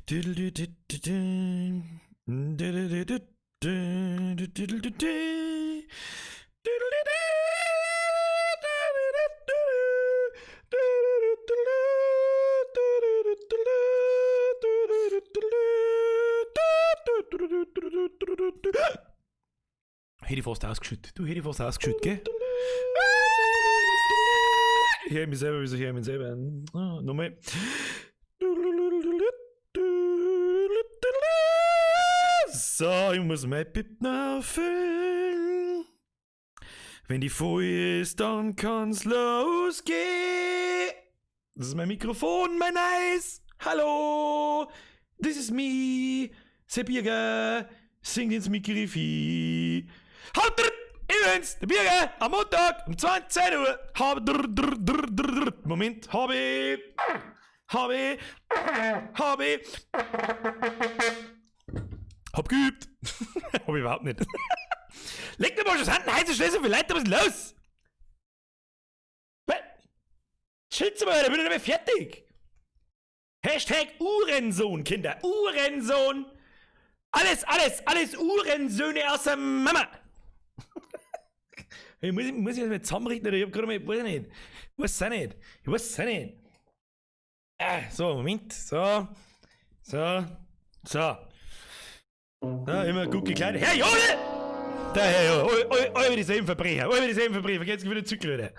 Hätte ich fast ausgeschüttet. Du hätte ich fast ausgeschüttet, gell? Ich höre mich selber, wieso höre ich mich selber? Ah, nochmal. So, ich muss mein Bib nachfüllen. Wenn die voll ist, dann kann's losgehen. Das ist mein Mikrofon, mein Eis. Hallo, this is me. Sepp Birger singt ins Mikrofi. Haut dr, ich bin's, der Birger, am Montag um 20 Uhr. Hab dr, dr, dr, dr, dr. Moment, hab ich, hab ich, hab ich. Hab geübt. Hab ich überhaupt nicht. Leg dir mal schon Hand, heiße Schlüssel, so viele Leute, was ist los? Chill's mal, da bin ich nicht mehr fertig. Hashtag Uhrensohn, Kinder. Uhrensohn. Alles, alles, alles Uhrensöhne außer Mama. Ich muss mich mal zusammenrichten, oder ich hab gerade mal, weiß ich nicht. Ich weiß es auch nicht. Ich weiß es auch nicht. Ah, so, Moment. So. So. So. Ja, immer gut gekleidet. Herr Jodl! Der Herr Jodl. Alle, alle dieselben Verbrecher. Alle dieselben Verbrecher. Vergesst wieder Zückel wieder.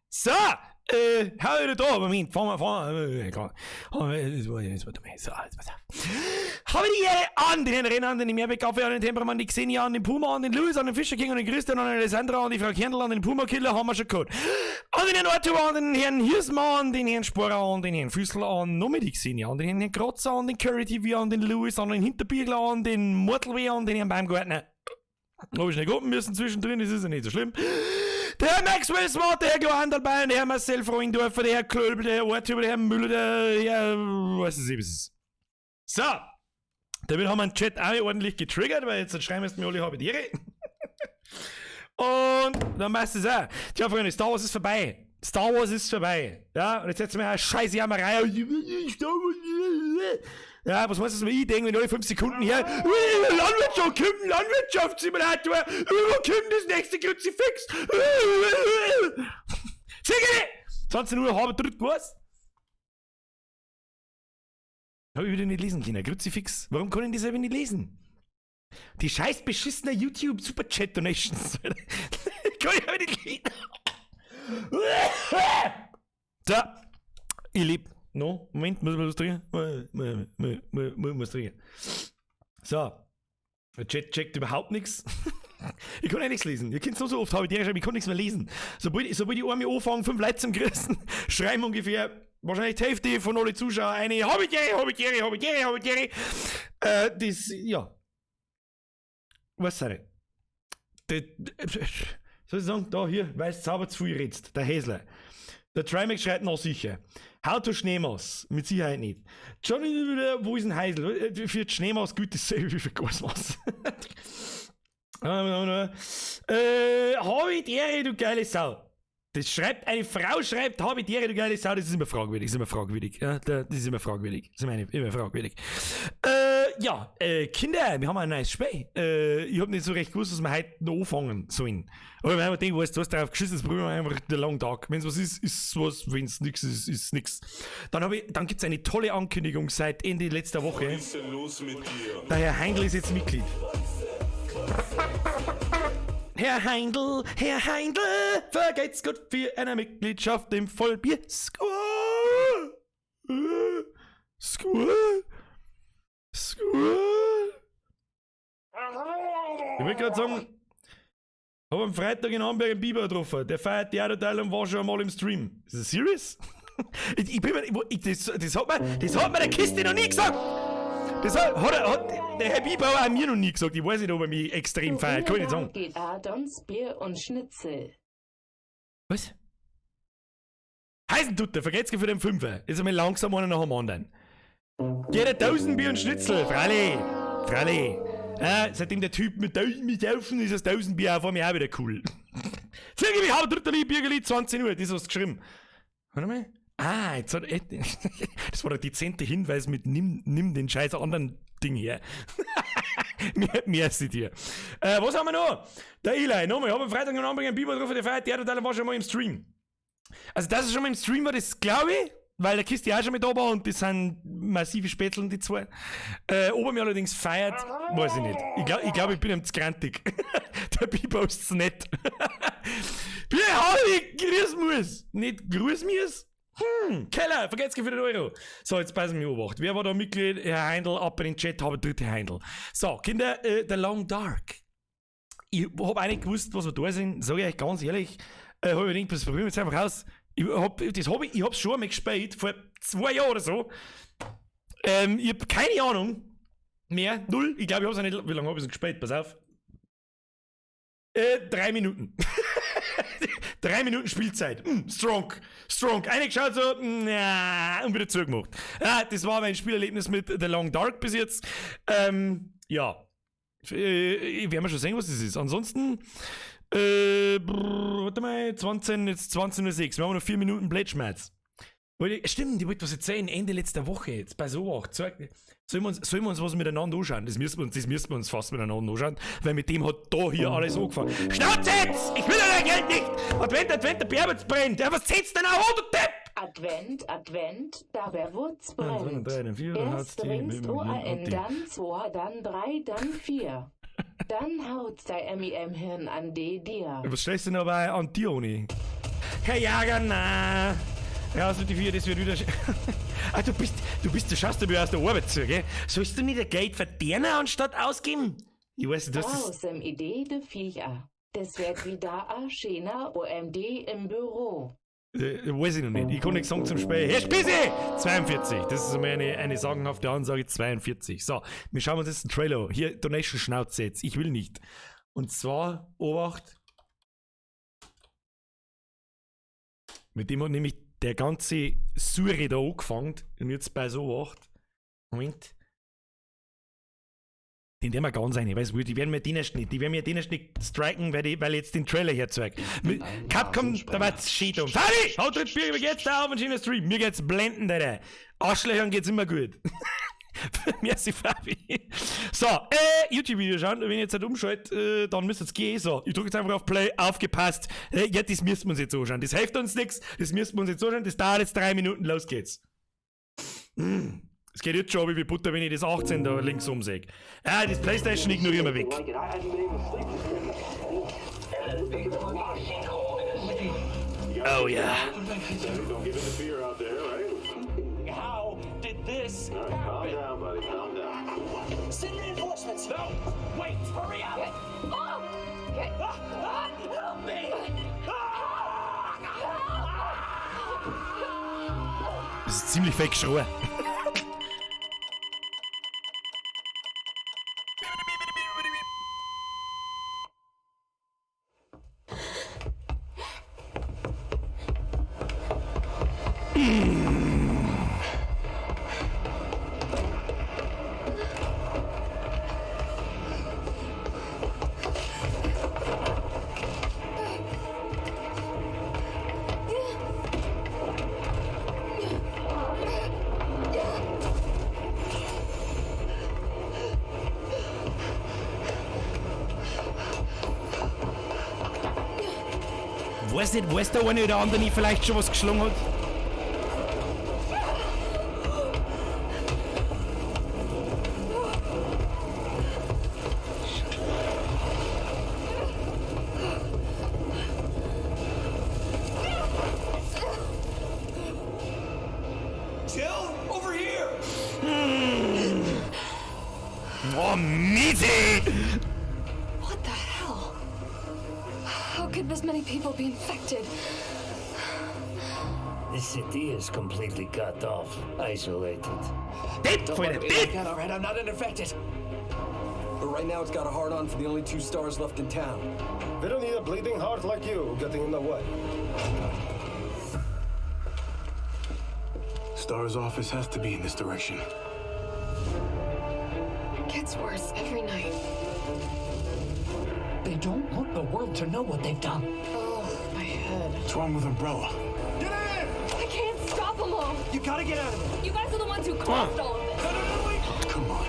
So! Hau wieder da. Moment. Fahren wir, fahren wir. Klar. Jetzt warte mal. So, jetzt pass auf. Habe die Ehre an den Herrn Renner, an den Meerbeck, Kaffee, an den Tempermann, die Xenia, an den Puma, an den Louis, an den Fischer King, an den Christian, an den Alessandra, an die Frau Kerndl, an den Puma Killer haben wir schon gehabt. An den Herrn Arthur, an den Herrn Hirsmann, an den Herrn Sporer, an den Herrn Füßl, an nochmal die Xenia, an den Herrn Krotzer, an den Curry TV, an den Louis, an den Hinterbiergler, an den Mortelweh, an den Herrn Baumgartner. Hab ich schnell gucken müssen zwischendrin, das ist ja nicht so schlimm. Der Herr Maxwell Smart, der Herr Gloandelbein, der Herr Marcel Freundorfer, der Herr Klöbel, der Herr Arthur, der Herr Müller, der Herr, weiß ich nicht, was es ist. So, damit haben wir den Chat auch ordentlich getriggert, weil jetzt schreiben wir mir alle habe die Ehre. Und dann weißt du es auch. Tja, Freunde, Star Wars ist vorbei. Star Wars ist vorbei. Ja, und jetzt setzen wir eine scheiß Jammerei. Ja, was meinst du, was ich denke, wenn alle 5 Sekunden her, Landwirtschaft kommt, Landwirtschaftssimulator, wo kommt das nächste Kruzifix? Ziggy! 20 Uhr, halb dritt, was? Hab ich wieder nicht lesen können. Kruzifix. Warum kann ich das selber nicht lesen? Die scheiß beschissene YouTube Superchat Donations. Kann ich aber nicht lesen. So, ich lieb. No, Moment, muss ich was trinken? Muss trinken. So, der Chat checkt überhaupt nichts. Ich kann eh nichts lesen. Ihr könnt so, so oft, habe ich dir geschrieben, ich kann nichts mehr lesen. Sobald ich einmal anfange, 5 Leute zum Grüßen, schreiben ungefähr wahrscheinlich die Hälfte von allen Zuschauern eine, hab ich dir, hab ich dir, hab ich dir, hab ich dir. Das, ja. Was sei das? Soll ich sagen, da hier, weil es sauber zu viel redst, der Häsler. Der Trimax schreit noch sicher. How to Schneemaus, mit Sicherheit nicht. Johnny, wo ist ein Heisel? Für die Schneemaus gilt dasselbe wie für Gasmaus. Hab ich die Ehre, du geile Sau. Das schreibt, eine Frau schreibt, hab ich die Ehre, du geile Sau, das ist immer fragwürdig, das ist immer fragwürdig. Ja, das ist immer fragwürdig. Das ist immer fragwürdig. Ja, Kinder, wir haben ein neues Spiel. Ich hab nicht so recht gewusst, was wir heute noch anfangen sollen. Aber wenn man denkt, weißt du, was drauf geschissen ist, probieren wir einfach den langen Tag. Wenn's was ist, ist was, wenn's nix ist, ist nix. Dann gibt's eine tolle Ankündigung seit Ende letzter Woche. Was ist denn los mit dir? Der Herr Heindl ist jetzt Mitglied. Herr Heindl, Herr Heindl, vergeht's gut für eine Mitgliedschaft im Vollbier. Squall! Squall! Squall! Ich wollte gerade sagen, hab am Freitag in Hamburg einen Biber getroffen. Der feiert die auch total und war schon einmal im Stream. Ist das serious? Ich, ich bin mir, ich, das, das hat mir, das hat mir der Kiste noch nie gesagt! Das hat der Herr Bibauer auch mir noch nie gesagt. Ich weiß nicht, ob er mich extrem feiert. Kann ich nicht sagen. Geht Adons Bier und Schnitzel. Was? Heisentutter, vergeht's für den Fünfer. Ist einmal langsam einer nach dem anderen. Geht er 1000 Bier und Schnitzel, freilich. Freilich. Seitdem der Typ mit 1000 mit Saufen ist das 1000 Bier auch vor mir auch wieder cool. Zirkel, ich hab dritter Biergeli, 20 Uhr, das hast du geschrieben. Warte mal. Ah, jetzt hat, das war der dezente Hinweis mit nimm den scheiß anderen Ding her. Merci dir. Was haben wir noch? Der Eli, nochmal, ich habe am Freitag noch einen Biber drauf, der feiert, der war schon mal im Stream. Also, dass er schon mal im Stream war, das glaube ich, weil der Kiste auch schon mit da war und das sind massive Spätzeln, die zwei. Ob er mir allerdings feiert, weiß ich nicht. Ich glaube, ich bin ihm zu grantig. Der Biber ist's nicht. Bier, grüß muss. Nicht grüß mir's? Keller, vergesst für den Euro. So, jetzt passen wir Obacht. Wer war da Mitglied? Herr Heindl, ab in den Chat, habe dritte Heindl. So, Kinder, The Long Dark. Ich hab auch nicht gewusst, was wir da sind, sag ich euch ganz ehrlich. Hab ich gedacht, das probieren wir jetzt einfach aus. Ich hab's schon einmal gespielt, vor 2 Jahren oder so. Ich hab keine Ahnung mehr, null. Ich glaube, ich hab's auch nicht, wie lange hab ich's gespielt? Pass auf. 3 Minuten. 3 Minuten Spielzeit. Strong. Strong. Eingeschaut so, na, und wieder zugemacht. Ah, das war mein Spielerlebnis mit The Long Dark bis jetzt. Ja. Werden wir schon sehen, was das ist. Ansonsten, warte mal, 20, jetzt 20:06. Wir haben noch 4 Minuten Blättschmerz. Stimmt, ich wollte was erzählen, Ende letzter Woche, jetzt bei so 8. Sollen wir uns was miteinander anschauen? Das müssen wir uns fast miteinander anschauen, weil mit dem hat da hier alles angefangen. Schnauze jetzt! Ich will ja dein Geld nicht! Advent, Advent, der Bärwitz brennt! Ja, was zählst denn auch, du Depp? Advent, Advent, da der Wurz brennt. 1, 2, 3, 4, erst ringst OAN, dann 2, dann 3, dann 4. Dann haut dein MIM-Hirn an D dir. Was schlägst du denn dabei an dir, Oni? Herr Jager, na! Raus mit die 4, das wird wieder. Ah, du schaust ja aus der Arbeit zu, gell? Sollst du nicht ein Geld verdienen, anstatt ausgeben? Ich weiß nicht, du hast das. Raus im Idee de Viecher. Das wird wieder a schöner OMD im Büro. Weiß ich noch nicht. Ich kann nichts sagen zum Spiel. Herr Spisi! 42. Das ist einmal eine sagenhafte Ansage. 42. So, wir schauen uns jetzt den Trailer an. Hier, Donation Schnauze jetzt. Ich will nicht. Und zwar, Obacht. Mit dem hat nämlich der ganze Suri da angefangen und jetzt bei so 8. Moment. Den werden wir ganz rein, weißt du, die werden mir den erst nicht, striken, weil ich jetzt den Trailer herzeig. Capcom, da wird's shit um. Fabi! Haut rein, wie geht's da auf und schöner Stream? Mir geht's blendend, Alter. Arschlöchern geht's immer gut. Merci, Fabi. So, YouTube-Video schauen, wenn ihr jetzt halt umschaltet, dann müsst ihr jetzt gehen. So, ich drücke jetzt einfach auf Play, aufgepasst. Ja, das müssen wir uns jetzt anschauen. Das hilft uns nichts, das müssen wir uns jetzt anschauen. Das dauert jetzt 3 Minuten, los geht's. Es geht jetzt schon wie Butter, wenn ich das 18 da links umsehe. Ah, das PlayStation ignorieren wir weg. Oh ja. How did this happen? Calm down, buddy, calm down. Send reinforcements! No! Wait! Hurry up! Oh. Help me! Das ist ziemlich weggeschrien. Weiß nicht, weiß der eine oder andere nicht vielleicht schon was geschlagen hat? Jill, over here! Oh, Miete! What the hell? How could this many people be infected? This city is completely cut off, isolated. Depp, Don't look at me Depp! like that, all right? I'm not infected. But right now it's got a hard on for the only 2 stars left in town. They don't need a bleeding heart like you getting in the way. Star's office has to be in this direction. It gets worse every night. They don't want the world to know what they've done. Oh, my head. What's wrong with Umbrella? I can't stop You gotta get out of there. You guys are the ones who caused all of this. No, no, no, wait. Come on.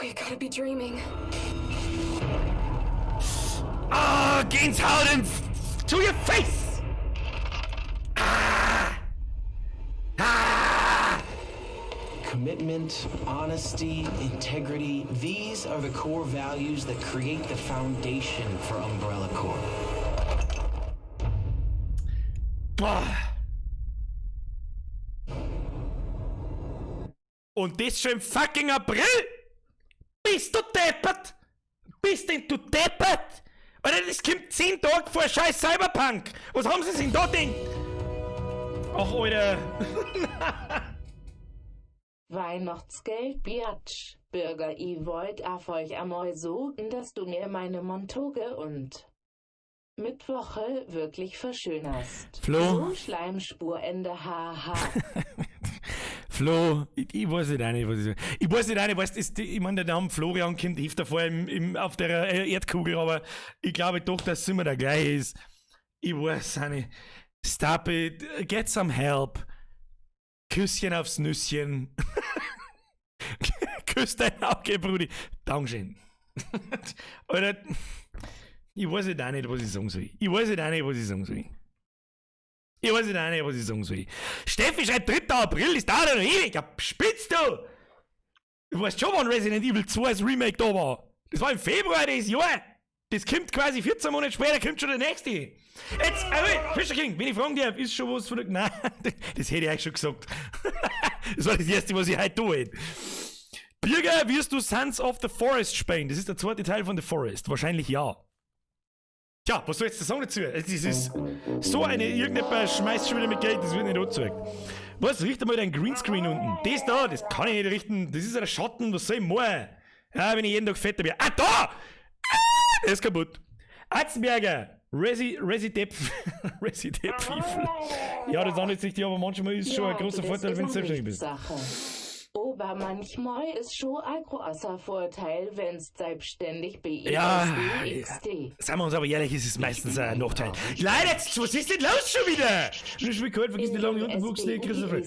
We've gotta be dreaming. Ah, Gänsehaut to your face! Ah! Ah! Commitment, honesty, integrity, these are the core values that create the foundation for Umbrella Corp. Ah. Und das schon im fucking April? Bist du deppert? Bist denn du deppert? Alter, das kommt 10 Tage vor scheiß Cyberpunk. Was haben sie sich da gedacht? Ach, Alter. Weihnachtsgeld Biatch. Bürger, i wollt auf euch amoi so, dass du mir meine Montoge und Mittwoche wirklich verschönerst. Flo? So Schleimspur Ende haha. Flo, ich weiß nicht auch nicht, was ich sage. Ich weiß nicht auch nicht, weißt, ist, ich meine, der Name Florian kommt öfter vor auf der Erdkugel, aber ich glaube doch, dass es immer der gleiche ist. Ich weiß auch nicht. Stop it, get some help. Küsschen aufs Nüsschen. Küss dein Auge, Brudi. Dankeschön. Alter, ich weiß nicht auch nicht, was ich sagen soll. Ich weiß nicht auch nicht, was ich sagen soll. Ich weiß nicht auch nicht, was ich sagen soll. Steffi schreibt 3. April, das dauert ja noch ewig. Ja, spinnst du? Du weißt schon, wann Resident Evil 2 als Remake da war. Das war im Februar dieses Jahr. Das kommt quasi 14 Monate später, kommt schon der nächste. Jetzt, aber, Fischer King, wenn ich fragen darf, ist schon was von der. Nein, das hätte ich eigentlich schon gesagt. Das war das Erste, was ich heute tun hätte. Birger, wirst du Sons of the Forest spielen? Das ist der zweite Teil von The Forest. Wahrscheinlich ja. Tja, was soll ich jetzt sagen dazu? Es ist so eine, irgendjemand schmeißt schon wieder mit Geld, das wird nicht angezeigt. Was, richte mal dein Greenscreen unten. Das da, das kann ich nicht richten, das ist ein Schatten, was soll ich machen? Ja, wenn ich jeden Tag fetter bin. Ah, da! Ah, der ist kaputt. Atzenberger, Resi Resi Evil. Ja, das andere ist richtig, aber manchmal ist schon Ja, ein großer das Vorteil, ist wenn du selbstständig bist. Sache. Aber manchmal ist schon ein großer Vorteil, wenn's selbstständig BISD Ja, XD. Seien wir uns aber ehrlich, es ist meistens ein Nachteil. Leider, jetzt, was ist denn los schon wieder? Du schon gehört, vergiss nicht lange unten wuchs nicht, Christopher.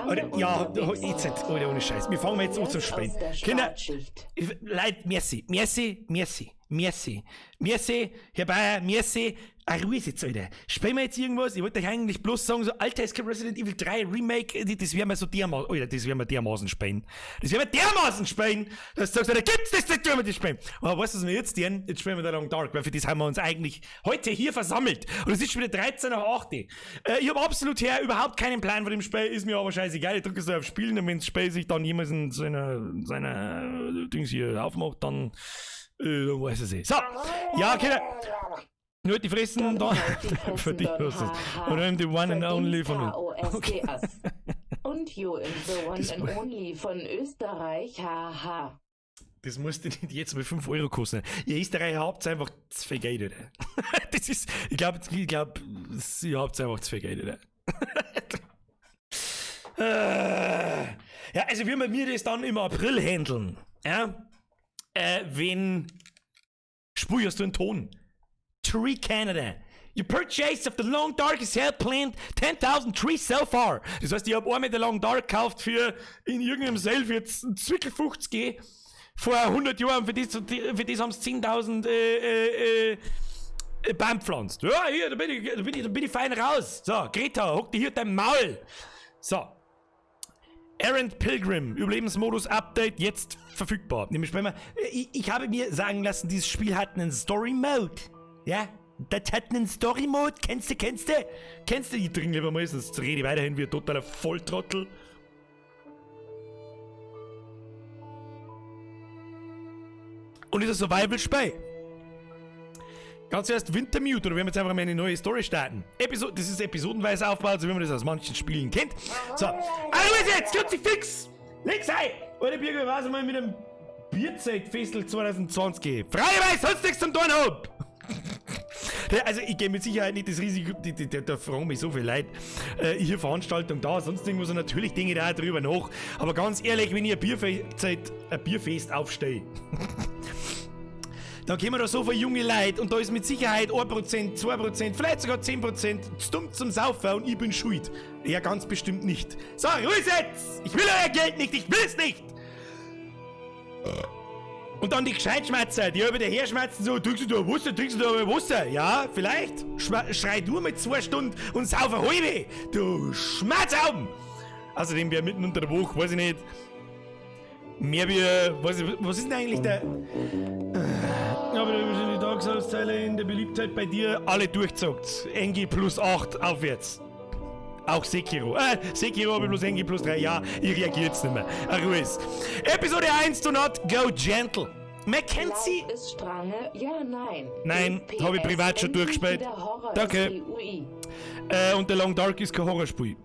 Alter, ja, jetzt, Alter, ohne Scheiß. Wir fangen jetzt an zum Spielen. Aus der Kinder, Spätschicht. Leute, merci, merci, merci, merci, merci, Herr Bayer, merci. Ah, Ruhe jetzt, Alter. Spielen wir jetzt irgendwas? Ich wollte euch eigentlich bloß sagen, so, Alter, es gibt Resident Evil 3 Remake, das werden wir so dermaßen, Alter, das werden wir dermaßen spielen. Das werden wir dermaßen spielen, dass du sagst, Alter, gibt's das nicht, werden wir das spielen. Aber weißt du, was wir jetzt tun? Jetzt spielen wir The Long Dark, weil für das haben wir uns eigentlich heute hier versammelt. Und es ist schon wieder 13 nach 8. Ich habe absolut her überhaupt keinen Plan von dem Spiel, ist mir aber scheißegal. Ich drücke so auf Spielen und wenn das Spiel sich dann jemals in seiner Dings hier aufmacht, dann weiß es eh. So, ja, Kinder. Nur die Fressen da. Für dich was das. Und dann die One and Only von. Okay. Und you in the One and Only von Österreich, haha. Das musste nicht jetzt mal 5 Euro kosten. Ihr Österreicher habt einfach zu viel Geld, oder? Das ist, ich glaube, ihr habt einfach zu viel Geld, oder? Ja, also wie wir das dann im April handeln, ja? Wenn spürst du einen Ton? Tree Canada. Your purchase of the Long Dark is help plant 10.000 trees so far. Das heißt, ich habe einmal The Long Dark gekauft für in irgendeinem Sale für Zwickel 50 vor 100 Jahren. Für das haben sie 10.000 Baum gepflanzt. Ja, hier, da bin ich fein raus. So, Greta, hock dich hier dein Maul. So. Errant Pilgrim, Überlebensmodus Update, jetzt verfügbar. Nämlich, ich habe mir sagen lassen, dieses Spiel hat einen Story Mode. Ja, das hat einen Story Mode. Kennst du? Kennst du? Ich trinke lieber mal, sonst rede ich weiterhin wie ein totaler Volltrottel. Und ist ein Survival-Spiel. Ganz erst Wintermute, oder wir werden jetzt einfach mal eine neue Story starten. Das ist episodenweise aufgebaut, so wie man das aus manchen Spielen kennt. So, also jetzt, Kruzifix! Leg's ein! Alter Birger, was mal mit einem Bierzeltfestel 2020. Freilich, weil ich sonst nichts zum tun hab! Also ich gehe mit Sicherheit nicht das Risiko, da fragen mich so viel Leute, hier Veranstaltung da, sonst irgendwas, und natürlich denke ich da auch drüber nach. Aber ganz ehrlich, wenn ich ein Bierfest aufstehe, Da kommen da so viele junge Leute und da ist mit Sicherheit 1%, 2%, vielleicht sogar 10% zu dumm zum Saufen und ich bin schuld. Ja, ganz bestimmt nicht. So, Ruhe jetzt! Ich will euer Geld nicht, ich will's nicht! Und dann die Gescheitschmatzer, die über der schmatzen so, trinkst du da Wasser, trinkst du da Wasser? Ja, vielleicht. Schrei du mit 2 Stunden und sauf eine halbe, du Schmatzauben! Außerdem, wer mitten unter der Woche, weiß ich nicht, mehr wie, weiß ich, was ist denn eigentlich der... Aber die Dark Souls-Teile in der Beliebtheit bei dir, alle durchzockt. NG plus 8 aufwärts. Auch Sekiro. Sekiro habe ich bloß NG plus 3. Ja, ich reagiere jetzt nicht mehr. Ruhe ist. Episode 1, do not go gentle. Mackenzie. Ist Strange? Ja, nein. Nein, habe ich privat schon durchgespielt. Danke. Und The Long Dark ist kein Horrorspiel.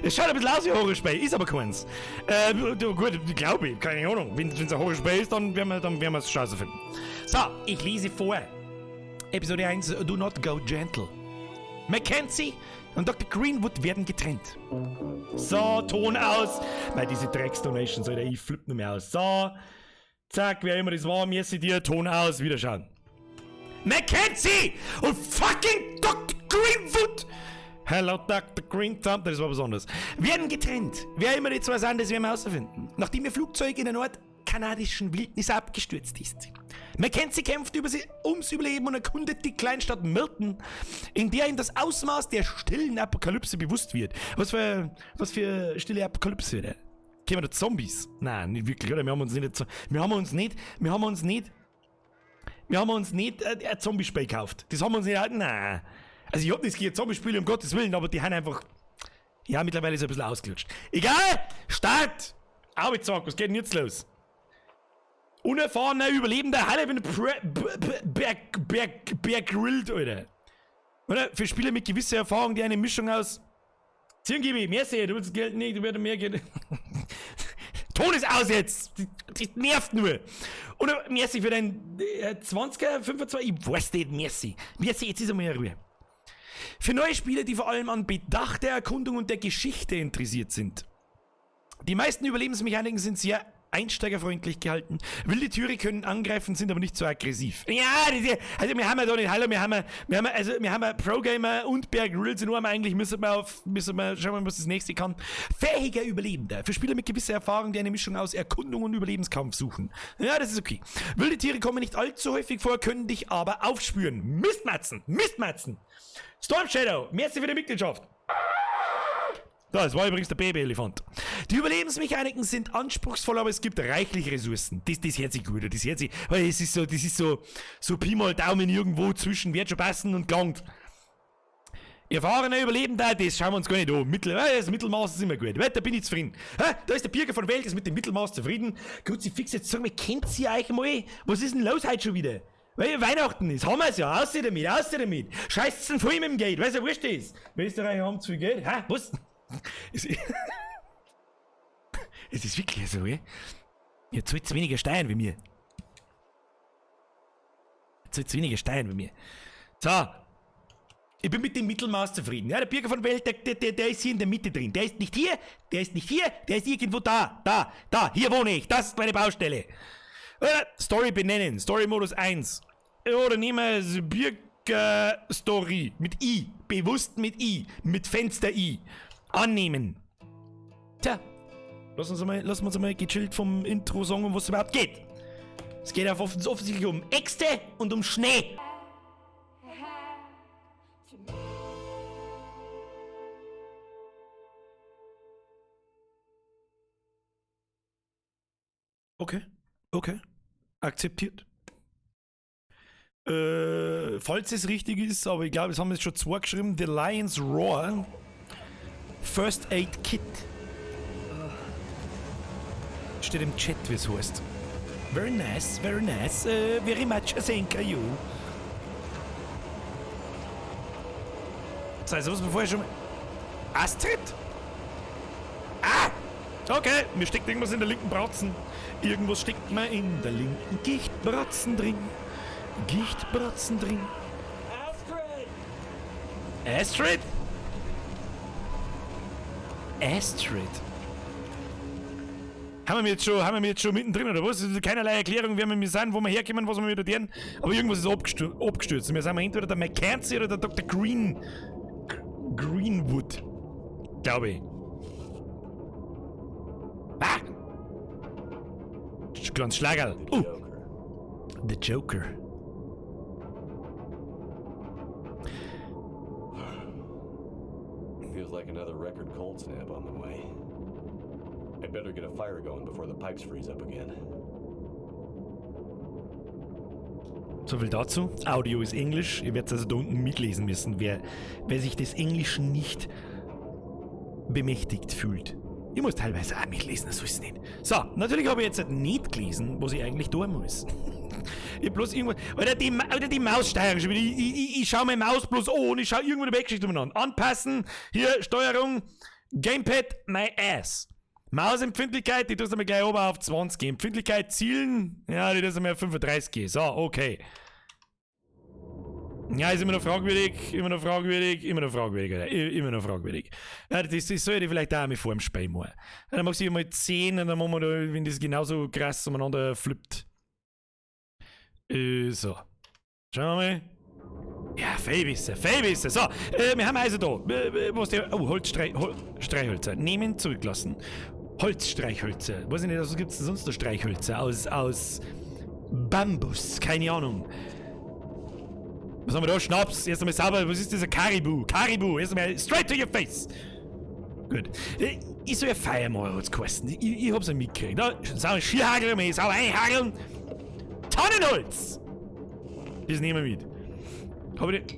Es schaut ein bisschen aus wie ein Horrorspiel, ist aber keins. Gut, glaube ich, keine Ahnung. Wenn es ein Horrorspiel ist, dann werden wir es scheiße finden. So, ich lese vor. Episode 1, Do Not Go Gentle. Mackenzie und Dr. Greenwood werden getrennt. So, Ton aus. Weil diese Drecks-Donations, Alter, ich flipp nur mehr aus. So, zack, wer immer das war, merci dir, Ton aus, wiederschauen. Mackenzie und fucking Dr. Greenwood! Hello, Dr. Green Thumb, das war besonders. Werden getrennt. Wer immer die zwei sind, das werden wir herausfinden. Nachdem ihr Flugzeug in der nordkanadischen Wildnis abgestürzt ist. Mackenzie kämpft ums Überleben und erkundet die Kleinstadt Milton, in der ihm das Ausmaß der stillen Apokalypse bewusst wird. Was für stille Apokalypse, oder? Kämen da Zombies? Nein, nicht wirklich, oder? Wir haben uns nicht ein Zombie-Spiel gekauft. Das haben wir uns nicht, nein. Also ich hab nichts gegen Zombie-Spiele, um Gottes Willen, aber die haben einfach, ja, mittlerweile ist es ein bisschen ausgelutscht. Egal! Start! Arbeitssack, was geht denn jetzt los? Unerfahrener Überlebender, Halle bin Bear grilled, Alter. Oder? Für Spieler mit gewisser Erfahrung, die eine Mischung aus Zirngibi, merci, du willst Geld nicht, du wirst mehr Geld. Ton ist aus jetzt! Das nervt nur! Oder merci für dein 20er, 25, ich weiß nicht, merci. Merci, jetzt ist einmal in Ruhe. Für neue Spieler, die vor allem an bedachter Erkundung und der Geschichte interessiert sind. Die meisten Überlebensmechaniken sind sehr einsteigerfreundlich gehalten. Wilde Tiere können angreifen, sind aber nicht so aggressiv. Ja, also wir haben ja da nicht, hallo, wir haben ja Pro-Gamer und Bear Grylls in Arm, eigentlich müssen wir schauen, was das nächste kann. Fähiger Überlebender. Für Spieler mit gewisser Erfahrung, die eine Mischung aus Erkundung und Überlebenskampf suchen. Ja, das ist okay. Wilde Tiere kommen nicht allzu häufig vor, können dich aber aufspüren. Mistmatzen! Mistmatzen! Storm Shadow, merci für die Mitgliedschaft. Das war übrigens der Babyelefant. Die Überlebensmechaniken sind anspruchsvoll, aber es gibt reichlich Ressourcen. Das hört sich gut an, das hört sich, weil es ist so, das ist so Pi mal Daumen irgendwo zwischen, wird schon passen und gelangt. Erfahrene Überlebender, das schauen wir uns gar nicht an. Das Mittelmaß ist immer gut. Da bin ich zufrieden. Da ist der Birger von Welt, ist mit dem Mittelmaß zufrieden. Kruzifix, jetzt sag mal, kennt ihr euch mal? Was ist denn los heute schon wieder? Weil Weihnachten ist, haben wir's ja, aus damit, aus damit. Scheißt's denn voll mit dem Geld, weil's ja wurscht ist. Wir Österreicher haben zu viel Geld. Hä? Was? Es ist wirklich so, gell? Ihr zahlt weniger Steuern wie mir. Ihr zahlt weniger Steuern wie mir. So. Ich bin mit dem Mittelmaß zufrieden. Ja, der Birger von Welt, der ist hier in der Mitte drin. Der ist nicht hier, der ist nicht hier, der ist irgendwo da. Da, da, hier wohne ich. Das ist meine Baustelle. Story benennen. Story-Modus 1. Oder nehmen wir Birger Story. Mit I. Bewusst mit I. Mit Fenster I. Annehmen. Tja. Lass uns mal gechillt vom Intro sagen, um was es überhaupt geht. Es geht auf offensichtlich um Äxte und um Schnee. Okay, okay. Akzeptiert. Falls es richtig ist, aber ich glaube, es haben jetzt schon zwei geschrieben. The Lion's Roar. First Aid Kit. Steht im Chat, wie es heißt. Very nice, very nice. Very much thank you. Das heißt, was wir vorher schon... Astrid? Ah! Okay, mir steckt irgendwas in der linken Bratzen. Irgendwas steckt mir in der linken Gichtbratzen drin. Gichtbratzen drin. Astrid! Astrid? Astrid? Haben wir jetzt schon mittendrin, oder was? Keinerlei Erklärung, wer wir sind, wo wir herkommen, was wir wieder tun. Aber irgendwas ist abgestürzt. Wir sind entweder der Mackenzie oder der Dr. Greenwood. Glaube ich. Ah! Kleines Schlagerl. The Joker. Feels like another record cold snap on the way. I'd better get a fire going before the pipes freeze up again. So viel dazu. Audio ist Englisch. Ihr werdet also da unten mitlesen müssen, wer sich des Englischen nicht bemächtigt fühlt. Ich muss teilweise auch mitlesen, so ist es nicht. So, natürlich habe ich jetzt nicht gelesen, was ich eigentlich tun muss. Ich bloß irgendwo. Alter, die Maussteuerung schon wieder. Ich schaue meine Maus bloß an und ich schaue irgendwo die Weggeschichte umeinander. Anpassen, hier, Steuerung, Gamepad, my ass. Mausempfindlichkeit, die tust du mir gleich oben auf 20. Empfindlichkeit, Zielen, ja, die tust du mir auf 35. So, okay. Ja, ist immer noch fragwürdig, immer noch fragwürdig, immer noch fragwürdig, Alter. Immer noch fragwürdig. Ja, das soll ich vielleicht auch mit vor dem Spiel machen. Ja, dann machst du mal 10 und dann machen wir da, wenn das genauso krass umeinander flippt. So. Schauen wir mal. Ja, Fehlbisse, Fehlbisse. So, wir haben also da. Was der. Oh, Streichhölzer. Nehmen, zurücklassen. Holzstreichhölzer. Weiß ich nicht, was gibt's denn sonst noch Streichhölzer? Aus Bambus, keine Ahnung. Was haben wir da? Schnaps. Erst einmal sauber. Was ist dieser Karibu? Karibu. Erst einmal straight to your face. Gut. Ich soll ja Feuermauer hat's geheißen. Ich hab's ja mitgekriegt. Da, sauber Skihagel, wir sauber einhageln. Tannenholz! Das nehmen wir mit. Hab ich die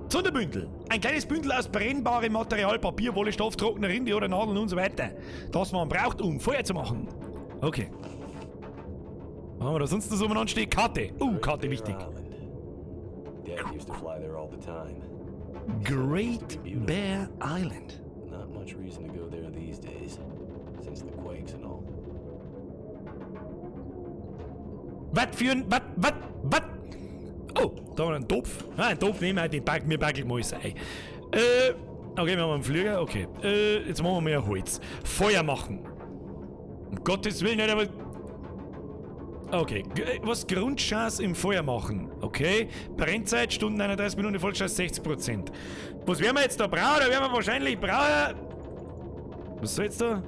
Zunderbündel. Ein kleines Bündel aus brennbarem Material, Papier, Wolle, Stoff, trockener Rinde oder Nadeln und so weiter. Das man braucht, um Feuer zu machen. Okay. Was haben wir da sonst noch so umeinander steht? Karte. Karte wichtig. Great Bear Island. Not much reason to go there these days, since the quakes and all. Was für ein. Was? Oh, da haben wir einen Topf. Ah, einen Topf nehmen wir, den packen wir packen mal ein. Okay, wir haben einen Flüger, okay. Jetzt machen wir mehr Holz. Feuer machen. Um Gottes Willen, nicht, aber. Okay, was Grundchance im Feuer machen? Okay, Brennzeit, Stunden 31 Minuten, Erfolgschance 60%. Was werden wir jetzt da brauchen? Da werden wir wahrscheinlich brauchen. Was soll jetzt da?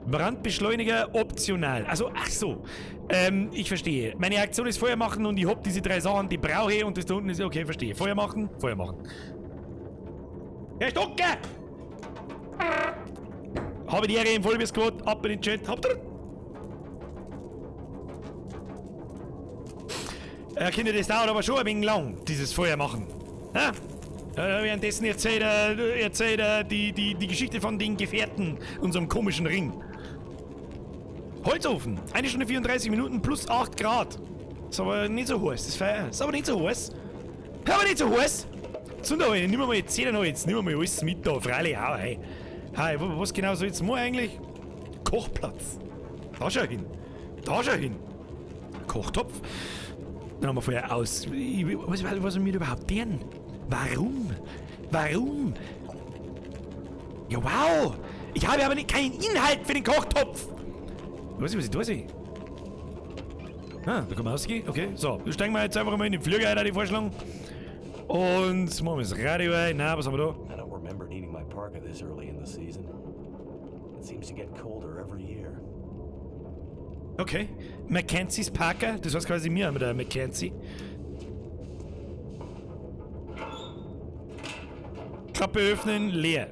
Brandbeschleuniger optional. Also, ach so. Ich verstehe. Meine Aktion ist Feuer machen und ich hab diese drei Sachen, die brauche ich und das da unten ist. Okay, verstehe. Feuer machen, Feuer machen. Herr Stocker! Habe die Ehre im Vollbiss-Squad. Ab in den Chat. Habt ihr? Kinder, das dauert aber schon ein wenig lang, dieses Feuer machen. Ja? Währenddessen erzählt er die Geschichte von den Gefährten, unserem komischen Ring. Holzofen, 1 Stunde 34 Minuten plus 8 Grad. Ist aber nicht so heiß, das Feuer. Ist aber nicht so heiß. Ist aber nicht so heiß. Zunderholz, nimm mal Zedernholz, nimm mal alles mit da, freilich auch, hey. Hey, was genau soll jetzt mal eigentlich? Kochplatz. Da schau hin. Da schau hin. Kochtopf. Dann haben wir vorher aus. Was wir überhaupt denn? Warum? Warum? Ja, wow! Ich habe aber keinen Inhalt für den Kochtopf! Weiß ich, was ich da sehe? Ah, da kann man rausgehen. Okay, so. Wir steigen mal jetzt einfach mal in den Flüger ein, die Vorschlag. Und machen wir das Radio ein. Na, was haben wir da? I don't remember needing my parka this early in the season. It seems to get colder every year. Okay. Mackenzies Parker, das heißt quasi mir mit der Mackenzie. Klappe öffnen, leer.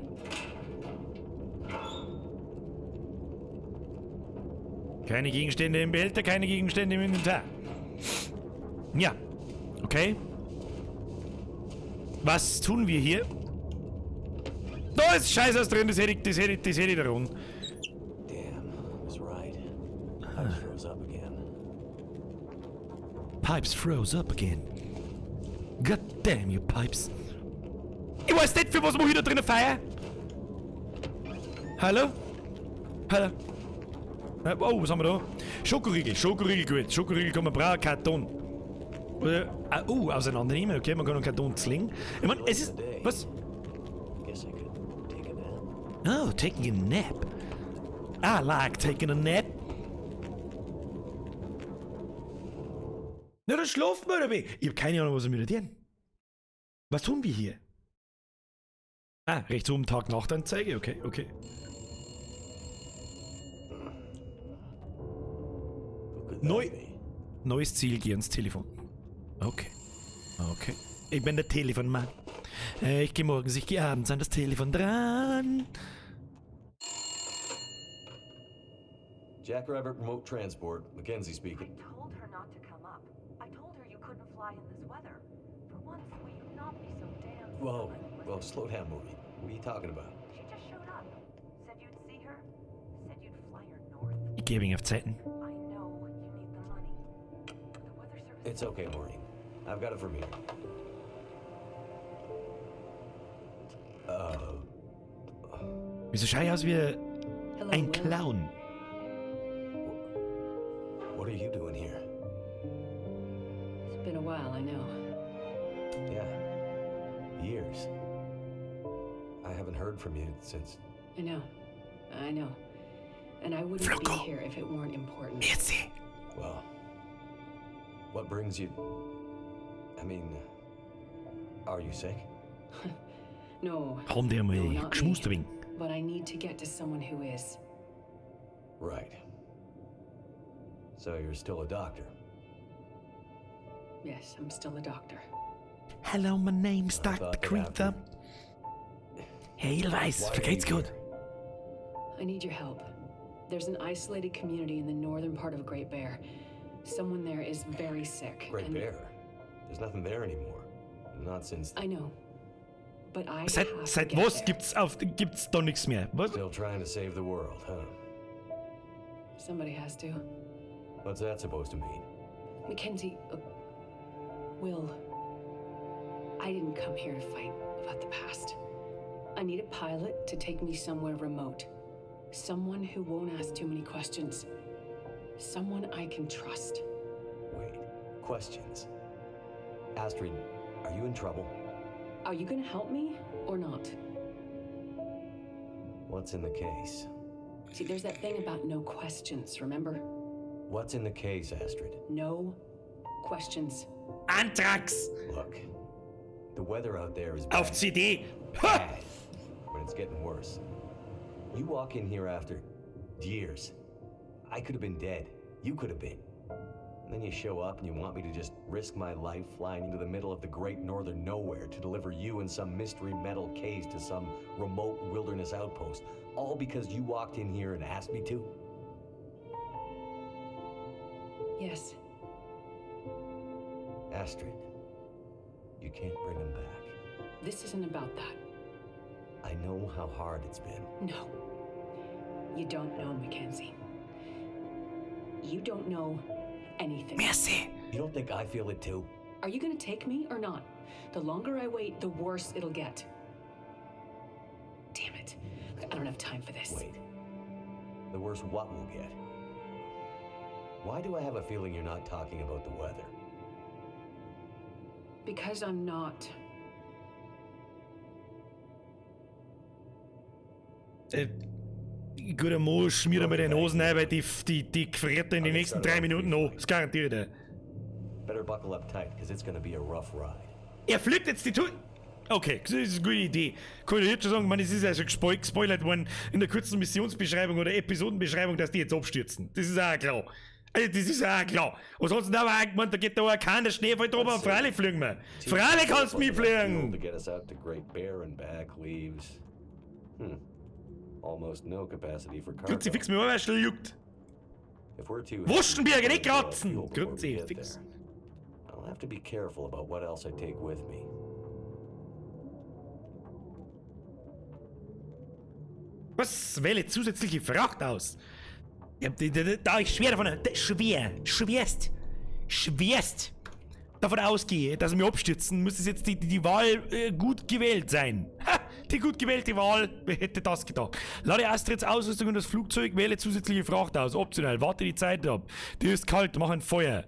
Keine Gegenstände im Behälter, keine Gegenstände im Inventar. Ja. Okay. Was tun wir hier? Da ist Scheiß aus drin, das hätte ich da rum. Damn, I was right. Pipes froze up again. Pipes froze up again. God damn you, Pipes. Ich weiß nicht, für was wir hier da drinnen feiern. Hallo? Hallo? Oh, was haben wir da? Schokoriegel, Schokoriegel, gut. Schokoriegel kann man brauchen, Karton. Auseinandernehmen, okay, man kann einen Karton zwingen. Ich meine, es ist. Was? Oh, taking a nap. I like taking a nap. Na, dann schlafen wir oder wie? Ich hab keine Ahnung, was wir mit dir. Was tun wir hier? Ah, rechts oben Tag-Nacht-Anzeige, okay, okay. Neues Ziel, geh ans Telefon. Okay. Okay. Ich bin der Telefonmann. Ich geh morgens, ich geh abends an das Telefon dran. Jackrabbit Remote Transport, Mackenzie speaking. I told her not to come up. I told her you couldn't fly in this weather. For once, will you not be so damn Whoa, stubborn and whoa, listen? slow down, Maureen. What are you talking about? She just showed up. Said you'd see her. Said you'd fly her north. Ich gebe ihn auf Zeiten. I know you need the money. But the weather service. It's okay, Maureen. I've got it from here. Wieso schau ich aus wie Hello, ein Will. Clown? What are you doing here? It's been a while, I know. Yeah. Years. I haven't heard from you since. I know. I know. And I wouldn't Flocko. be here if it weren't important. Merci. Well, what brings you. I mean, are you sick? No. Haben die einmal No, not geschmust me. ein wenig. But I need to get to someone who is. Right. So you're still a doctor? Yes, I'm still a doctor. Hello, my name's I Dr. thought that Creeper. Hey, Edelweiss, Why are vergeht's you gut. here? I need your help. There's an isolated community in the northern part of Great Bear. Someone there is very sick. Great and Bear. There's nothing there anymore. Not since. I know. But I Seit, have to seit get was there. gibt's da nichts mehr? Was? Still trying to save the world, huh? Somebody has to. What's that supposed to mean? Mackenzie, Will, I didn't come here to fight about the past. I need a pilot to take me somewhere remote. Someone who won't ask too many questions. Someone I can trust. Wait, questions. Astrid, are you in trouble? Are you gonna help me or not? What's in the case? See, there's that thing about no questions, remember? What's in the case, Astrid? No questions. Anthrax! Look, the weather out there is bad. Auf CD! Ha! Bad, but it's getting worse. You walk in here after years. I could have been dead. You could have been. And then you show up and you want me to just risk my life flying into the middle of the great northern nowhere to deliver you in some mystery metal case to some remote wilderness outpost, all because you walked in here and asked me to? Yes. Astrid, you can't bring him back. This isn't about that. I know how hard it's been. No. You don't know, Mackenzie. You don't know anything. Merci. You don't think I feel it too? Are you gonna take me or not? The longer I wait, the worse it'll get. Damn it. Look, I don't have time for this. Wait. The worse what we'll get? Why do I have a feeling you're not talking about the weather? Because I'm not. Guter Mo, schmier mal deine Hosen ein, weil die gefriert in den nächsten 3 Minuten noch. Das garantiere ich dir. Better buckle up tight, because it's gonna be a rough ride. Er fliegt jetzt die Tour. Okay, das ist eine gute Idee. Kann ich jetzt schon sagen, man, es ist ja schon gespoilert worden in der kurzen Missionsbeschreibung oder Episodenbeschreibung, dass die jetzt abstürzen. Das ist auch klar. Also, das ist auch klar. Ansonsten haben wir auch gemeint, da geht da auch keiner Schneefall drüber und freilich fliegen wir. Freilich kannst du mich fliegen! To get us out to Great Bear and back leaves. Almost no capacity for cargo. Kruzifix, mir war schon juckt. If we're too Wuschenberger, nicht heavy, we'll kratzen! fuel before we get Kruzifix. there. I'll have to be careful about what else I take with me. Was? Wähle zusätzliche Fracht aus. Ja, da ich schwer davon, da, schwer, schwerst, schwerst davon ausgehe, dass wir abstürzen, muss es jetzt die Wahl gut gewählt sein. Ha, die gut gewählte Wahl, wer hätte das gedacht? Lade Astrids Ausrüstung und das Flugzeug, wähle zusätzliche Fracht aus. Optional, warte die Zeit ab. Dir ist kalt, mach ein Feuer.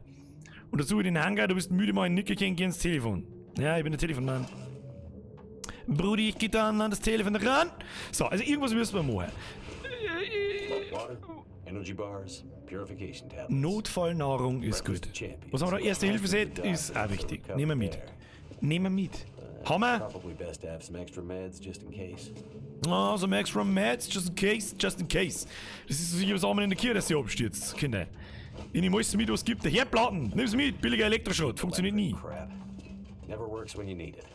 Untersuche den Hangar, du bist müde, mach ein Nickerchen, geh ins Telefon. Ja, ich bin der Telefonmann. Brudi, ich geh dann an das Telefon ran. So, also irgendwas müssen wir machen. Water, energy bars, purification tablets. Notfallnahrung ist gut. Was haben wir da? Erste Hilfe-Set ist auch wichtig. Nehmen wir mit. Nehmen wir mit. Haben wir? Probably best to have some extra meds just in case. Oh, some extra meds, just in case, just in case. Das ist sicher was Armen in der Kirche, dass sie abstürzt, Kinder. Ich nehme alles mit, was es gibt. Der Herdplatten, nimm's mit, billiger Elektroschrott, funktioniert nie. Crap. Never works when you need it.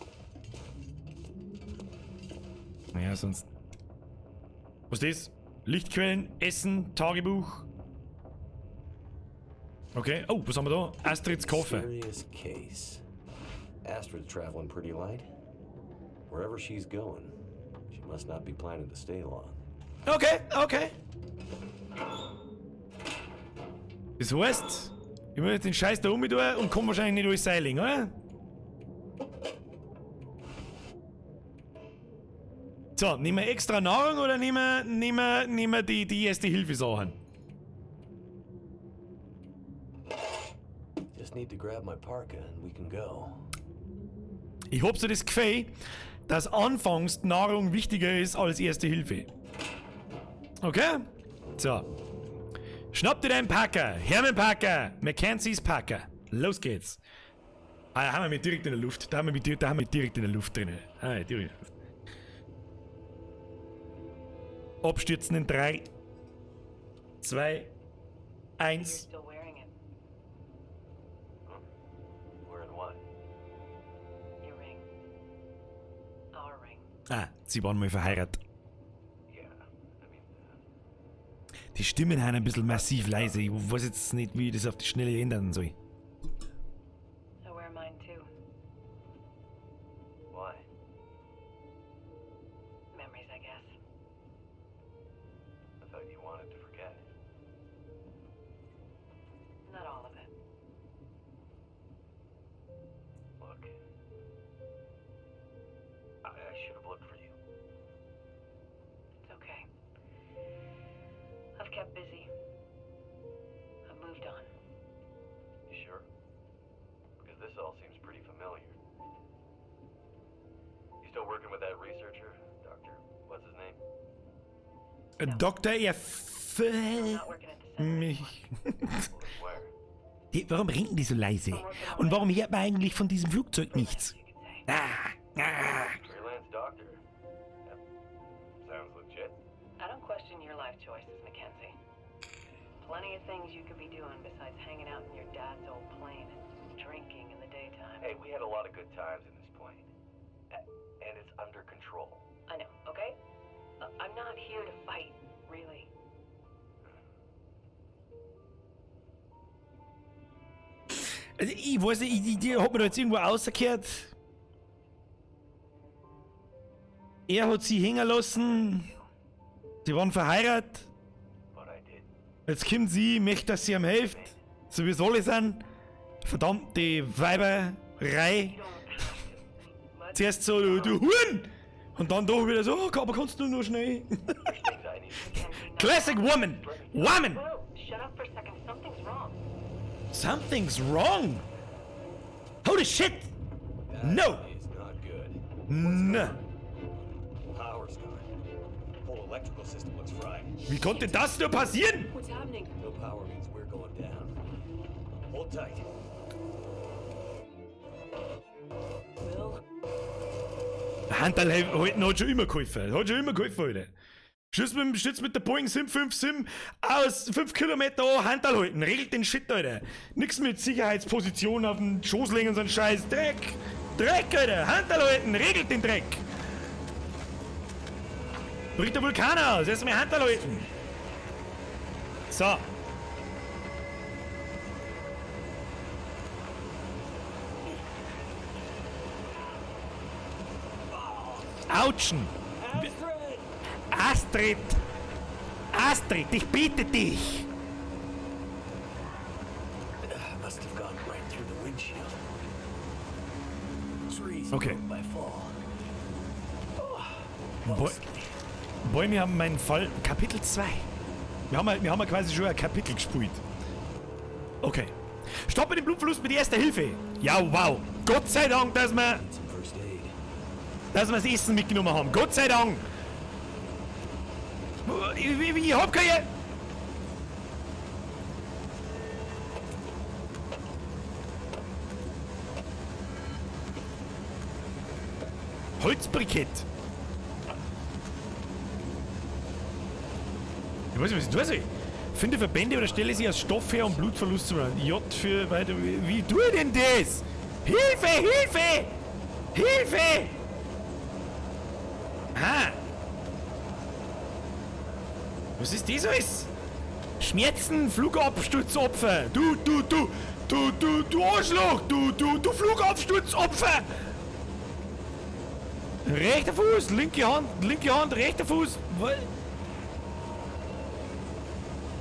Naja, sonst. Was ist das? Lichtquellen, Essen, Tagebuch. Okay, oh, was haben wir da? Astrids Koffer. Serious case. Astrid's traveling pretty light. Wherever she's going, she must not be planning to stay long. Okay, okay. Das heißt, ich muss jetzt den Scheiß da um tun und komme wahrscheinlich nicht durchs Seiling, oder? So, nehmen wir extra Nahrung oder nehmen wir die erste Hilfe-Sachen? Just need to grab my parka and we can go. Ich hab so das Gefühl, dass anfangs die Nahrung wichtiger ist als erste Hilfe. Okay? So. Schnapp dir deinen Packer, Herman Packer, Mackenzies Packer. Los geht's. Ah, da haben wir mich direkt in der Luft. Da haben wir mich, da haben wir direkt in der Luft drin. Ah, direkt in der Luft. Abstürzen in 3, 2, 1. Still wearing it. Wearing what? Your ring. Our ring. Ah, sie waren mal verheiratet. Die Stimmen sind ein bisschen massiv leise. Ich weiß jetzt nicht, wie ich das auf die Schnelle ändern soll. I wear mine too. Why? Memories, I guess. I thought you wanted to forget. Not all of it. Look. I should have looked for you. It's okay. I've kept busy. I've moved on. You sure? Because this all seems pretty familiar. You still working with that researcher? Dr. What's his name? Dr. F. Mich. Die, warum reden die so leise? Und warum hört man eigentlich von diesem Flugzeug nichts? Ah, ah. Freelance doctor. That sounds legit. I don't question your life choices, Mackenzie. Plenty of things you could be doing besides hanging out in your dad's old plane and drinking in the daytime. Hey, we had a lot of good times in this plane. And it's under control. I know, okay? I'm not here to fight, really. Also ich weiß nicht, ich hab mir da jetzt irgendwo rausgehört. Er hat sie hängen lassen. Sie waren verheiratet. Jetzt kommt sie, möchte, dass sie ihm hilft. So wie es alle sind. Verdammte Weiberei. Zuerst so, du Huhn! Und dann doch wieder so, oh, aber kannst du nur schnell. Classic Woman! Woman! Shut up for a second. Something's wrong. Something's wrong! Holy shit! No! It's not good. No! Power's gone. Whole electrical system looks fried. Wie konnte das nur passieren? What's happening? No power means we're going down. Hold tight. Will? Handel halten hat schon immer geholfen. Hat schon immer geholfen, Alter. Schütz mit der Boeing 757 aus 5 Kilometer an, Handel halten. Regelt den Shit, Alter. Nix mit Sicherheitsposition auf dem Schoß legen und so ein Scheiß. Dreck! Dreck, Alter! Handel halten! Regelt den Dreck! Bricht der Vulkan aus! Erstmal Handel halten! So. Autschen! Astrid! Astrid, ich bitte dich! Must have gone right through the windshield. Trees Okay. broke by fall. Bäume haben meinen Fall. Kapitel 2. Wir haben ja quasi schon ein Kapitel gespielt. Okay. Stoppe den Blutverlust mit erster Hilfe. Ja, wow. Gott sei Dank, dass wir das Essen mitgenommen haben. Gott sei Dank. Ich hab keine... Holzbrikett. Ich weiß nicht, was ich tun soll. Finde Verbände oder stelle sie aus Stoff her, um Blutverlust zu verhindern. J für weiter. Wie tue ich denn das? Hilfe! Hilfe! Hilfe! Ah! Was ist das alles? Schmerzen, Flugabsturzopfer! Du, du, du! Du, du, du Arschloch! Du, du, du Flugabsturzopfer! Rechter Fuß, linke Hand, rechter Fuß!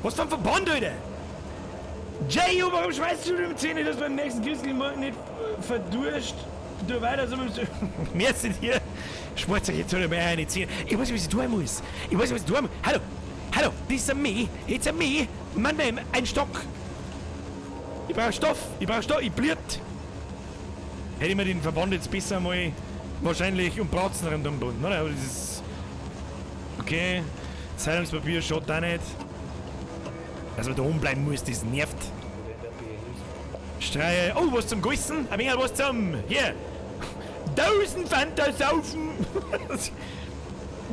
Was für ein Verband, Alter! Jayo, warum schmeißt du mit Zähne, dass beim nächsten Christelmarkt nicht verdurst? Du weiter so mit dem. Merci dir! Schmeißt euch jetzt wieder mehr eine Zähne. Ich weiß nicht, was ich tun muss. Ich weiß nicht, was ich tun muss. Hallo! Hallo! Das ist ein Me! Jetzt ein Me! Mann, ein Stock! Ich brauch Stoff! Ich brauch Stoff! Ich bliert! Hätte ich mir den Verband jetzt besser mal wahrscheinlich um Bratzen rundumbunden, oder? Aber das ist. Okay. Zeitungspapier schaut da nicht. Dass man da oben bleiben muss, das nervt. Streiche. Oh, was zum Gießen? Ein wenig was zum. Hier! 1000 Fanta saufen!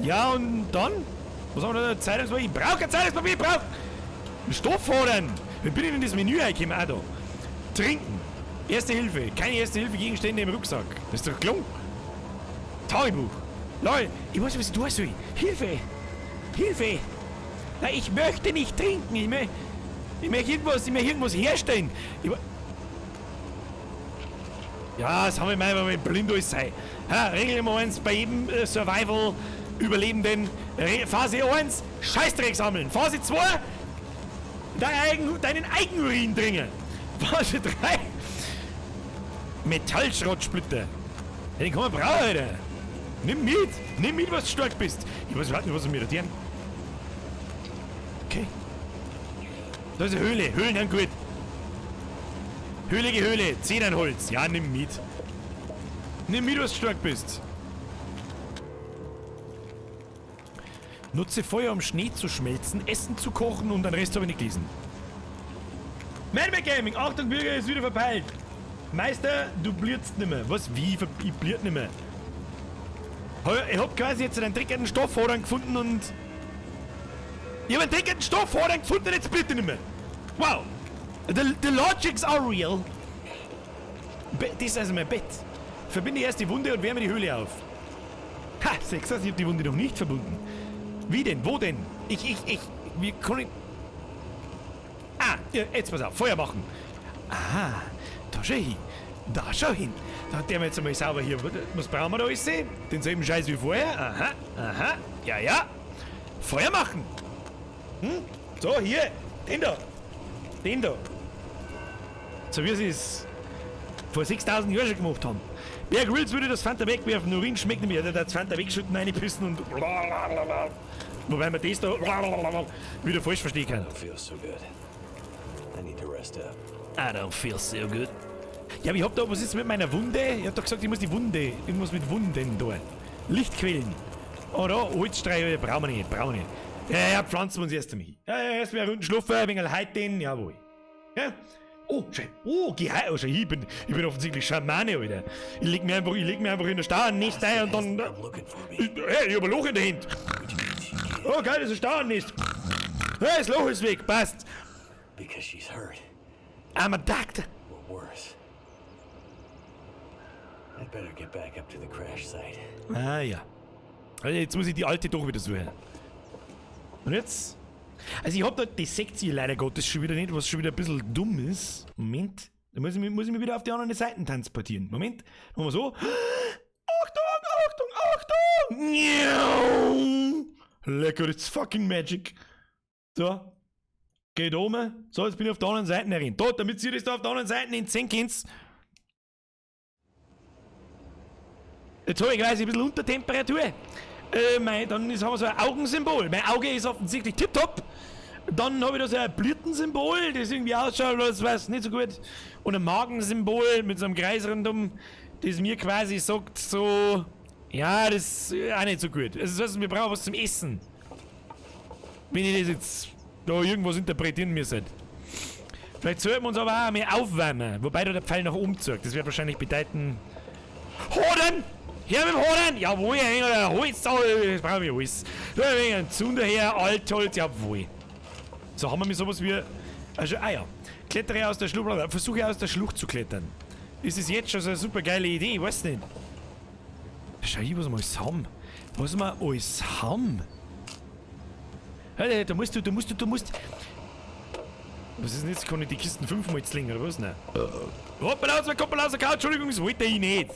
Ja, und dann? Was haben wir da? Zeitungspapier? Ich brauche kein Zeitungspapier, ich brauche Stoffhodern! Wie bin ich in das Menü reingekommen? Auch da. Trinken. Erste Hilfe. Keine Erste Hilfe Gegenstände im Rucksack. Das ist doch gelungen. Tagebuch. Leute, ich weiß nicht, was ich tun soll. Hilfe! Hilfe! Nein, ich möchte nicht trinken. Ich möchte irgendwas herstellen. Ja, das haben wir mal, weil wir blind alles sein. Ha, Regel Nummer 1 bei jedem Survival Überlebenden. Phase 1, Scheißdreck sammeln. Phase 2, deinen Eigenurin trinken. Phase 3, Metallschrottsplitter. Ja, den kann man brauchen, Alter. Nimm mit. Nimm mit, was du stark bist. Ich weiß überhaupt nicht, was wir rotieren. Okay. Da ist eine Höhle. Höhlen sind gut. Höhlige Höhle. Zedernholz. Ja, nimm mit. Nimm mit, was du stark bist. Nutze Feuer, um Schnee zu schmelzen, Essen zu kochen und den Rest habe ich nicht gelesen. Madman Gaming! Achtung, Bürger ist wieder verpeilt. Meister, du blierst nimmer. Was? Wie? Ich bliert nimmer. Ich hab quasi jetzt einen dreckigen Stoffhodern gefunden und... Ich hab einen dreckigen Stoffhodern gefunden und jetzt bliert ich nimmer. Wow! The logics are real. Das ist also mein Bett. Verbinde erst die Wunde und wärme die Höhle auf. Ha, 6, ich hab die Wunde noch nicht verbunden. Wie denn? Wo denn? Wie kann ich... Ah, jetzt pass auf, Feuer machen. Ah, da schau hin. Da schau hin. Da hat der mir jetzt einmal sauber hier. Was brauchen wir da alles? Denselben Scheiß wie vorher. Aha, aha, ja, ja. Feuer machen. Hm? So, hier. Den da. Den da. So wie sie es vor 6000 Jahren schon gemacht haben. Bear Grylls würde das Fanta wegwerfen, Urin schmeckt nicht mehr. Der hat das Fanta wegschütten, reinpissen und... Wobei man das da wieder falsch verstehen kann. I don't feel so good. I need to rest up. I don't feel so good. Ja, aber ich hab da, was ist mit meiner Wunde? Ich hab doch gesagt, ich muss die Wunde, irgendwas mit Wunden da. Lichtquellen. Oh da, Holzstreiche, brauchen wir nicht, brauchen wir nicht. Ja, ja, pflanzen wir uns erst einmal hin. Ja, ja, erst mal eine Runde schlafen, ein wenig heiten, jawohl. Ja? Oh, schau, oh, geh heim, oh, schau, ich bin offensichtlich Schamane, Alter. Ich leg mir einfach in der Stauennest ein und dann... Hey, ich hab ein Loch in der Hand. Oh, geil, das ist ein Stauennest. Hey, das Loch ist weg, passt. Because she's hurt. I'm a doctor. Or worse. I'd better get back up to the crash site. Ah ja. Also jetzt muss ich die alte doch wieder suchen. Und jetzt? Also ich hab da die Sektie leider Gottes schon wieder nicht, was schon wieder ein bisschen dumm ist. Moment. Da muss ich mich wieder auf die anderen Seiten transportieren. Moment. Machen wir so. Achtung, Achtung, Achtung! Lecker, it's fucking magic. So. Geht um. So, jetzt bin ich auf der anderen Seite herin. Da, damit ihr das da auf der anderen Seite in könnt. Jetzt habe ich quasi ein bisschen Untertemperatur. Dann haben wir so ein Augensymbol. Mein Auge ist offensichtlich tipptopp. Dann habe ich da so ein Blütensymbol, das irgendwie ausschaut, das weiß nicht so gut. Und ein Magensymbol mit so einem Kreis rundum, das mir quasi sagt so, ja, das ist auch nicht so gut. Also das heißt, wir brauchen was zum Essen. Wenn ich das jetzt da irgendwas interpretieren müsste. Vielleicht sollten wir uns aber auch mehr aufwärmen. Wobei da der Pfeil nach oben zeigt. Das wird wahrscheinlich bedeuten... Hoden! Her mit dem Horn! Jawohl, Alter, Holz, das brauchen wir alles. Da ein wenig Zunder her, Altholz, jawohl. So, haben wir mit sowas wie. Also, ah ja. Klettere aus der Schlucht, versuche aus der Schlucht zu klettern. Ist es jetzt schon so eine super geile Idee? Ich weiß nicht. Schau hier, was wir alles haben. Was wir alles haben. Alter, da musst du. Was ist denn jetzt? Kann ich die Kisten fünfmal zwingen, oder was? Nein. Hoppala, aus, Koppel aus der Couch, Entschuldigung, das wollte ich nicht.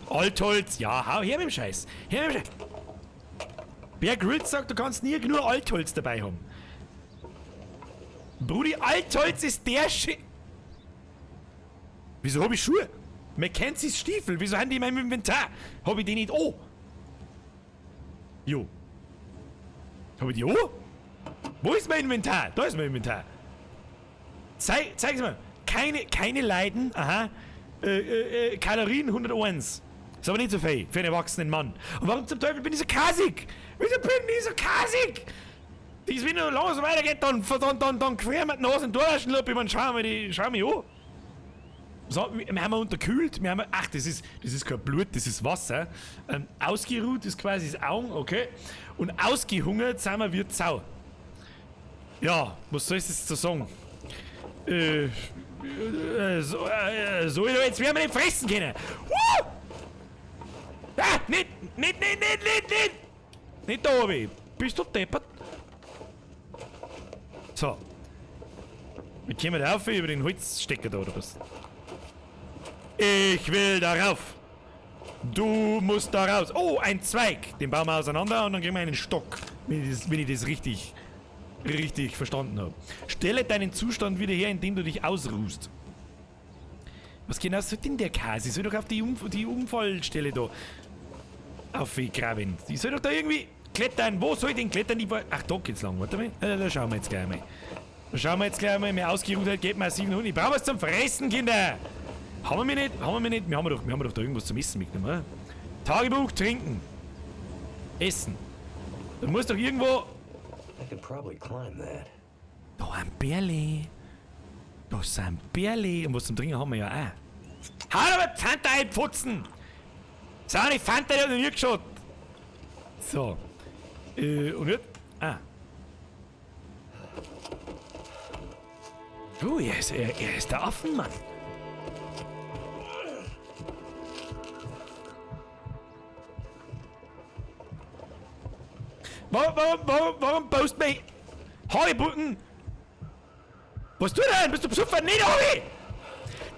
Altholz, ja, hau her mit dem Scheiß. Her mit dem Scheiß. Bear Grylls sagt, du kannst nie genug Altholz dabei haben. Brudi, Altholz ist der Shit. Wieso hab ich Schuhe? Mackenzies Stiefel, wieso haben die in meinem Inventar? Hab ich die nicht an? Jo. Hab ich die an? Wo ist mein Inventar? Da ist mein Inventar. Zeig's mal. Keine Leiden, aha. Kalorien 101. Ist aber nicht so viel für einen erwachsenen Mann. Und warum zum Teufel bin ich so kasig? Wieso bin ich so kasig? Das, wenn noch lange so weitergeht, dann quer mit die Nase und durch. Ich meine, schau mich an. So, wir haben unterkühlt, wir haben, ach, das ist kein Blut, das ist Wasser. Ausgeruht ist quasi das Augen, okay. Und ausgehungert sind wir wie Sau. Ja, was soll ich jetzt so sagen? So, jetzt werden wir nicht fressen können. Ah, nicht! Nicht da oben. Bist du deppert? So. Wir kommen da rauf über den Holzstecker da, oder was? Ich will da rauf. Du musst da raus. Oh, ein Zweig. Den bauen wir auseinander und dann kriegen wir einen Stock. Wenn ich das richtig verstanden habe. Stelle deinen Zustand wieder her, indem du dich ausruhst. Was genau soll denn der Käse? Ich soll doch auf die Unfallstelle da aufgraben. Ich soll doch da irgendwie klettern. Wo soll ich denn klettern? Ach, da geht's lang. Warte mal. Da schauen wir jetzt gleich mal. Da schauen wir jetzt gleich mal. Mehr Ausgeruhtheit geht massiv nach unten. Ich brauche was zum Fressen, Kinder. Haben wir nicht? Haben wir nicht? Wir haben doch da irgendwas zum Essen mitgenommen, oder? Tagebuch, trinken. Essen. Da muss doch irgendwo... Da ein Bärli. Da ist ein Bärli. Und was zum Trinken haben wir ja auch. Hau doch mit Fanta ein, Pfotzen! So eine Fanta, die hat noch nie geschaut. So. Und jetzt? Ah. Oh, er ist der Affenmann. Warum baust du mich? Haributten! Was tut er denn? Bist du besoffen? Nicht, Harry!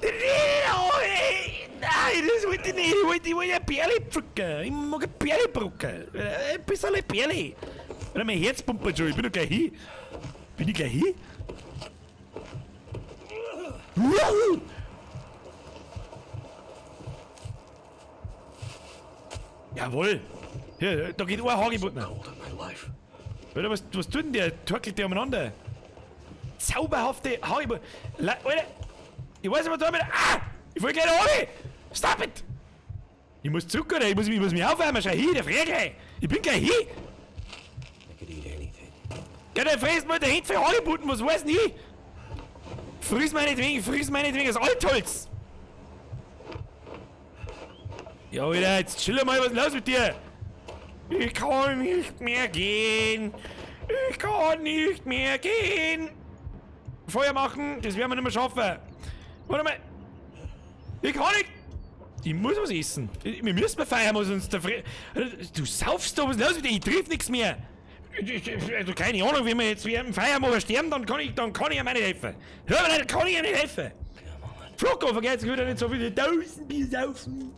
Nicht, Harry! Nein, das wollte ich nicht. Ich wollte eine Perle pflücken. Ich mag eine Perle pflücken. Ein bisschen Perle. Mein Herz pumpert schon. Ich bin doch gleich hin. Bin ich gleich hin? Jawohl! Hier, da geht ein Haributten. Alter, was tut denn der? Torkelt der umeinander? Zauberhafte Haribo. Alter! Ich weiß nicht, was da mit. Ah! Ich wollte gleich da runter! Stop it! Ich muss zurück, oder? Ich muss mich aufwärmen. Schau hin, der friert gleich! Ich bin gleich hin! Ja, der frisst mal der Hände für Haributten, was weiß denn ich? Friss meinetwegen das Altholz! Ja, Alter, jetzt chill mal, was ist los mit dir? Ich kann nicht mehr gehen. Ich kann nicht mehr gehen. Feuer machen, das werden wir nicht mehr schaffen. Warte mal. Ich kann nicht. Ich muss was essen. Wir müssen mal feiern, muss uns der Du saufst da, was ist los mit dir? Ich triff nichts mehr. Also keine Ahnung, wenn wir jetzt feiern machen sterben, dann kann ich ihm nicht helfen. Hör mal, dann kann ich ihm nicht helfen. Flocko, vergesst wieder nicht so viele 1000 Bier saufen.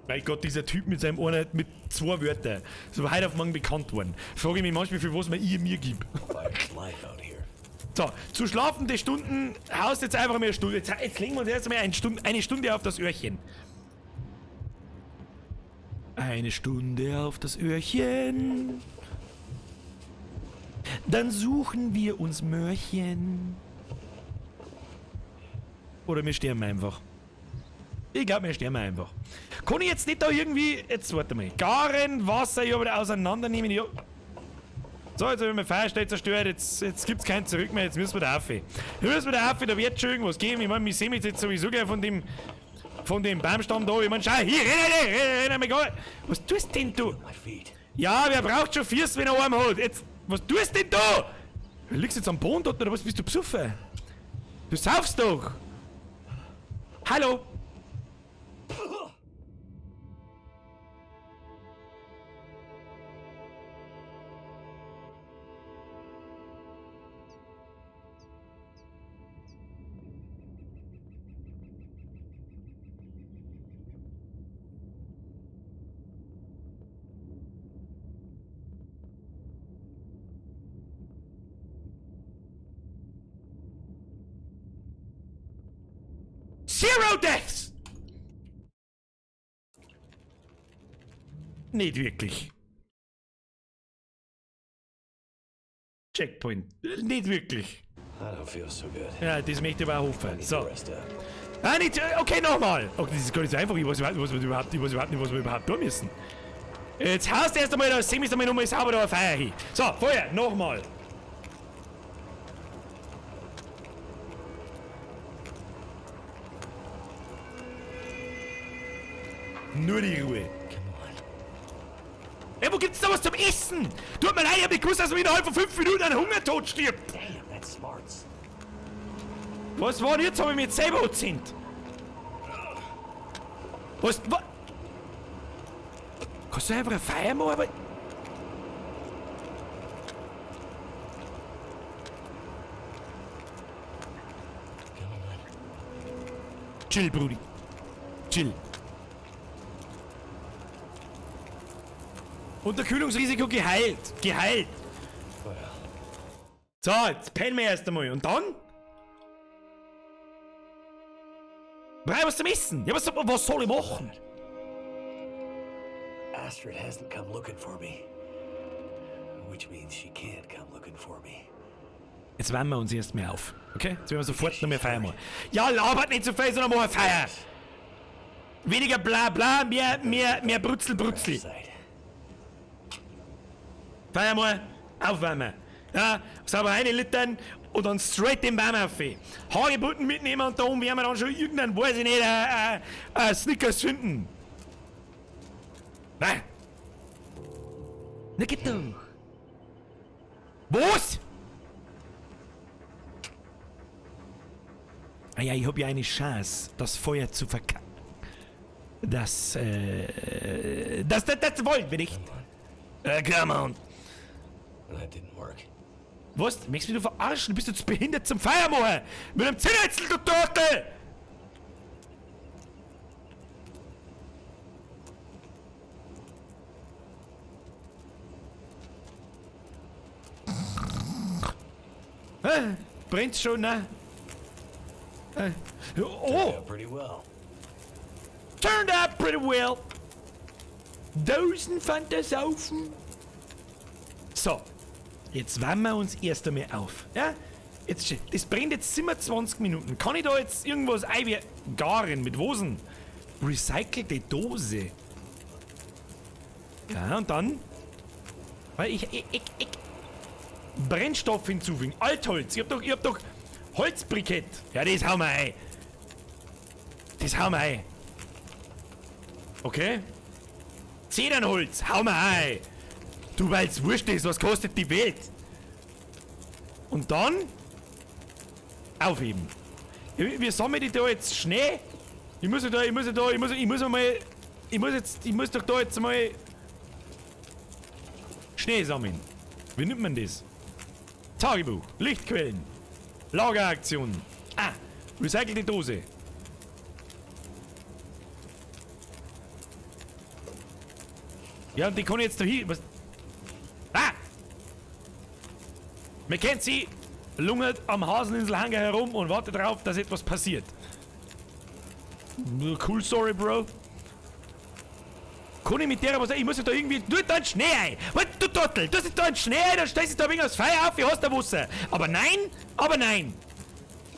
Mein Gott, dieser Typ mit seinem einen, mit 2 Wörtern, so heute auf morgen bekannt worden. Frage ich mich manchmal, für was man ihr mir gibt. So, zu schlafende Stunden haust jetzt einfach mal eine Stunde. Jetzt legen wir uns erst mal eine Stunde auf das Öhrchen. Eine Stunde auf das Öhrchen. Dann suchen wir uns Möhrchen. Oder wir sterben einfach. Ich glaube, wir sterben einfach. Kann ich jetzt nicht da irgendwie... Jetzt warte mal. Garen, Wasser, ja, wieder auseinandernehmen. Ja. So, jetzt habe ich mein Feuerstein zerstört. Jetzt gibt es kein Zurück mehr. Jetzt müssen wir da rauf. Jetzt müssen wir da rauf, da wird schon irgendwas geben. Ich meine, wir sehen jetzt sowieso gleich von dem Von dem Baumstamm da. Ich mein, schau, hier, renn, renn, renn, was tust denn du? Ja, wer braucht schon Füße, wenn er Arm hat? Jetzt, was tust denn du? Du liegst jetzt am Boden dort, oder was? Bist du besoffen? Du saufst doch! Hallo? Zero Deaths! Nicht wirklich. Checkpoint. Nicht wirklich. I don't feel so good. Ja, das möchte ich aber auch hoffen. So. Rest up. Ah, nicht, okay, nochmal. Okay, das ist gar nicht so einfach. Ich weiß überhaupt nicht, was wir überhaupt tun müssen. Jetzt haust du erst einmal da, sehen wir einmal nochmal sauber da ein Feuer hin. So, Feuer, nochmal. Nur die Ruhe. Ey, wo gibt's da was zum Essen? Tut mir leid, ich hab nicht gewusst, dass man innerhalb von 5 Minuten einen Hungertod stirbt. Damn, that's smarts. Was war denn jetzt? Hab ich mich jetzt selber angezündet? Was? Kannst du einfach ein Feuer machen? Aber chill, Brudi. Chill. Unterkühlungsrisiko geheilt. Geheilt. So, jetzt pennen wir erst einmal. Und dann? Brauch was zum Essen. Ja, was soll ich machen? Astrid hasn't come looking for me. Which means she can't come looking for me. Jetzt wärmen wir uns erst mehr auf. Okay? Jetzt werden wir sofort noch mehr Feier machen. Ja, labert nicht so viel, sondern machen Feier. Weniger bla bla, mehr Brutzel Brutzel. Feier mal, aufwärmen. Ja, sauber reinlittern und dann straight den Baum auf. Hagebutten mitnehmen und da oben werden wir dann schon irgendeinen, weiß ich nicht, Snickers finden. Nein. Na geht doch. Was? Ah ja, ich hab ja eine Chance, das Feuer zu verkacken. Das wollen wir nicht. Come on. That didn't work. Was? Möchtest du mich verarschen? Bist du zu behindert zum Feier machen? Mit einem Zinnetzel, du Turtel! Brennt's schon, ne? Oh! Turned out pretty well. Turned out pretty well. Dosen Saufen. So, jetzt wärmen wir uns erst einmal auf. Ja? Jetzt, das brennt jetzt 27 Minuten. Kann ich da jetzt irgendwas garen? Mit Wosen? Recycelte Dose. Ja, und dann? Weil ich Brennstoff hinzufügen. Altholz. Ich hab doch Holzbrikett. Ja, das hauen wir ein. Das hauen wir ein. Okay. Zedernholz. Hauen wir ein. Du, weil's wurscht ist, was kostet die Welt? Und dann aufheben. Wir sammeln die da jetzt schnell. Ich muss doch da jetzt mal Schnee sammeln. Wie nimmt man das? Tagebuch, Lichtquellen, Lageraktion. Ah, recycelte Dose. Ja, und die kann ich jetzt da hin. Was? Ah! Mackenzie lungert am Haseninselhanger herum und wartet darauf, dass etwas passiert. Cool story, Bro. Kann ich mit der was? Ich muss ja da irgendwie. Du da einen Schnee ein! Was, du Trottel! Du hast da einen Schnee ein, dann stellst du da wegen aufs Feuer auf, wie hast du Wasser? Aber nein, aber nein!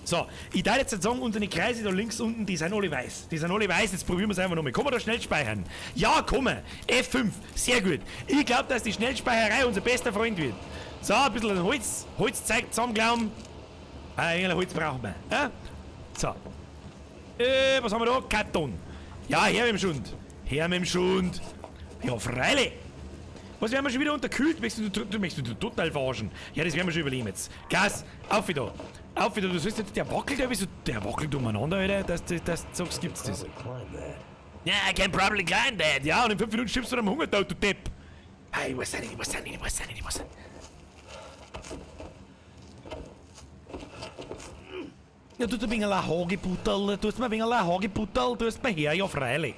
So, ich darf jetzt sagen, unsere Kreise da links unten, die sind alle weiß. Die sind alle weiß, jetzt probieren wir es einfach nochmal. Kann man da schnell speichern? Ja, komm! F5, sehr gut. Ich glaube, dass die Schnellspeicherei unser bester Freund wird. So, ein bisschen Holz, Holzzeug zusammenglauben. Ah, Holz brauchen wir. Ja? So. Was haben wir da? Karton. Ja, her mit dem Schund. Her mit dem Schund. Ja, freilich. Was, werden wir schon wieder unterkühlt? Möchtest du total verarschen? Ja, das werden wir schon überleben jetzt. Gas, auf wieder. Auf wieder. Du siehst jetzt, der wackelt ja, wieso? Der wackelt umeinander, Alter. Das sagst, gibt's das. Ja, I can probably climb that. Ja, und in 5 Minuten stirbst du am Hungertod, du Depp. Hey, was denn, was denn, was denn, was denn? Ja, tut ein wenig ein Hagebuttl, tust mir ein wenig ein Hagebuttl, tust mir her, ja freilich.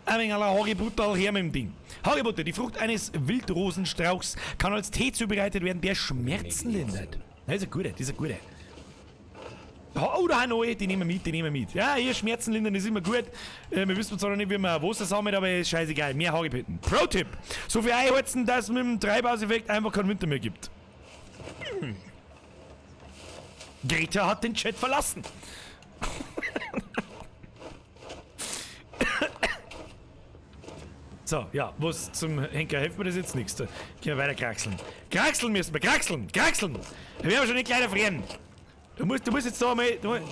Ein wenig ein Hagebuttl her mit dem Ding. Hagebutte, die Frucht eines Wildrosenstrauchs, kann als Tee zubereitet werden, der Schmerzen lindert. Das ist eine gute, das ist eine gute. Oh, da haben neue, die nehmen wir mit, die nehmen wir mit. Ja, hier Schmerzen lindern ist immer gut. Wir wissen zwar noch nicht, wie man Wasser sammelt, aber ist scheißegal. Mehr Hagebutten. Pro-Tipp! So viel einholzen, dass es mit dem Treibhauseffekt einfach keinen Winter mehr gibt. Hm. Greta hat den Chat verlassen. So, ja, was zum Henker hilft mir das jetzt nichts. Da können wir weiter kraxeln. Kraxeln müssen wir, kraxeln, kraxeln! Da werden wir schon nicht kleiner frieren. Du musst jetzt da mal. Du musst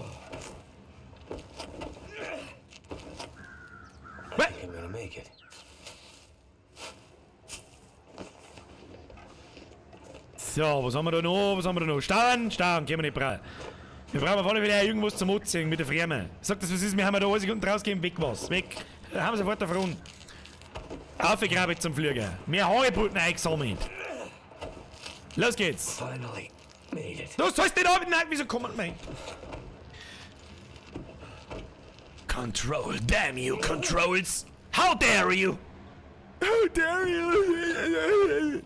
So, was haben wir da noch? Was haben wir da noch? Stauen, Stauen, können wir nicht brauchen. Wir brauchen auf alle Fälle irgendwas zum Anziehen mit der Freme. Sag das, was ist, wir haben da 1 Sekunden rausgegeben, weg was. Weg. Da haben wir sofort davon. Aufgegraben zum Flieger. Mehr Hagebutten eingesammelt. Los geht's. Finally made it. Du sollst nicht arbeiten, nein, wieso kommt man? Control, damn you, controls. How dare you? How dare you?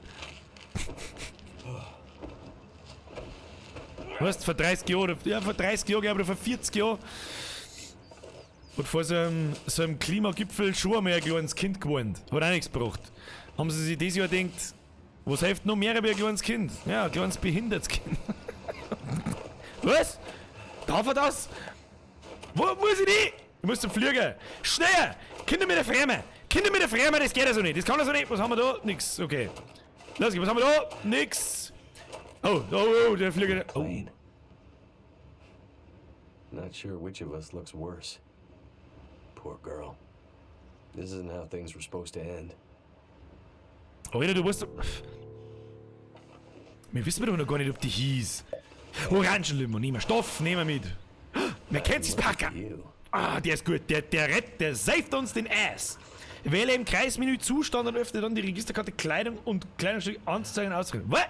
Weißt, vor 30 Jahren, ja, vor 30 Jahren, aber vor 40 Jahren. Und vor so einem Klimagipfel schon einmal ein kleines Kind gewohnt. Hat auch nichts gebracht. Haben sie sich dieses Jahr gedacht, was hilft noch mehr wie ein kleines Kind? Ja, ein kleines behindertes Kind. Was? Darf er das? Wo muss ich nicht? Ich muss zum Flieger. Schnell! Kinder mit der Freme! Kinder mit der Freme, das geht ja so nicht. Das kann ja so nicht. Was haben wir da? Nix. Okay. Los geht's. Was haben wir da? Nix. Oh, oh, oh, der Flieger. Oh. Not sure which of us looks worse. Poor girl. This isn't how things were supposed to end. Alter, du musst. Wir wissen doch noch gar nicht, ob die hieß. Orangenlimo, nehmen wir Stoff, nehmen wir mit. Wer kennt sich Packer? Ah, der ist gut. Der rettet, der saved uns den Ass. Wähle im Kreismenü Zustand und öffne dann die Registerkarte Kleidung und Kleidungsstück anzuzeigen und auszugeben. Was?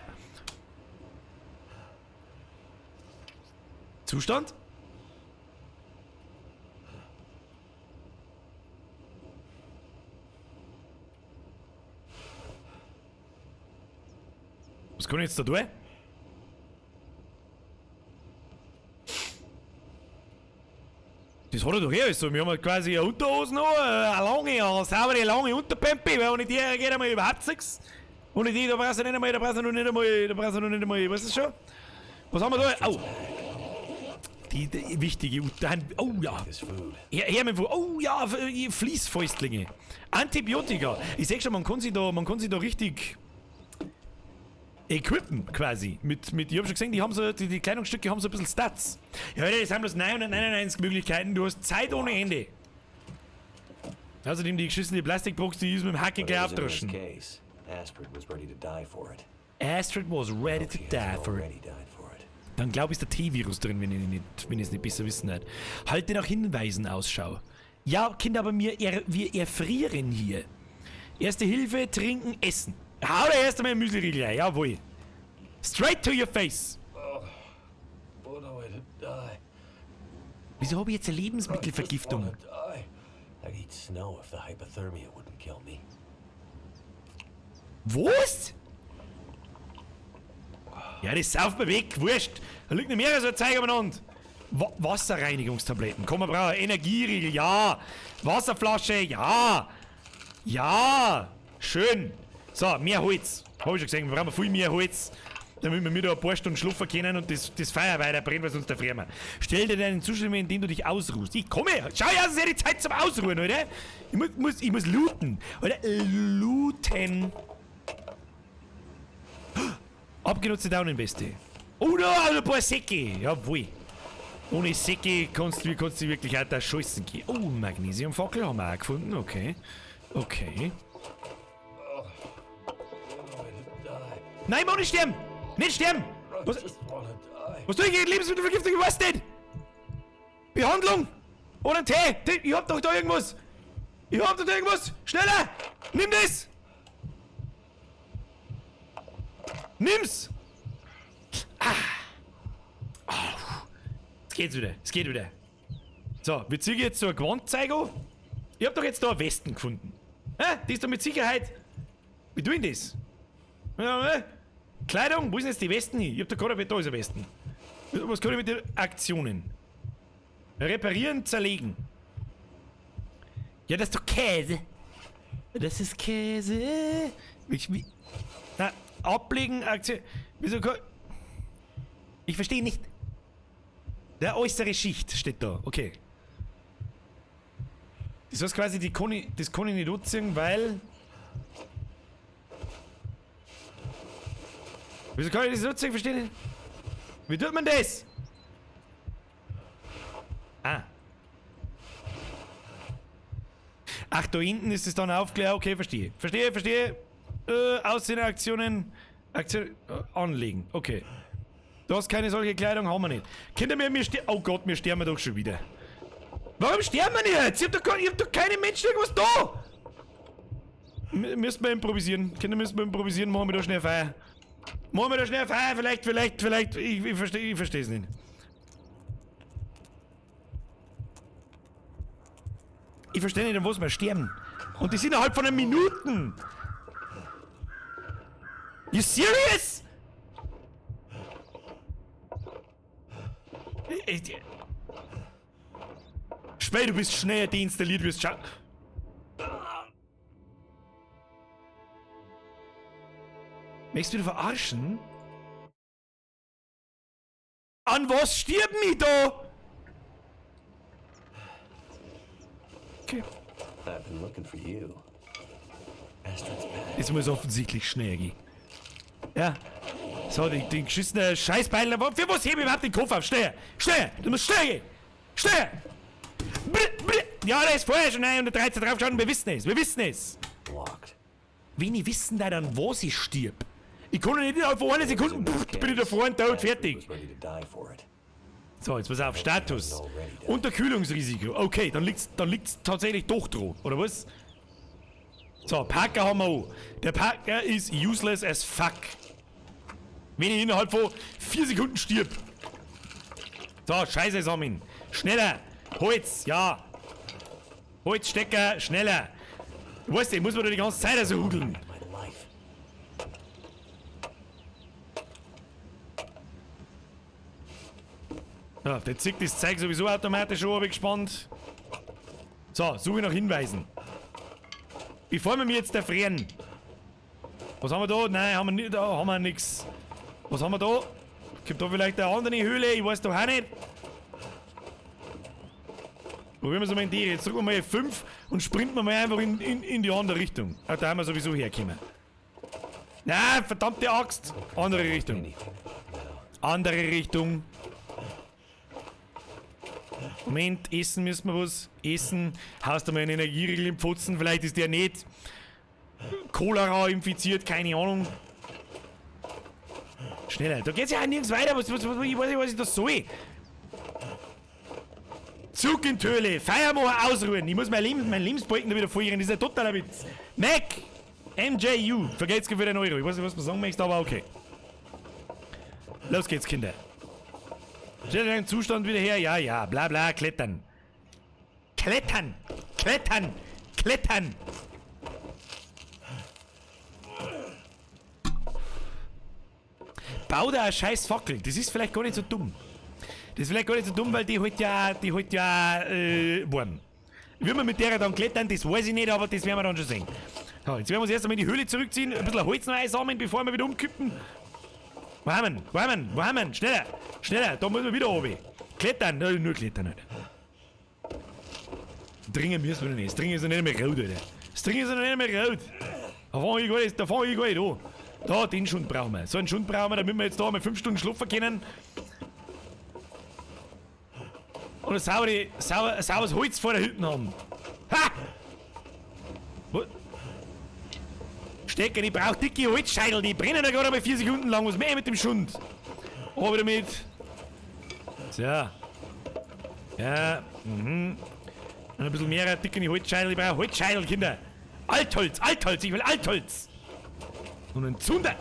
Zustand? Was kann ich jetzt da tun? Das hat er doch eh alles so. Wir haben quasi eine Unterhose noch, eine lange, eine saubere, lange Unterpempe, weil ohne die geht einmal überhaupt nichts. Ohne die, da brauchst du nicht einmal, da brauchst du noch nicht einmal, da brauchst du noch nicht einmal, weißt du schon? Was haben wir da? Oh! Die wichtige, oh ja! Her mit, oh ja, Fließfäustlinge. Antibiotika. Ich seh schon, man kann sich da richtig equippen quasi. Mit, ich hab schon gesehen, die haben so, die Kleidungsstücke haben so ein bisschen Stats. Ja, das haben bloß 999 Möglichkeiten, du hast Zeit ohne Ende. Außerdem die geschissene Plastikbox, die ist mit dem Hacke gleich aufdroschen. Astrid was ready to die for it. Astrid was ready to die for it. Dann glaube ich, ist der T-Virus drin, wenn ich es nicht besser wissen nicht. Halte nach Hinweisen Ausschau. Ja, Kinder, aber wir erfrieren hier. Erste Hilfe, trinken, essen. Hau dir erst einmal ein Müsli-Riegel rein, jawohl. Straight to your face. Wieso habe ich jetzt eine Lebensmittelvergiftung? Was? Ja, das sauft mir weg, wurscht. Da liegt nicht mehr so ein Zeug umeinander. Wasserreinigungstabletten, komm, wir brauchen Energieriegel, ja. Wasserflasche, ja. Ja, schön. So, mehr Holz. Hab ich schon gesehen, wir brauchen viel mehr Holz, damit wir wieder ein paar Stunden schlafen können und das Feuer weiter brennt, weil sonst erfrieren wir. Stell dir deinen Zustand, in dem du dich ausruhst. Ich komme! Schau ja, es ist ja die Zeit zum Ausruhen, oder? Ich muss looten. Oder? Looten. Abgenutzte Daunenweste. Oh, da, ein paar Säcke. Jawohl. Ohne Säcke kannst du wirklich auch da scheißen gehen. Oh, Magnesiumfackel haben wir auch gefunden. Okay. Okay. Nein, Mann, nicht sterben! Nicht sterben! Was tue ich gegen Lebensmittelvergiftung? Ich weiß nicht! Behandlung! Oder ein Tee! Ich hab doch da irgendwas! Ich hab doch da irgendwas! Schneller! Nimm das! Nimm's! Ah. Oh. Es geht wieder, es geht wieder. So, wir ziehen jetzt so ein Gewandzeug an. Ich hab doch jetzt da eine Westen gefunden. Hä? Die ist doch mit Sicherheit. Wie tue ich das? Kleidung? Wo ist denn jetzt die Westen hin? Ich hab da gerade, da ist eine Westen. Was kann ich mit den Aktionen? Reparieren, zerlegen. Ja, das ist doch Käse. Das ist Käse. Na, ablegen, Aktion. Wieso kann. Ich verstehe nicht. Der äußere Schicht steht da. Okay. Das heißt quasi, die kann ich, das kann ich nicht anziehen, weil. Wieso kann ich das nicht anziehen? Verstehe nicht. Wie tut man das? Ah. Ach, da hinten ist es dann aufgeklärt. Okay, verstehe. Verstehe, verstehe. Aussehen, Aktionen. Aktion, anlegen. Okay. Du hast keine solche Kleidung, haben wir nicht. Kinder, wir sterben. Oh Gott, wir sterben doch schon wieder. Warum sterben wir jetzt? Ich hab doch keine Menschen irgendwas da! Müssen wir improvisieren. Kinder, müssen wir improvisieren. Machen wir da schnell Feuer. Machen wir da schnell Feuer. Vielleicht. Ich verstehe es nicht. Ich verstehe nicht, an was wir sterben. Und das innerhalb von einer Minuten. You serious? Späh, du bist schneller deinstalliert, wirst schauen. Möchtest du wieder verarschen? An was stirb ich da? Okay. Es muss offensichtlich schnell gehen. Ja. So, den geschissenen Scheißbeil. Für was hebe ich überhaupt den Koffer auf? Schneller! Schneller! Du musst schnell gehen! Schneller! Ja, da ist vorher schon 113 draufgeschaut und wir wissen es. Wir wissen es. Wenn ich wissen da dann, was ich stirb. Ich kann doch nicht innerhalb von einer Sekunde, pff, bin ich da vorne tot, fertig. So, jetzt pass auf, Status. Unterkühlungsrisiko. Okay, dann liegt's tatsächlich doch dran, oder was? So, Parker haben wir auch. Der Parker ist useless as fuck. Wenn ich innerhalb von 4 Sekunden stirb. So, Scheiße, Samin. Schneller. Holz, ja. Holzstecker, schneller. Du weißt, ich muss mir doch die ganze Zeit so hudeln. Ja, der zieht das Zeug sowieso automatisch an, hab ich gespannt. So, suche nach Hinweisen. Bevor wir mir jetzt erfrieren. Was haben wir da? Nein, haben wir nicht, da haben wir nix. Was haben wir da? Kommt da vielleicht eine andere Höhle? Ich weiß doch auch nicht. Probieren wir es mal in die. Jetzt drücken wir mal F5 und sprinten wir mal einfach in die andere Richtung. Ah, da haben wir sowieso hergekommen. Na, verdammte Axt! Andere Richtung. Andere Richtung. Moment, essen müssen wir was. Essen. Haust du mal einen Energieriegel im Pfotzen? Vielleicht ist der nicht Cholera infiziert, keine Ahnung. Schneller. Da geht's ja auch nirgends weiter. Ich weiß nicht, was ich da soll. Zug in die Höhle. Feier machen, ausruhen. Ich muss mein Lebensbalken da wieder vollkriegen. Das ist ja totaler Witz. Mac! MJU. Vergeht's für den Euro. Ich weiß nicht, was man sagen möchte, aber okay. Los geht's, Kinder. Stell deinen Zustand wieder her. Ja, ja. Bla, bla. Klettern. Klettern. Klettern. Klettern. Bau da eine scheiß Fackel. Das ist vielleicht gar nicht so dumm. Das ist vielleicht gar nicht so dumm, weil die halt ja, warm. Wie wir mit der dann klettern, das weiß ich nicht, aber das werden wir dann schon sehen. So, jetzt werden wir uns erst einmal in die Höhle zurückziehen, ein bisschen Holz noch einsammeln, bevor wir wieder umkippen. Wo haben wir? Wo haben wir? Schneller! Schneller! Da müssen wir wieder runter. Klettern! Nein, nur klettern, Alter. Dringen müssen wir noch nicht. Das Dringen ist noch nicht mehr rot, Alter. Das Dringen ist noch nicht mehr rot. Da fange ich gar nicht an. Da, den Schund brauchen wir. So einen Schund brauchen wir, damit wir jetzt da mal 5 Stunden schlafen können. Und ein sauberes Holz vor der Hütte haben. Ha! Was? Stecker, ich brauch dicke Holzscheitel, die brennen da gerade mal 4 Sekunden lang. Was mehr mit dem Schund? Aber damit. So. Ja, mhm. Und ein bisschen mehr dicke Holzscheitel. Ich brauche Holzscheitel, Kinder. Altholz, Altholz, ich will Altholz. Und ein Zunder.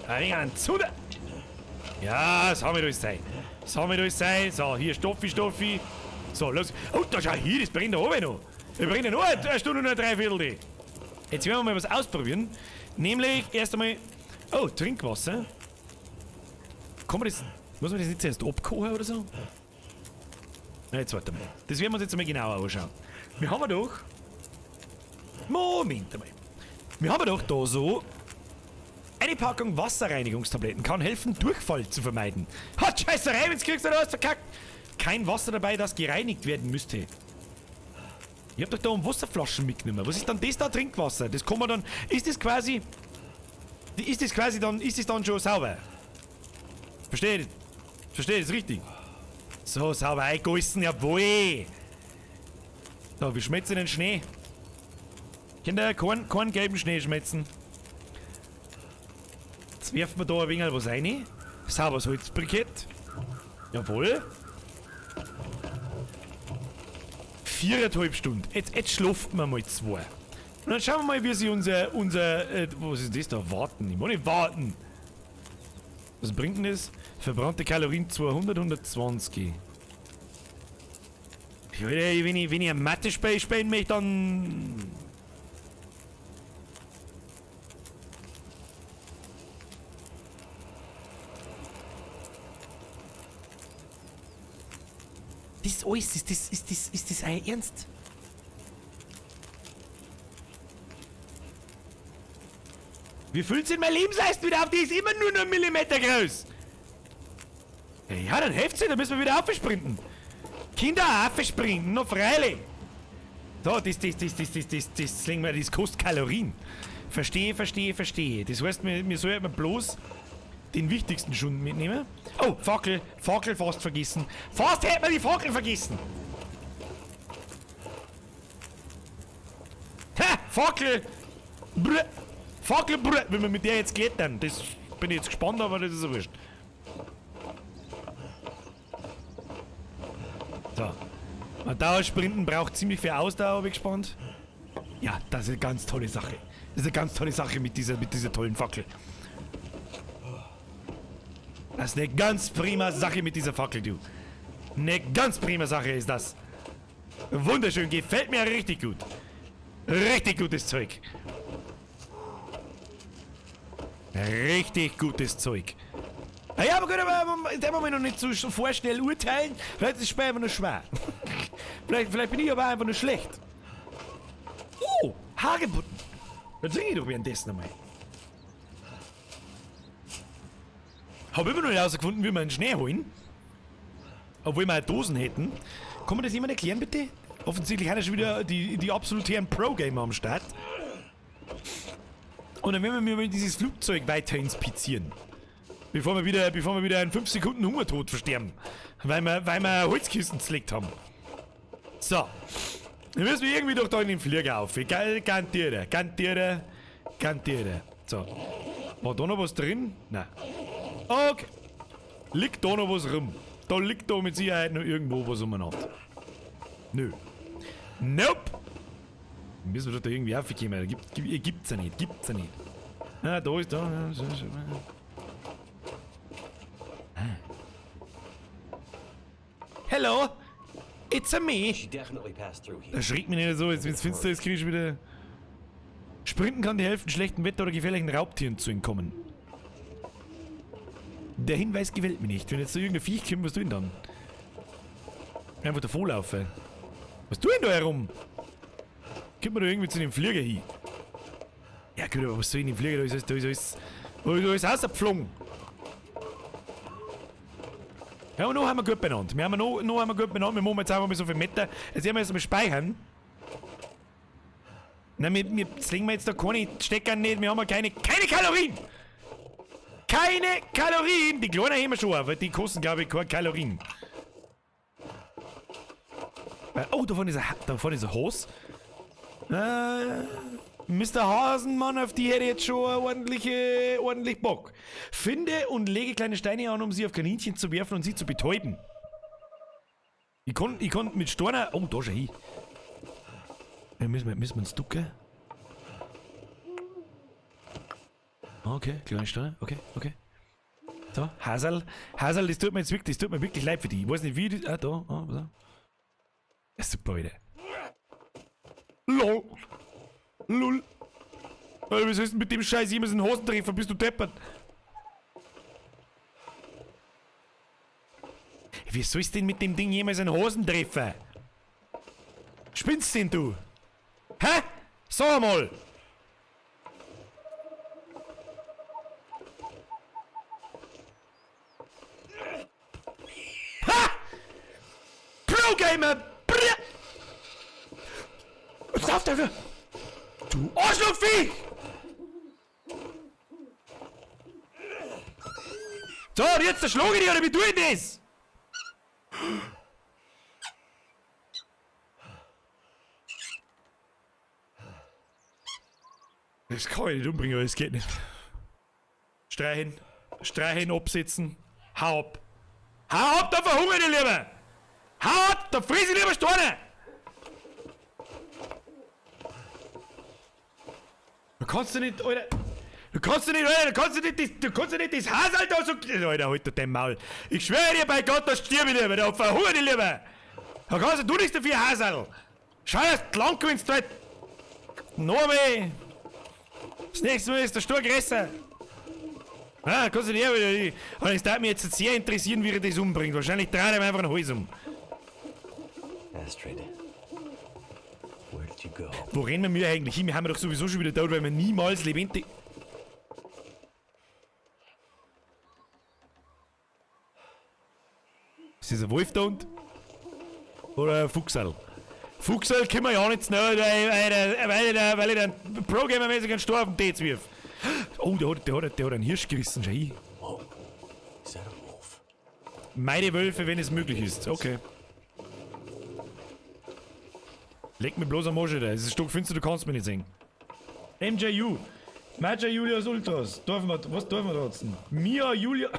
Ein Zunder. Ja, das haben wir alles sein. Das haben wir alles sein. So, hier Stoffi, Stoffi. So, los. Oh, da schau hier, das brennt da oben noch. Wir brennen noch eine Stunde und eine Dreiviertel. Jetzt werden wir mal was ausprobieren. Nämlich erst einmal. Oh, Trinkwasser. Kann man das. Muss man das nicht zuerst abkochen oder so? Na, jetzt warte mal. Das werden wir uns jetzt einmal genauer anschauen. Wir haben doch. Moment einmal. Wir haben doch da so. Eine Packung Wasserreinigungstabletten kann helfen, Durchfall zu vermeiden. Hat Scheißerei, wenn's kriegst du da alles verkackt. Kein Wasser dabei, das gereinigt werden müsste. Ich hab doch da um Wasserflaschen mitgenommen. Was ist dann das da? Trinkwasser? Das kann man dann. Ist das quasi. Ist das quasi dann. Ist das dann schon sauber? Versteht? Versteht das richtig? So, sauber eingegossen, jawohl! So, wie schmeckt's in den Schnee? Kinder, keinen gelben Schnee schmetzen. Jetzt werfen wir da ein wenig was rein. Sauberes Holzbrikett. Jawohl. 4,5 Stunden. Jetzt schlafen wir mal 2. Und dann schauen wir mal, wie sich unser was ist das da? Warten. Ich muss nicht warten. Was bringt denn das? Verbrannte Kalorien 200, 120. Wenn ich ein Mathe-Spiel spielen möchte, dann... Das ist alles, ist das euer Ernst? Wie füllt sich mein Lebensleisten wieder auf? Die ist immer nur noch einen Millimeter groß. Ja, dann helft sie, dann müssen wir wieder aufsprinten. Kinder, aufsprinten, noch freilich. So, das kostet Kalorien. Verstehe, verstehe, verstehe. Das heißt, wir sollten bloß den wichtigsten Schund mitnehmen. Oh, Fackel, Fackel fast vergessen. Fast hätte man die Fackel vergessen. Ha, Fackel! Brr. Fackel, brr. Wenn wir mit der jetzt klettern, das bin ich jetzt gespannt, aber das ist ja wurscht. So. Ein Dauersprinten braucht ziemlich viel Ausdauer, bin ich gespannt. Ja, das ist eine ganz tolle Sache. Das ist eine ganz tolle Sache mit dieser tollen Fackel. Das ist eine ganz prima Sache mit dieser Fackel, du. Eine ganz prima Sache ist das. Wunderschön, gefällt mir richtig gut. Richtig gutes Zeug. Richtig gutes Zeug. Ja, aber gut, aber in dem Moment noch nicht so vorschnell urteilen. Vielleicht ist das Spiel einfach nur schwer. vielleicht bin ich aber einfach nur schlecht. Oh, Hagebutten. Dann singe ich doch währenddessen einmal. Hab immer noch nicht herausgefunden, wie wir einen Schnee holen. Obwohl wir Dosen hätten. Kann mir das jemand erklären, bitte? Offensichtlich hat er schon wieder die absoluten Pro-Gamer am Start. Und dann werden wir mal dieses Flugzeug weiter inspizieren. Bevor wir wieder in 5 Sekunden Hungertod versterben. Weil wir Holzkisten zerlegt haben. So. Dann müssen wir irgendwie doch da in den Flieger auf. Garantiere, garantiere, garantiere. So. War da noch was drin? Nein. Okay. Liegt da noch was rum? Da liegt da mit Sicherheit noch irgendwo was umeinander. Nö. Nope. Müssen wir doch da irgendwie aufkommen. Gibt's ja nicht. Gibt's ja nicht. Ah, da ist da. Hello. It's a me. Da schreckt mich nicht so. Jetzt, wenn's finster ist, krieg ich wieder. Sprinten kann dir helfen, schlechtem Wetter oder gefährlichen Raubtieren zu entkommen. Der Hinweis gefällt mir nicht. Wenn jetzt so irgendein Viech kommt, was tun dann? Einfach davonlaufen. Was tun denn da herum? Kommt man da irgendwie zu dem Flieger hin? Ja gut, aber was soll ich in dem Flieger? Da ist alles rausgeflogen. Ja, und noch haben wir gut benannt. Wir haben noch haben wir gut benannt. Wir machen jetzt einfach mal so viel Meter. Jetzt werden wir erst mal speichern. Nein, wir zwingen jetzt da keine Stecker nicht. Wir haben ja keine Kalorien! Keine Kalorien! Die kleinen haben wir schon, weil die kosten, glaube ich, keine Kalorien. Oh, da vorne ist ein Hose. Mr. Hasenmann, auf die hätte ich jetzt schon ordentlich Bock. Finde und lege kleine Steine an, um sie auf Kaninchen zu werfen und sie zu betäuben. Ich konnt mit Steinen... Oh, da schau hin. Müssen wir uns ducken? Okay, kleine Steine. Okay, okay. So, Hasel. Hasel, das tut mir jetzt wirklich, das tut mir wirklich leid für dich. Ich weiß nicht, wie das... Ah, da. Ah, was da? Ja, super, wieder. LOL. LOL. Alter, wie sollst du denn mit dem Scheiß jemals in den Hosen treffen? Bist du deppert? Wie sollst du denn mit dem Ding jemals in den Hosen treffen? Spinnst denn du? Hä? Sag mal! Ha! Pro Gamer! Was auf dafür? Du Arschlochvieh! So, und jetzt erschlage ich dich, oder wie tue ich das? Das kann ich nicht umbringen, aber es geht nicht. Streichen, streichen, absitzen. Hau ab. Hau ab, da verhungere ich lieber! Hau ab, da friss ich lieber Steine! Du kannst du nicht, Alter. Du kannst du nicht, Alter, du kannst du nicht das Hasel da so. Alter, halt dein Maul. Ich schwöre dir bei Gott, da stirb ich lieber, da verhungere ich lieber. Da kannst du nichts dafür, Hasel. Schau erst lang, wenn's du halt. Noch mehr. Das nächste Mal ist der Stur größer. Ah, kannst du nicht her, aber es würde mich jetzt sehr interessieren, wie er das umbringt. Wahrscheinlich dreht er mir einfach einen Hals um. Astrid. Where did you go? Wo rennen wir eigentlich hin? Wir haben doch sowieso schon wieder tot, weil wir niemals lebendig. Ist das ein Wolf da unten? Oder ein Fuchsal? Fuchsal können wir ja nicht schnell, weil ich dann Pro-Gamer-mäßig einen Sturm auf den Tee wirf. Oh, der hat einen Hirsch gerissen, schau hin. Oh, is that a wolf? Meide Wölfe, wenn es möglich ist. Okay. Leck mir bloß am Arsch, Alter. Es ist stockfinster, du kannst mich nicht sehen. MJU. Major Julius Ultras. Dürfen wir, was dürfen wir trotzdem? Mia Julia.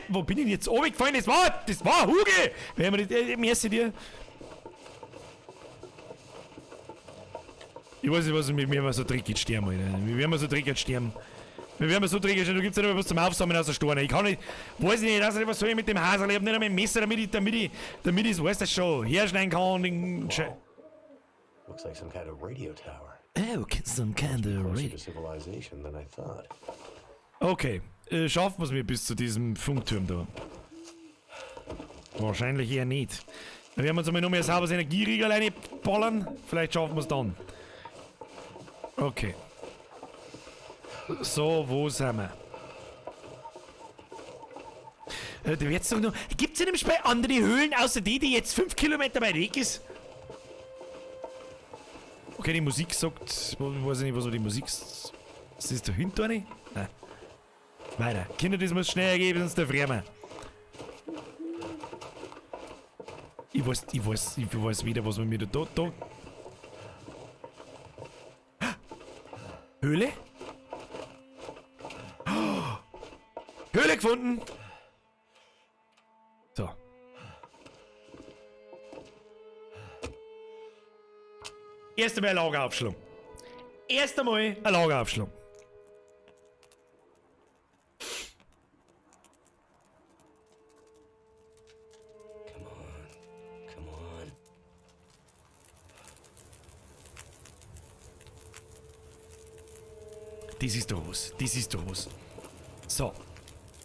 Wo bin ich denn jetzt runtergefallen? Das war Huge! Wenn wir das, merci dir. Ich weiß nicht, was mit mir so dreckig sterben, Alter. Wir werden so dreckig sterben. Wir werden so dreckig sterben. Du gibst ja nicht mehr was zum Aufsammeln aus der Storne. Ich kann nicht, weiß nicht, was soll ich mit dem Hasel? Ich hab nicht einmal ein Messer, damit ich es, weiß das schon, herschneiden kann. Den Looks like some kind of radio tower. Oh, some kind of radio. Civilization than I thought. Okay, schaffen wir es mir bis zu diesem Funkturm da? Wahrscheinlich eher nicht. Dann werden wir uns einmal noch mehr sauberes Energieriegel reinballern. Vielleicht schaffen wir es dann. Okay. So, wo sind wir? Da wird's doch noch. Gibt's in dem Spiel andere Höhlen, außer die, die jetzt 5 Kilometer weit weg ist? Okay, die Musik sagt. Weiß ich nicht, was die Musik. Ist das da hinten eine? Nein. Weiter. Kinder, das muss schneller gehen, sonst der frieren wir. Ich weiß wieder, was man mir da. Höhle? Oh. Höhle gefunden! So. Erst einmal ein Lageraufschlag. Erst einmal ein Lageraufschlag. Come on. Come on. Das ist doch was. Das ist doch was. So.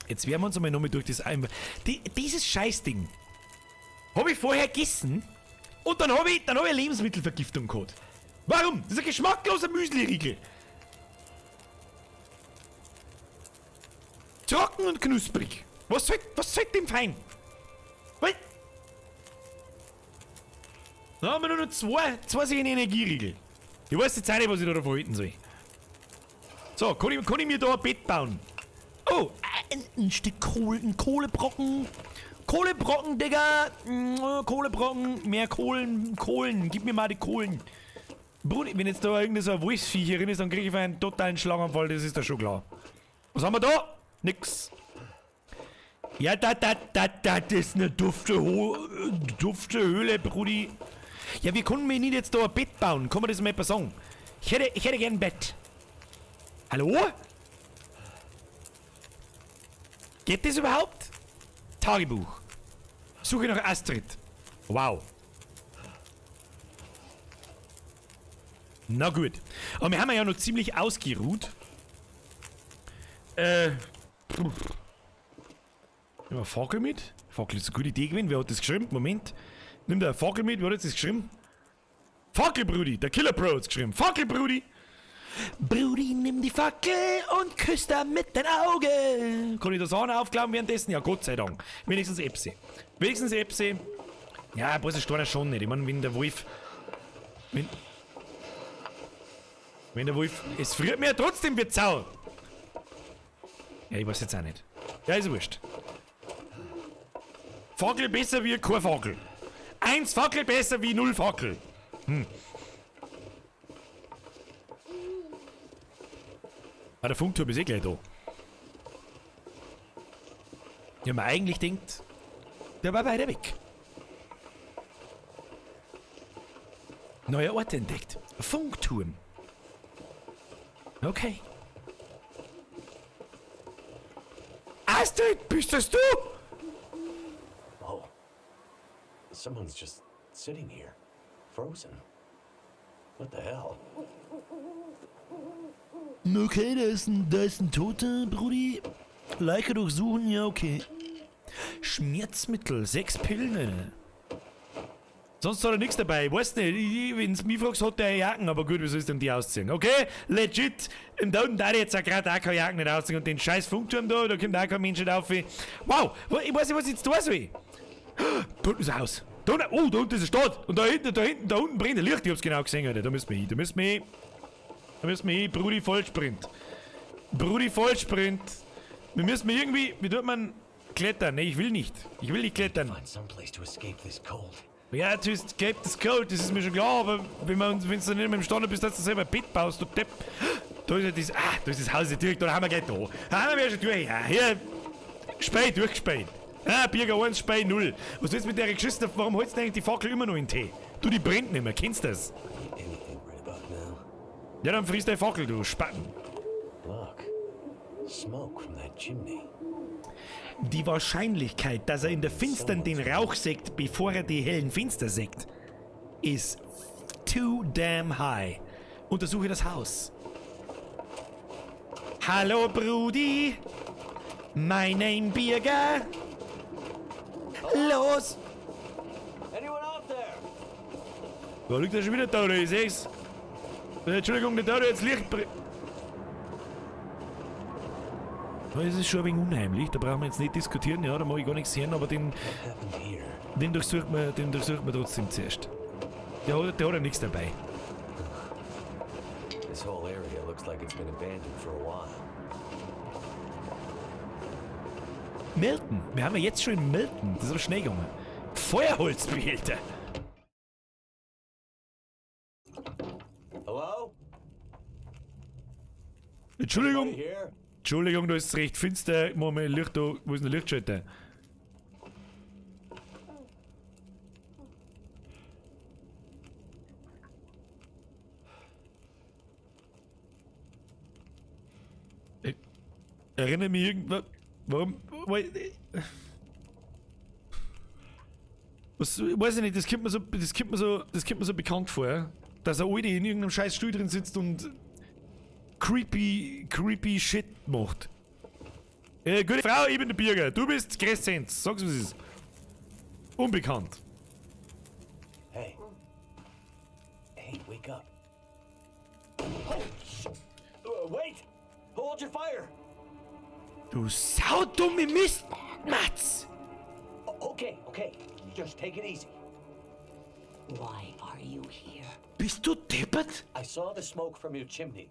Jetzt werden wir uns einmal nochmal durch das ein. Dieses Scheißding habe ich vorher gegessen und dann habe ich eine Lebensmittelvergiftung gehabt. Warum? Das ist ein geschmackloser Müsli-Riegel. Trocken und knusprig. Was soll dem fein? Was? Dann haben wir nur noch zwei solche Energieriegel. Ich weiß jetzt auch nicht, was ich da davon halten soll. So, kann ich mir da ein Bett bauen? Oh, ein Stück Kohle, ein Kohlebrocken. Kohlebrocken, Digga! Kohlebrocken, mehr Kohlen, Kohlen. Gib mir mal die Kohlen. Bruder, wenn jetzt da irgendein so ein Wolfsvieh hier drin ist, dann krieg ich einen totalen Schlaganfall, das ist da schon klar. Was haben wir da? Nix. Ja, da, das ist eine dufte Höhle, Brudi. Ja, wir können mir nicht jetzt da ein Bett bauen. Kann man das mal etwas sagen? Ich hätte gern ein Bett. Hallo? Geht das überhaupt? Tagebuch. Suche nach Astrid. Wow. Na gut. Aber wir haben ja noch ziemlich ausgeruht. Nehmen wir Fackel mit? Fackel ist eine gute Idee gewesen. Wer hat das geschrieben? Moment. Nimm da eine Fackel mit. Wer hat das geschrieben? Fackel, Brudi. Der Killer Pro hat's geschrieben. Fackel, Brudi. Brudi, nimm die Fackel und küss damit dein Auge. Kann ich das auch noch aufklappen währenddessen? Ja, Gott sei Dank. Wenigstens Epsi. Wenigstens Epsi. Ja, ein paar Steine schon nicht. Ich meine, wenn der Wolf... Wenn der Wolf... Es friert mir ja trotzdem, wird sau. Ja, ich weiß jetzt auch nicht. Ja, ist wurscht. Fackel besser wie kein Fackel. 1 Fackel besser wie 0 Fackel. Hm. Ah, der Funkturm ist eh gleich da. Ja, man eigentlich denkt, der war weiter weg. Neuer Ort entdeckt. Funkturm. Okay. Astrid, bist das du? Oh. Someone's just sitting here. Frozen. What the hell? Okay, da ist ein Toter, Brudi. Leiche durchsuchen, ja, okay. Schmerzmittel, 6 Pillen. Sonst hat er nichts dabei. Ich weiß nicht, wenn du mich fragst, hat der Jacken, aber gut, wie soll ich denn die ausziehen? Okay, legit. Im da unten da jetzt auch gerade auch keine Jacken nicht ausziehen und den scheiß Funkturm da, da kommt auch kein Mensch nicht auf. Wow, ich weiß nicht, was ich jetzt tun soll. Da unten ist ein Haus. Da unten, oh, da unten ist eine Stadt. Und da hinten, da unten brennt ein Licht. Ich hab's genau gesehen, Alter. Da müssen wir hin, da müssen wir hin. Da müssen wir hin, Brudi Vollsprint. Brudi Vollsprint. Wir müssen irgendwie, wie tut man klettern? Ne, ich will nicht. Ich will nicht klettern. Ja, to escape this cold, das ist mir schon klar, aber wenn du nicht mehr im Stand bist, dass du selber ein Bett baust, du Depp. Da ist ja das, da ist das Haus ja direkt, da haben wir gleich da. Da haben wir ja schon durch. Ja, hier, Spei, durchgespeint. Ah, Birger 1, Spei 0. Was willst du mit der geschissen? Warum holst du eigentlich die Fackel immer noch in den Tee? Du, die brennt nicht mehr, kennst du das? Ja, dann frisst deine Fackel, du Spacken. Look, smoke from that chimney. Die Wahrscheinlichkeit, dass er in der Finstern den Rauch sägt, bevor er die hellen Fenster sägt, ist too damn high. Untersuche das Haus. Hallo, Brudi. My name Birger. Los. Anyone out there? Da liegt er schon wieder da, oder? Ich seh's. Entschuldigung, der da jetzt Licht. Das ist schon ein wenig unheimlich, da brauchen wir jetzt nicht diskutieren, ja, da mag ich gar nichts hören, aber den durchsucht man trotzdem zuerst. Der hat ja nichts dabei. This whole area looks like it's been abandoned for a while. Milton, wir haben ja jetzt schon in Milton, das ist aber schnell gegangen. Feuerholzbehälter. Hello? Entschuldigung. Entschuldigung, da ist es recht finster. Moment, Licht da. Wo ist denn der Lichtschalter? Ich erinnere mich irgendwas. Warum? Was, weiß ich nicht, das kommt mir so bekannt vor, dass er Alte in irgendeinem scheiß Stuhl drin sitzt und creepy Shit macht. Gute Frau, ich bin der Birger. Du bist Crescenz. Sag's, was es ist. Unbekannt. Hey. Hey, wake up. Oh, wait! Hold your fire! Du saudumme Mist, Mats! Okay, okay. Just take it easy. Why are you here? Bist du deppert? I saw the smoke from your chimney.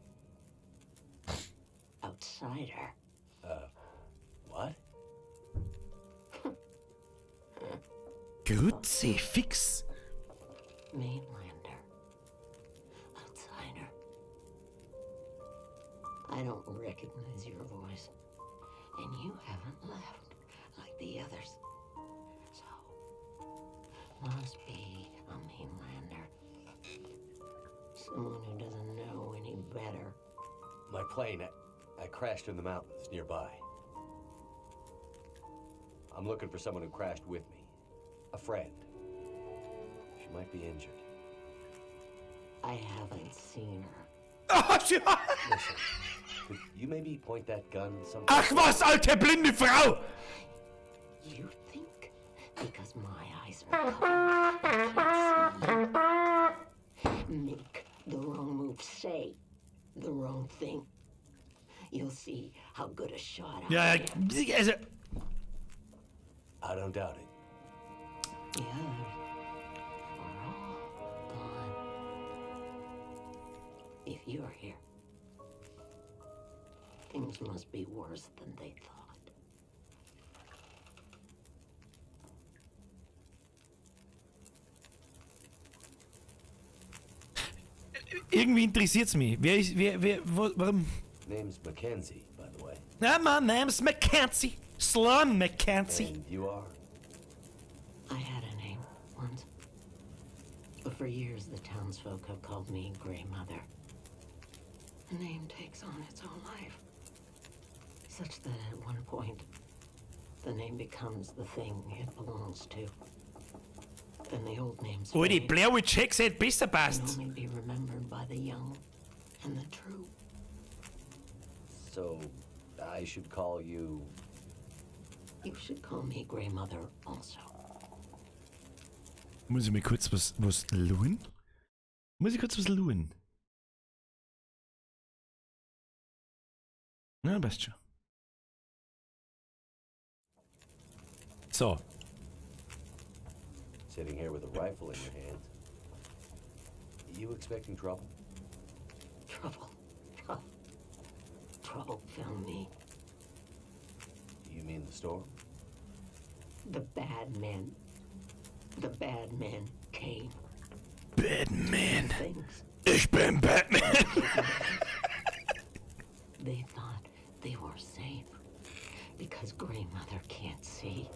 Outsider. What? Kruzifix. Mainlander. Outsider. I don't recognize your voice. And you haven't left like the others. So, must be a mainlander. Someone who doesn't know any better. My plane, I crashed in the mountains nearby. I'm looking for someone who crashed with me. A friend. She might be injured. I haven't seen her. Oh, Listen, could you maybe point that gun somewhere? Ach was, alte blinde Frau! You think because my eyes are covered, I can't see you. Make the wrong move, say the wrong thing. You'll see how good a shot I Ja, am. ja, also, I don't doubt it. The others are all gone. If you're here, things must be worse than they thought. Irgendwie interessiert's mich. Wer ist, wer, wer, wo, warum? Name's Mackenzie, by the way. Ja, my name's Mackenzie. Sloan Mackenzie. And you are? I had a name once. But for years, the townsfolk have called me Grey Mother. A name takes on its own life. Such that at one point, the name becomes the thing it belongs to. Then the old names Alte fade Blair Witch Hexe hätte besser and passt. only be remembered by the young and the true. So, I should call you. You should call me Grey Mother also. Muss ich mir kurz was luhen? Muss ich kurz was luhen? Na, passt schon. So. Sitting here with a rifle in your hand. You expecting trouble? Trouble. Trouble found me. You mean the storm? The bad men. The bad men came. Batman. Things. Ich bin Batman. They thought they were safe because Grey Mother can't see.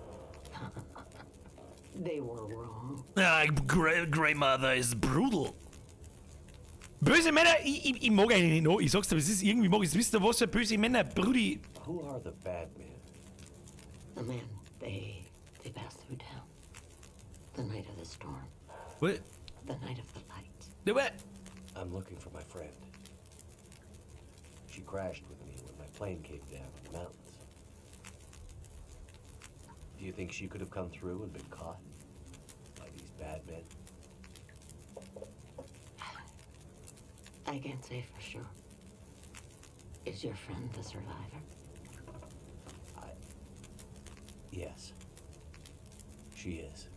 They were wrong. Ja, Grey Mother is brutal. Böse Männer, ich mag eigentlich nicht noch. Ich sag's dir, es ist irgendwie mag ich Wisst ihr was für böse Männer, Brudi? Who are the bad men? The men, they passed through town. The night of the storm. What? The night of the lights. The what? I'm looking for my friend. She crashed with me when my plane came down in the mountains. Do you think she could have come through and been caught by these bad men? I can't say for sure. Is your friend the survivor? Yes. She is.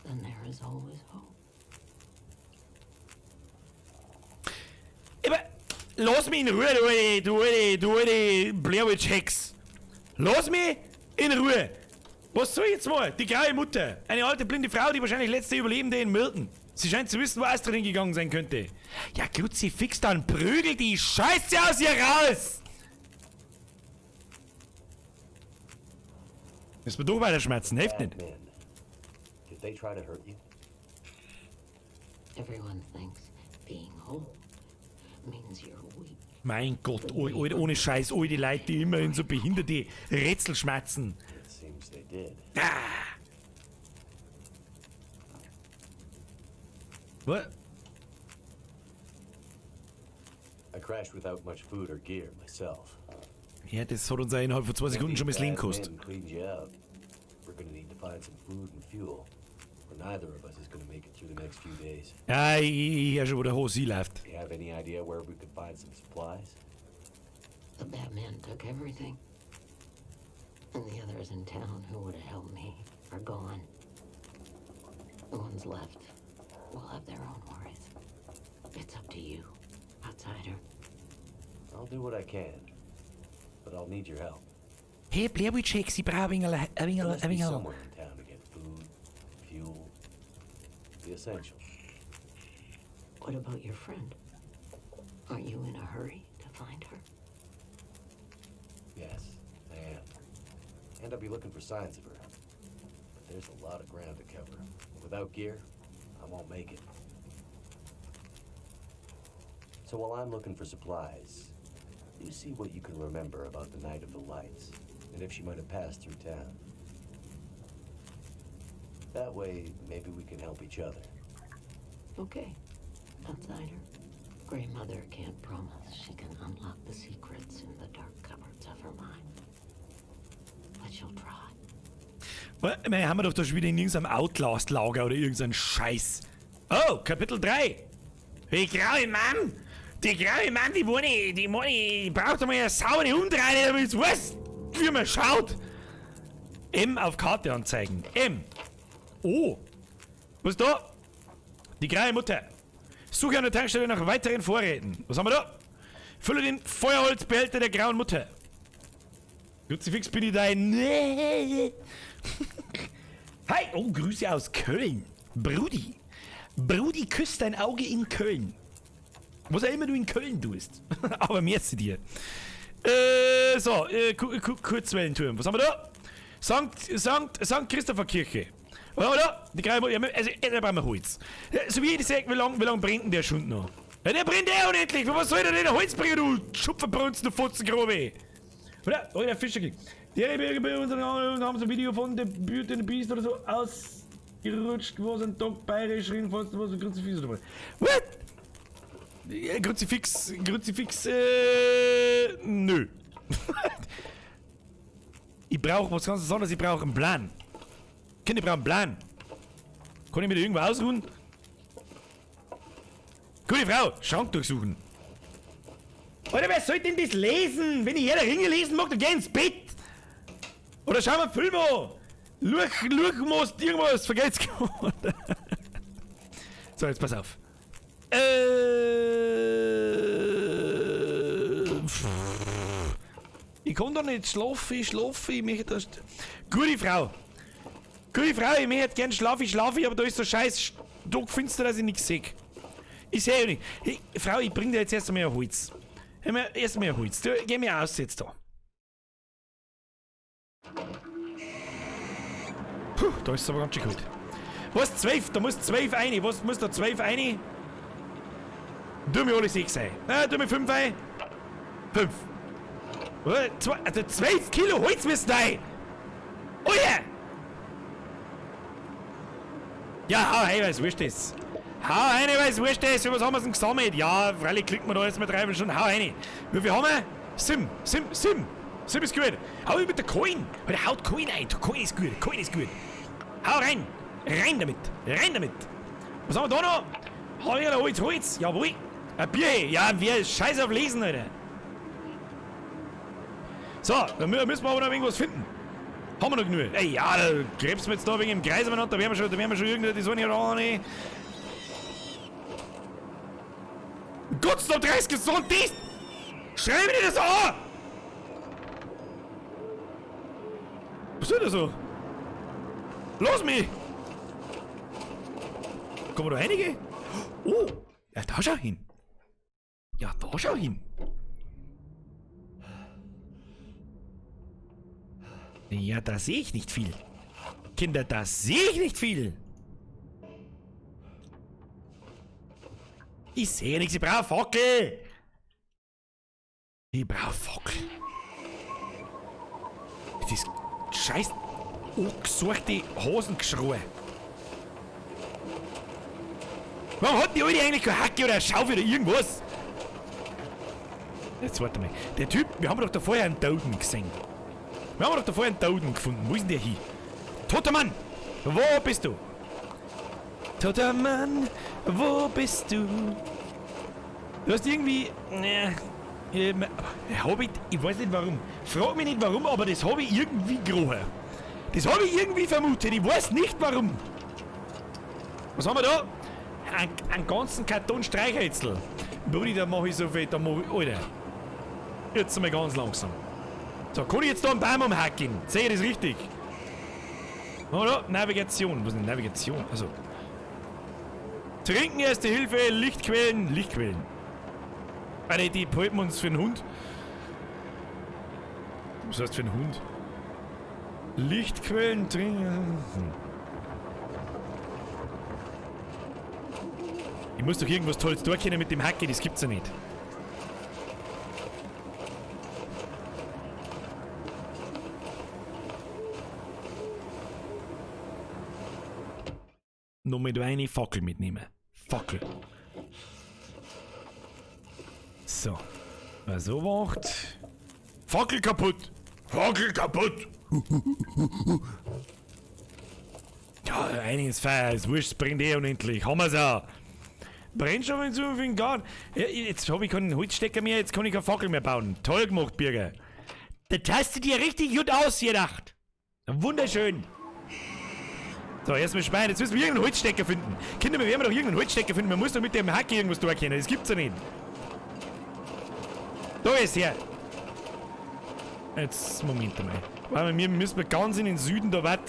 Then there is always hope. Aber lass mich in Ruhe, du alte Blair Witch Hex. Lass mich in Ruhe. Was soll ich jetzt mal? Die graue Mutter. Eine alte blinde Frau, die wahrscheinlich letzte Überlebende in Milton. Sie scheint zu wissen, wo Astrid hingegangen sein könnte. Ja, Kruzifix, dann prügel die Scheiße aus ihr raus! Müssen wir doch weiter schmerzen, hilft Bad nicht. men. Did they try to hurt you? Everyone thinks being old means you're weak. Mein Gott, ohne Scheiß, all die Leute, die immer in so behinderte Rätsel schmerzen. It seems they did. Ah. What? I crashed without much food or gear myself. Ja, das hat uns ja innerhalb von 2 Sekunden schon mal das Leben Bad gekostet. men cleaned you out. We're gonna need to find some food and fuel, or neither of us is gonna make it through the next few days. Ja, ich hör schon, wo der Hose läuft. Do you have any idea where we could find some supplies? The bad man took everything. And the others in town who would have helped me are gone. The ones left will have their own worries. It's up to you, outsider. I'll do what I can, but I'll need your help. Hey, Blair Witch Hex, ich brauch ein wenig, ein wenig, There must ein be wenig. somewhere in town to get The essentials. What about your friend? Aren't you in a hurry to find her? Yes, I am. And I'll be looking for signs of her. But there's a lot of ground to cover. And without gear, I won't make it. So while I'm looking for supplies, you see what you can remember about the night of the lights, and if she might have passed through town. That way, maybe we can help each other. Okay, outsider. Grey Mother can't promise she can unlock the secrets in the dark cupboards of her mind. But she'll try. Wir haben wir doch da schon wieder in irgendeinem Outlast-Lager oder irgendein Scheiß. Oh, Kapitel 3. Die graue Mann! Die graue Mann, die meine, die meine, die braucht einmal eine saubere Umdrehung, damit es weiß, wie man schaut. M auf Karte anzeigen. M. O. Was ist da? Die graue Mutter. Suche an der Tankstelle nach weiteren Vorräten. Was haben wir da? Fülle den Feuerholzbehälter der grauen Mutter. Kruzifix bin ich dein. Nee. Hi, oh, Grüße aus Köln. Brudi. Brudi küsst dein Auge in Köln. Was auch immer du in Köln tust. Aber merci dir. So, Kurzwellenturm. Was haben wir da? St. Christopher Kirche. Was haben wir da? Die graue Mutter. Ja, also, da brauchen wir Holz. So wie ich sage, wie lang brennt denn der Schund noch? Ja, der brennt eh unendlich. Was soll der denn Holz bringen, du Schupferbrunzen, du Fotzengrube? Oder? Oh, der Fischer kriegt. Die bei uns haben so ein Video von The Beauty and the Beast oder so ausgerutscht, wo so ein Tag bayerisch reden, fast was ein Kruzifix oder was. What? Kruzifix, Kruzifix, nö. Ich brauche was ganz besonderes, ich brauche einen Plan. Kinder, ich brauche einen Plan. Kann ich mir da irgendwo ausruhen? Gute Frau, Schrank durchsuchen. Alter, wer soll denn das lesen? Wenn ich Herr der Ringe lesen mag, dann geh ins Bett. Oder schau mal einen Film an. Luch, irgendwas, vergeht's. So, jetzt pass auf. Ich kann da nicht schlafen, ich schlafe, ich möchte das. Gute Frau. Gute Frau, ich möchte gern schlafen, ich schlafe, aber da ist so scheiß stockfinster, dass ich nichts sehe. Ich sehe ja nicht. Hey, Frau, ich bring dir jetzt erst einmal ein Holz. Erst einmal ein Holz. Du, geh mir aus jetzt da. Puh, da ist es aber ganz schön kalt. Was? 12? Da muss 12 rein. Was muss da 12 rein? Tu mir alle 6 ein. Na, tu mir 5 ein. 5. Also 12 Kilo Holz müssen rein. Oh yeah! Ja, hau rein, weil's wurscht ist. Hau rein, weil's wurscht ist. Was haben wir denn gesammelt? Ja, freilich kriegt man da jetzt mit 3 Stunden. Hau rein. Wie viel haben wir? 7, 7, 7. 7 ist gut. Hau mit der Coin. Alter, haut Coin ein. Coin ist gut. Coin ist gut. Hau rein. Rein damit. Rein damit. Was haben wir da noch? Hau ich da Holz, Holz. Jawohl. Ein Bier. Ja, wer ist scheiß auf Lesen, Alter. So, dann müssen wir aber noch irgendwas finden. Haben wir noch genug? Ey, ja, da gräbst wir jetzt da wegen dem Kreis umeinander, da werden wir schon irgendwie die Sonne oder nicht. Gott, noch 30 gesund ist! Schrei mir das an! Was ist denn da so? Lass mich! Kann man da reingehen? Oh! Ja, da schau hin! Ja, da schau hin! Ja, da sehe ich nicht viel. Kinder, da sehe ich nicht viel. Ich sehe nichts, ich brauche Fackel. Ich brauche Fackel. Das ist scheiß angesorgte Hosengeschrei. Warum hat die Alte eigentlich keine Hacke oder eine Schaufel oder irgendwas? Jetzt warte mal. Der Typ, wir haben doch da vorher einen Toten gesehen. Wir haben doch da vorher einen Toten gefunden. Wo ist denn der hin? Toter Mann! Wo bist du? Toter Mann, wo bist du? Du hast irgendwie... hab ich weiß nicht warum. Frag mich nicht warum, aber das habe ich irgendwie gerochen. Das habe ich irgendwie vermutet. Ich weiß nicht warum. Was haben wir da? Einen ganzen Karton Streichhölzl. Brudi, da mach ich so viel, da mach ich... Alter. Jetzt mal ganz langsam. So, kann ich jetzt da einen Baum umhacken? Sehe ich das richtig? Oder? Navigation. Was ist denn Navigation? Also. Trinken, Erste Hilfe, Lichtquellen, Lichtquellen. Alter, die behalten wir uns für den Hund. Was heißt für einen Hund? Lichtquellen, trinken. Ich muss doch irgendwas Tolles durchkennen mit dem Hacke, das gibt's ja nicht. Noch mit eine Fackel mitnehmen. Fackel. So. Wer so macht. Fackel kaputt! Fackel kaputt! Ja, einiges Feuer ist wurscht, es brennt eh unendlich. Haben wir's auch. Brennstoff hinzufügen, gar. Ja, jetzt habe ich keinen Holzstecker mehr, jetzt kann ich keine Fackel mehr bauen. Toll gemacht, Birger. Das hast du dir richtig gut ausgedacht. Wunderschön. So, erstmal speichern. Jetzt müssen wir irgendeinen Holzstecker finden. Kinder, wir werden doch irgendeinen Holzstecker finden. Man muss doch mit dem Hacke irgendwas durchkennen. Das gibt's ja nicht. Da ist er. Jetzt, Moment einmal. Weil wir müssen ganz in den Süden, da wird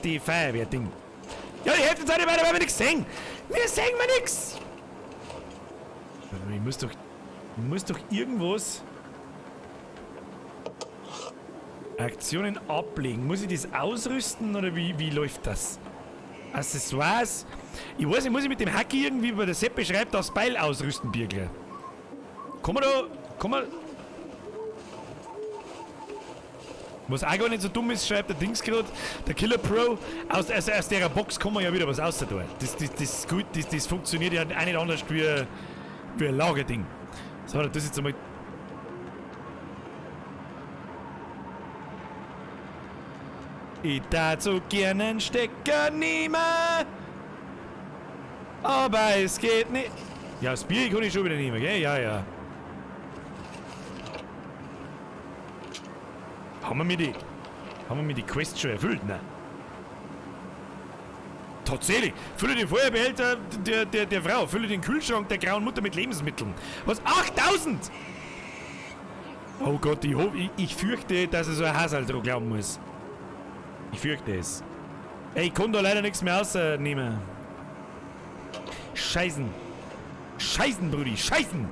die Feuerwehr-Ding. Ja, die helfen uns auch nicht weiter, weil wir nichts sehen. Wir sehen wir nichts. Ich muss doch irgendwas... Aktionen ablegen. Muss ich das ausrüsten oder wie läuft das? Accessoires? Ich weiß nicht, muss ich mit dem Hacke irgendwie, wie der Sepp beschreibt, das Beil ausrüsten, Birgler? Kann man da... Kann man... Was auch gar nicht so dumm ist, schreibt der Dings gerade, der Killer Pro, aus der Box kann man ja wieder was raus tun. Das funktioniert ja auch nicht anders wie ein Lagerding. So, das ist jetzt einmal... Ich darf so gerne einen Stecker nehmen, aber es geht nicht. Ja, das Bier kann ich schon wieder nehmen, gell? Ja, ja. Haben wir mir die Quest schon erfüllt? Nein. Tatsächlich. Fülle den Feuerbehälter der Frau. Fülle den Kühlschrank der grauen Mutter mit Lebensmitteln. Was? 8000! Oh Gott, ich fürchte, dass ich so ein Hasel dran glauben muss. Ich fürchte es. Ey, ich kann da leider nichts mehr rausnehmen. Scheißen. Scheißen, Brudi. Scheißen!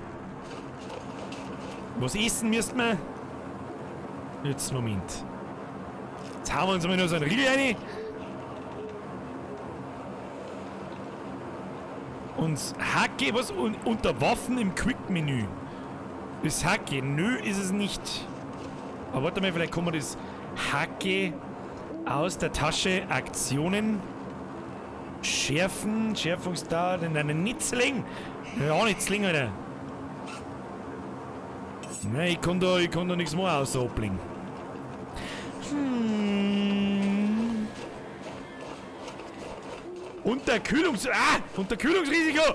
Was essen müssten wir? Jetzt, Moment. Jetzt hauen wir uns mal nur so einen Riegel rein. Und Hacke, was? Unter Waffen im Quick-Menü. Ist Hacke? Nö, ist es nicht. Aber warte mal, vielleicht kann man das Hacke aus der Tasche, Aktionen, Schärfen, Schärfungsdauer, in einen Nitzling. Ja, Nitzling, Alter. Nein, ich kann da nichts mehr außer ablegen. Unterkühlungsrisiko!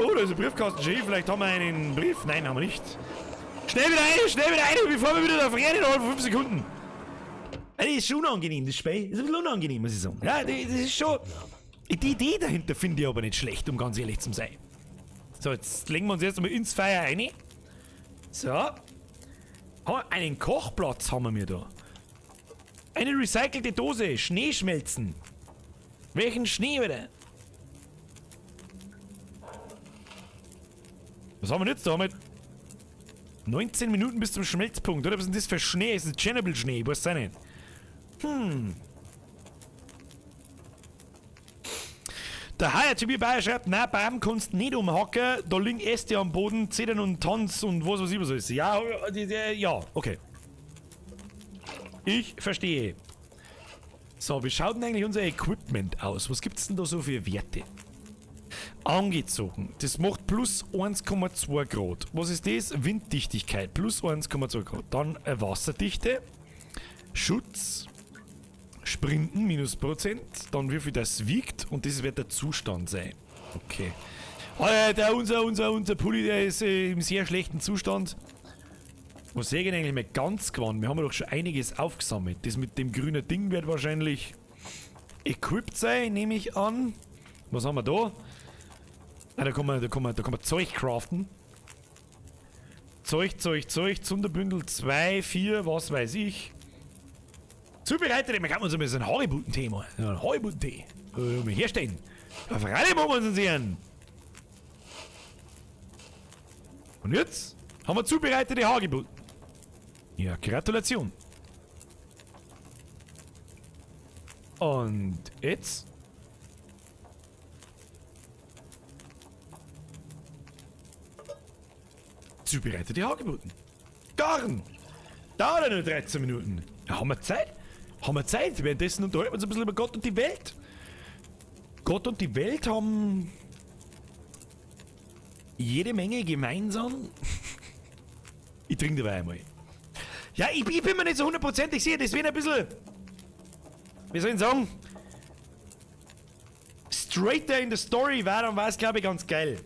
Oh, da ist ein Briefkasten. Schön, vielleicht haben wir einen Brief. Nein, haben wir nicht. Schnell wieder rein, bevor wir wieder da frieren innerhalb von 5 Sekunden. Das ist schon unangenehm, das Spiel. Das ist ein bisschen unangenehm, muss ich sagen. Ja, das ist schon... Die Idee dahinter finde ich aber nicht schlecht, um ganz ehrlich zu sein. So, jetzt legen wir uns erst einmal ins Feuer rein. So. Einen Kochplatz haben wir da. Eine recycelte Dose. Schnee schmelzen. Welchen Schnee, oder? Was haben wir denn jetzt da? Haben wir 19 Minuten bis zum Schmelzpunkt, oder? Was ist denn das für Schnee? Ist das Tschernobyl-Schnee? Ich weiß es auch nicht. Der HRTB Bayer schreibt, nein, Baum kannst nicht umhacken, da liegen Äste am Boden, Zedern und Tanz und was weiß ich was alles. Ja, ja, okay. Ich verstehe. So, wie schaut denn eigentlich unser Equipment aus? Was gibt's denn da so für Werte? Angezogen. Das macht plus 1,2 Grad. Was ist das? Winddichtigkeit. Plus 1,2 Grad. Dann Wasserdichte. Schutz. Sprinten, minus Prozent. Dann wie viel das wiegt. Und das wird der Zustand sein. Okay. Der, unser Pulli, der ist im sehr schlechten Zustand. Was sehe ich denn eigentlich mal ganz gewonnen? Wir haben ja doch schon einiges aufgesammelt. Das mit dem grünen Ding wird wahrscheinlich equipped sein, nehme ich an. Was haben wir da? Ah, da kann man Zeug craften. Zeug, Zeug, Zeug, Zunderbündel 2, 4, was weiß ich. Zubereitet, man kann uns ein bisschen Hagebuttentee machen. Ja, Hagebuttentee. Herstellen. Ja, freilich machen wir uns sehen. Und jetzt haben wir zubereitete Hagebutten. Ja, Gratulation. Und jetzt? Zubereitete Hagebutten. Garn! Dauert nur 13 Minuten. Ja, haben wir Zeit? Haben wir Zeit? Währenddessen unterhalten wir uns ein bisschen über Gott und die Welt. Gott und die Welt haben jede Menge gemeinsam. Ich trinke dabei einmal. Ja, ich bin mir nicht so hundertprozentig sicher, das wäre ein bisschen, wie soll ich sagen, straighter in der Story war, dann war es, glaube ich, ganz geil.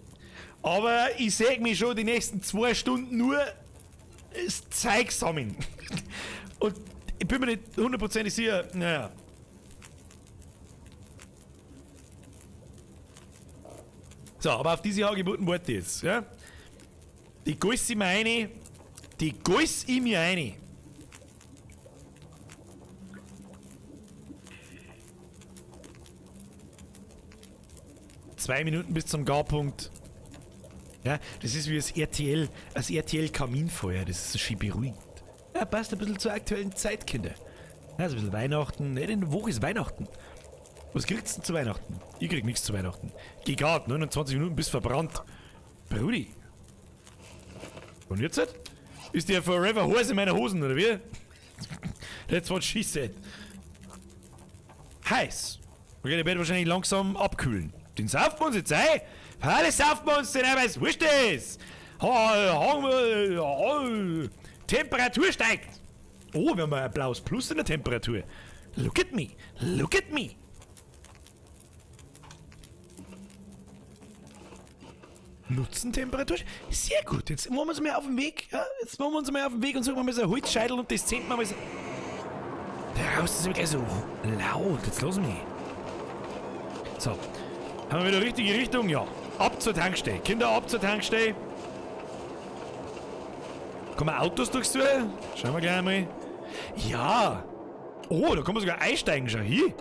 Aber ich sehe mich schon die nächsten 2 Stunden nur das Zeug sammeln. Und ich bin mir nicht hundertprozentig sicher, naja. So, aber auf diese Hagebutten warte ich jetzt, ja? Die guss ich mir rein. Die guss ich mir rein. 2 Minuten bis zum Garpunkt. Ja, das ist wie das RTL Kaminfeuer, das ist so schön beruhigend. Ja, passt ein bisschen zur aktuellen Zeit, Kinder. Ja, so ein bisschen Weihnachten. Ne, denn wo ist Weihnachten? Was kriegst du denn zu Weihnachten? Ich krieg nichts zu Weihnachten. Geh grad, 29 Minuten bis verbrannt. Brudi. Und jetzt? Ist der Forever heiß in meiner Hosen, oder wie? That's what she said. Heiß. Okay, der wird wahrscheinlich langsam abkühlen. Den saufen wir uns jetzt ein. Alles saufen wir uns den ein, weil es wurscht ist. Temperatur steigt. Oh, wir haben ein blaues Plus in der Temperatur. Look at me. Look at me. Nutzentemperatur? Sehr gut. Jetzt machen wir uns mal auf den Weg. Ja, jetzt machen wir uns mal auf den Weg und suchen wir mal so ein Holzscheitel und das zehnt wir mal so. Der Haus ist wirklich so laut. Jetzt lass mich. So. Haben wir wieder richtige Richtung? Ja. Ab zur Tankstelle. Kinder, ab zur Tankstelle. Kann man Autos durchs Tor? Schauen wir gleich einmal. Ja. Oh, da kann man sogar einsteigen. Schau hier.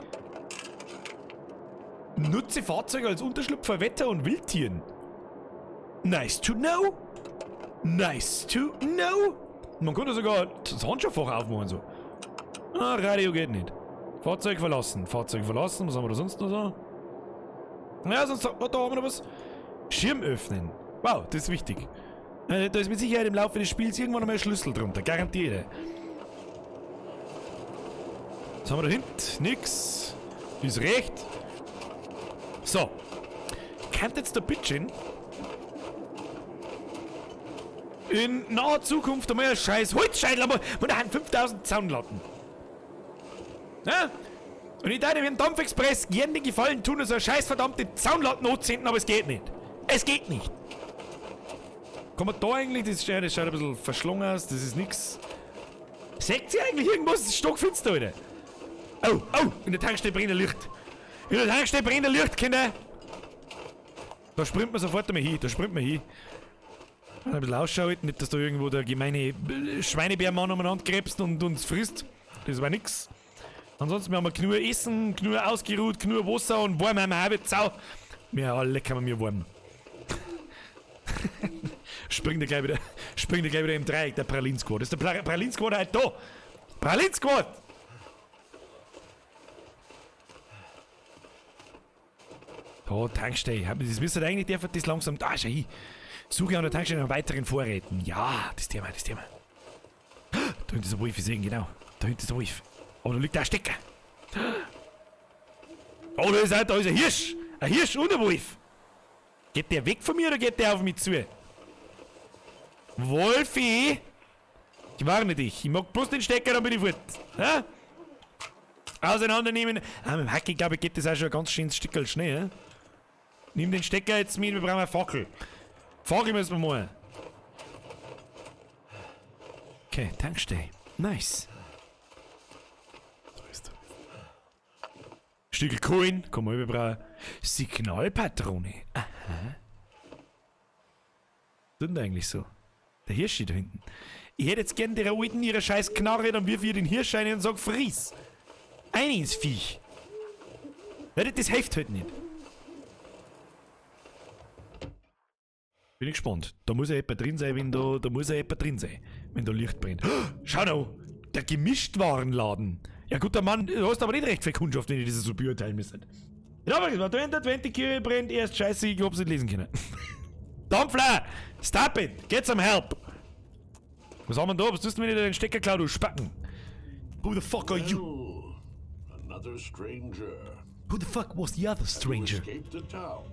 Nutze Fahrzeuge als Unterschlupf vor Wetter und Wildtieren. Nice to know. Nice to know. Man konnte sogar das Handschuhfach aufmachen. So. Ah, Radio geht nicht. Fahrzeug verlassen. Fahrzeug verlassen. Was haben wir da sonst noch so? Ja, sonst oh, da haben wir noch was. Schirm öffnen. Wow, das ist wichtig. Da ist mit Sicherheit im Laufe des Spiels irgendwann einmal ein Schlüssel drunter. Garantiert. Was haben wir da hinten? Nix. Ist recht. So. Kann jetzt der Bitchin in naher Zukunft einmal ein scheiß Holzscheitel, aber wir haben 5000 Zaunlatten. Ja? Und ich darf dem Dampfexpress gerne den Gefallen tun und so eine scheiß verdammte Zaunlatten anzünden, aber es geht nicht. Es geht nicht. Kann man da eigentlich, das schaut ein bisschen verschlungen aus, das ist nix. Seht ihr eigentlich irgendwas? Das ist stockfinster, Alter. Oh, oh, in der Tankstelle brennt ein Licht. In der Tankstelle brennt ein Licht, Kinder. Da springt man sofort einmal hin, da springt man hin. Ein bisschen Ausschau halten, nicht, dass da irgendwo der gemeine Schweinebärmann umeinander krebst und uns frisst. Das war nix. Ansonsten wir haben wir genug Essen, genug ausgeruht, genug Wasser und warm haben wir auch wieder. Sau. Wir alle kann man mir warm. Springt er gleich wieder, springt er gleich wieder im Dreieck, der Pralin-Squad. Ist der Pralin-Squad halt da? Pralin-Squad! Da, Tankstelle. Das müsste eigentlich der, das langsam. Da, schau hin. Suche an der Tankstelle nach weiteren Vorräten. Ja, das Thema, das Thema. Da hinten ist ein Wolf, ich sehe ihn, genau. Da hinten ist ein Wolf. Oh, da liegt der Stecker. Oh, da ist ein Hirsch. Ein Hirsch und ein Wolf. Geht der weg von mir oder geht der auf mich zu? Wolfi! Ich warne dich. Ich mag bloß den Stecker, dann bin ich fort. Ja? Auseinandernehmen. Ah, mit dem Hacke, glaube ich, geht das auch schon ein ganz schönes Stückchen schnell. Ja? Nimm den Stecker jetzt mit, wir brauchen eine Fackel. Fackel müssen wir mal. Okay, Tankstelle. Nice. Da ist er. Stückel Coin, komm mal, wir brauchen Signalpatrone. Aha. Was tut denn eigentlich so? Der Hirschi da hinten. Ich hätte jetzt gern der alten ihre scheiß Knarre, dann wirf ich den Hirsch rein und sag, friss. Ein ins Viech. Ja, das hilft halt nicht. Bin ich gespannt. Da muss ja jemand drin sein, wenn da muss ja jemand drin sein, wenn da Licht brennt. Schau noch, der Gemischtwarenladen. Ja guter Mann, du hast aber nicht recht viel Kundschaft, wenn ich das so beurteilen müsste. Ja, aber wenn der 20 Kirche brennt, erst scheiße, ich hab's nicht lesen können. Dampfler! Stop it! Get some help! Was haben wir da? Was tust du mir den Stecker klauen, du Spacken? Who the fuck are you? Well, another stranger. Who the fuck was the other stranger? Escaped the town.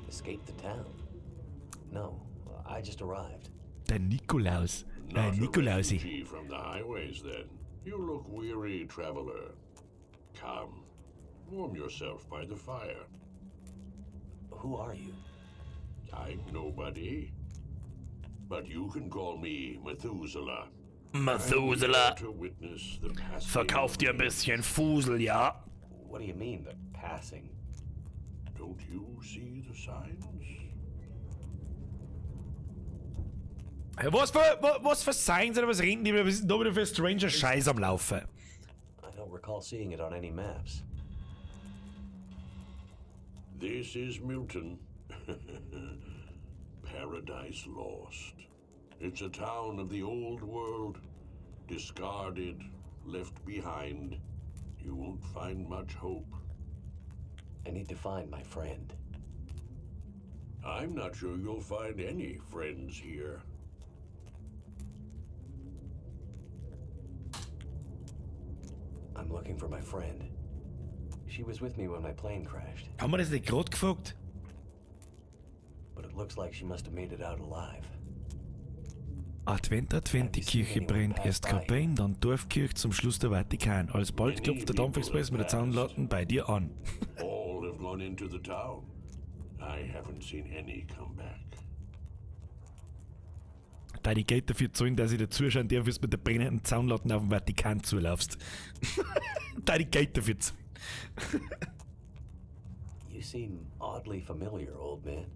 Escaped the town? No, I just arrived. Der Nikolaus. Not a Nikolausi. refugee from the highways, then. You look weary, traveler. Come, warm yourself by the fire. Who are you? I'm nobody. But you can call me Methuselah. Methuselah. I'm here to witness the passing. Verkauf dir ein bisschen Fusel, ja? What do you mean, the passing? Don't you see the signs? Was für Signs oder was reden die? Was ist denn da wieder für Stranger Scheiß am Laufen? I don't recall seeing it on any maps. This is Milton. Paradise lost. It's a town of the old world, discarded, left behind. You won't find much hope. I need to find my friend. I'm not sure you'll find any friends here. I'm looking for my friend. She was with me when my plane crashed, Haben wir das nicht gerade gefragt? but it looks like she must have made it out alive. Advent, Advent, die Kirche brennt. Erst Kapellen, dann Dorfkirche, zum Schluss der Vatikan. Alsbald klopft der Dampfexpress mit der Zaunlatten bei dir an. All have gone into the town. I haven't seen any come back. Da die Geld dafür zahlen, dass ich dir zuschauen darf, wie du mit der brennenden Zaunlatten auf den Vatikan zulaufst. Da die Geld dafür zahlen. You seem oddly familiar, old man.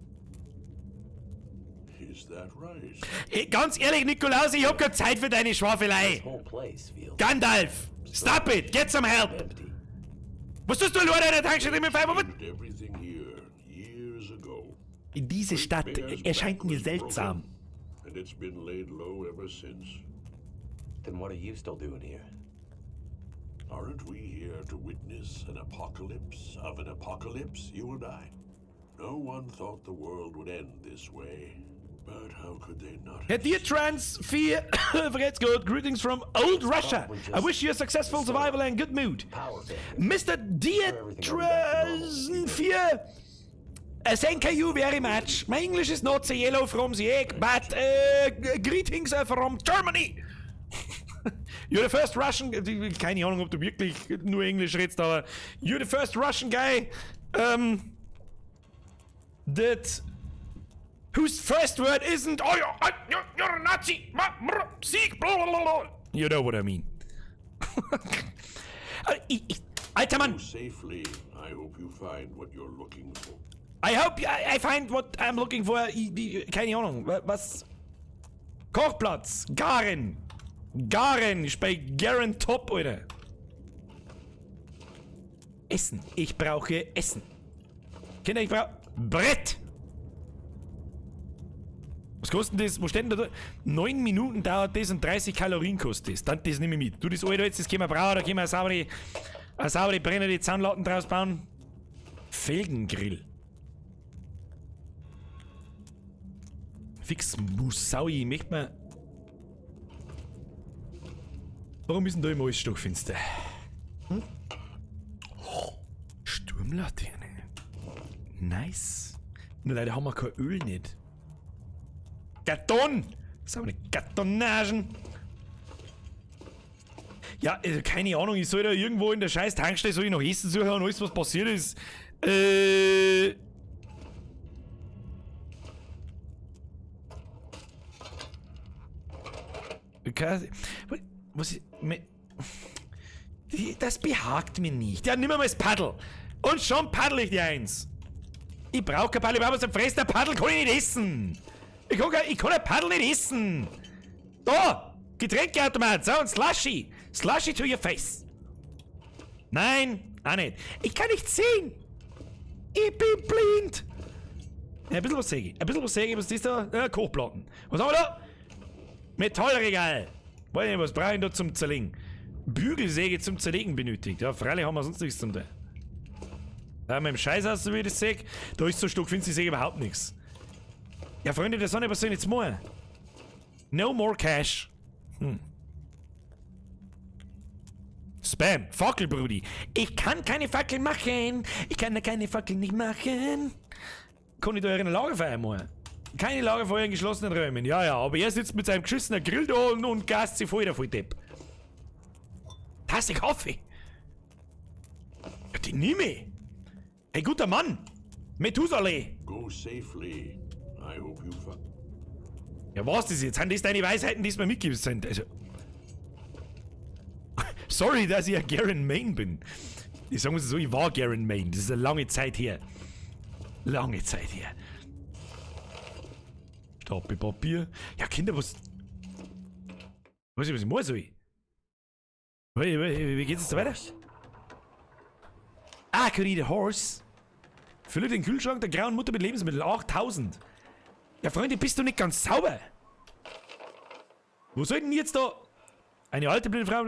Is that right? Hey, ganz ehrlich, Nikolaus, ich hab keine Zeit für deine Schwafelei. This whole place feels Gandalf! Stop it! Get some help! empty. Was tust du alleine in der Tankstelle mit Feier? Changed everything here years ago. Diese Stadt Bear's erscheint back mir was seltsam. broken, And it's been laid low ever since. Then what are you still doing here? Aren't we here to witness an apocalypse of an apocalypse, you and I? No one thought the world would end this way. But how could they not Herr Dear Trans 4, vergeht's gut. Greetings from old Russia. I wish you a successful survival and good mood. Power failure. Mr. Dear Trans 4, thank you very much. My English is not the yellow from the egg, but greetings from Germany. You're the first Russian, keine Ahnung, ob du wirklich nur Englisch redest, aber you're the first Russian guy that whose first word isn't oh, you're a Nazi, Sieg, blah, blah, blah, blah. You know what I mean. Alter Mann, Go safely. I hope you find what you're looking for. I hope I find what I'm looking for. Keine Ahnung, was? Kochplatz, Garen. Garen, ich bei Garen Top, Alter. Essen. Ich brauche Essen. Kinder, ich brauche Brett. Was kostet denn das? Wo steht denn da? 9 Minuten dauert das und 30 Kalorien kostet das. Dann das nehme ich mit. Du, das alte jetzt, das können wir brauchen, da können wir eine saubere brennende Zahnlatten draus bauen. Felgengrill. Fix Musau, ich möchte mal. Warum ist denn da immer alles stockfinster? Hm? Oh, Sturmlaterne. Nice. Nur leider haben wir kein Öl nicht. Karton! Das haben wir nicht. Kartonagen. Ja, also keine Ahnung, ich soll da irgendwo in der scheiß Tankstelle soll ich noch Essen suchen und alles, was passiert ist. Was, das behagt mir nicht. Ja, nimm mal das Paddel. Und schon paddel ich dir eins. Ich brauch kein Paddel, ich brauch was zum Fressen. Der Paddel kann ich nicht essen. Ich kann ein Paddel nicht essen. Da! Getränkeautomat. So, und Slushy. Slushy to your face. Nein, auch nicht. Ich kann nicht sehen. Ich bin blind. Ja, ein bisschen was sehe ich. Ein bisschen was sehe ich. Was ist das da? Ja, Kochplatten. Was haben wir da? Metallregal. Weiß nicht, was brauche ich da zum Zerlegen? Bügelsäge zum Zerlegen benötigt. Ja, freilich haben wir sonst nichts zum Teil. Da mit dem Scheiß aus, so wie ich das sehe. Da ist so stark, findest du, ich sehe überhaupt nichts. Ja, Freunde der Sonne, was soll ich jetzt machen? No more cash. Hm. Spam. Fackel, Brudi. Ich kann keine Fackel machen. Ich kann da keine Fackel nicht machen. Kann ich da eine Lagerfeuer machen? Keine Lagerfeuer in geschlossenen Räumen. Ja, ja, aber er sitzt mit seinem geschissenen Grill da und gast sich voll der Volldepp. Tasse Kaffee. Ja, die nehme ich. Hey, guter Mann. Methusaleh. Go safely. I hope you find. Ja, was das jetzt? Sind das deine Weisheiten, die es mir mitgibst? Sind? Also. Sorry, dass ich ja Garen Main bin. Ich sage mal so, ich war Garen Main. Das ist eine lange Zeit her. Lange Zeit her. Stapel Papier. Ja, Kinder, was. Weiß ich, was ich machen soll? Wie geht's jetzt da weiter? Ah, could eat a horse. Fülle den Kühlschrank der grauen Mutter mit Lebensmitteln. 8000. Ja, Freunde, bist du nicht ganz sauber? Wo soll denn jetzt da... Eine alte blinde Frau...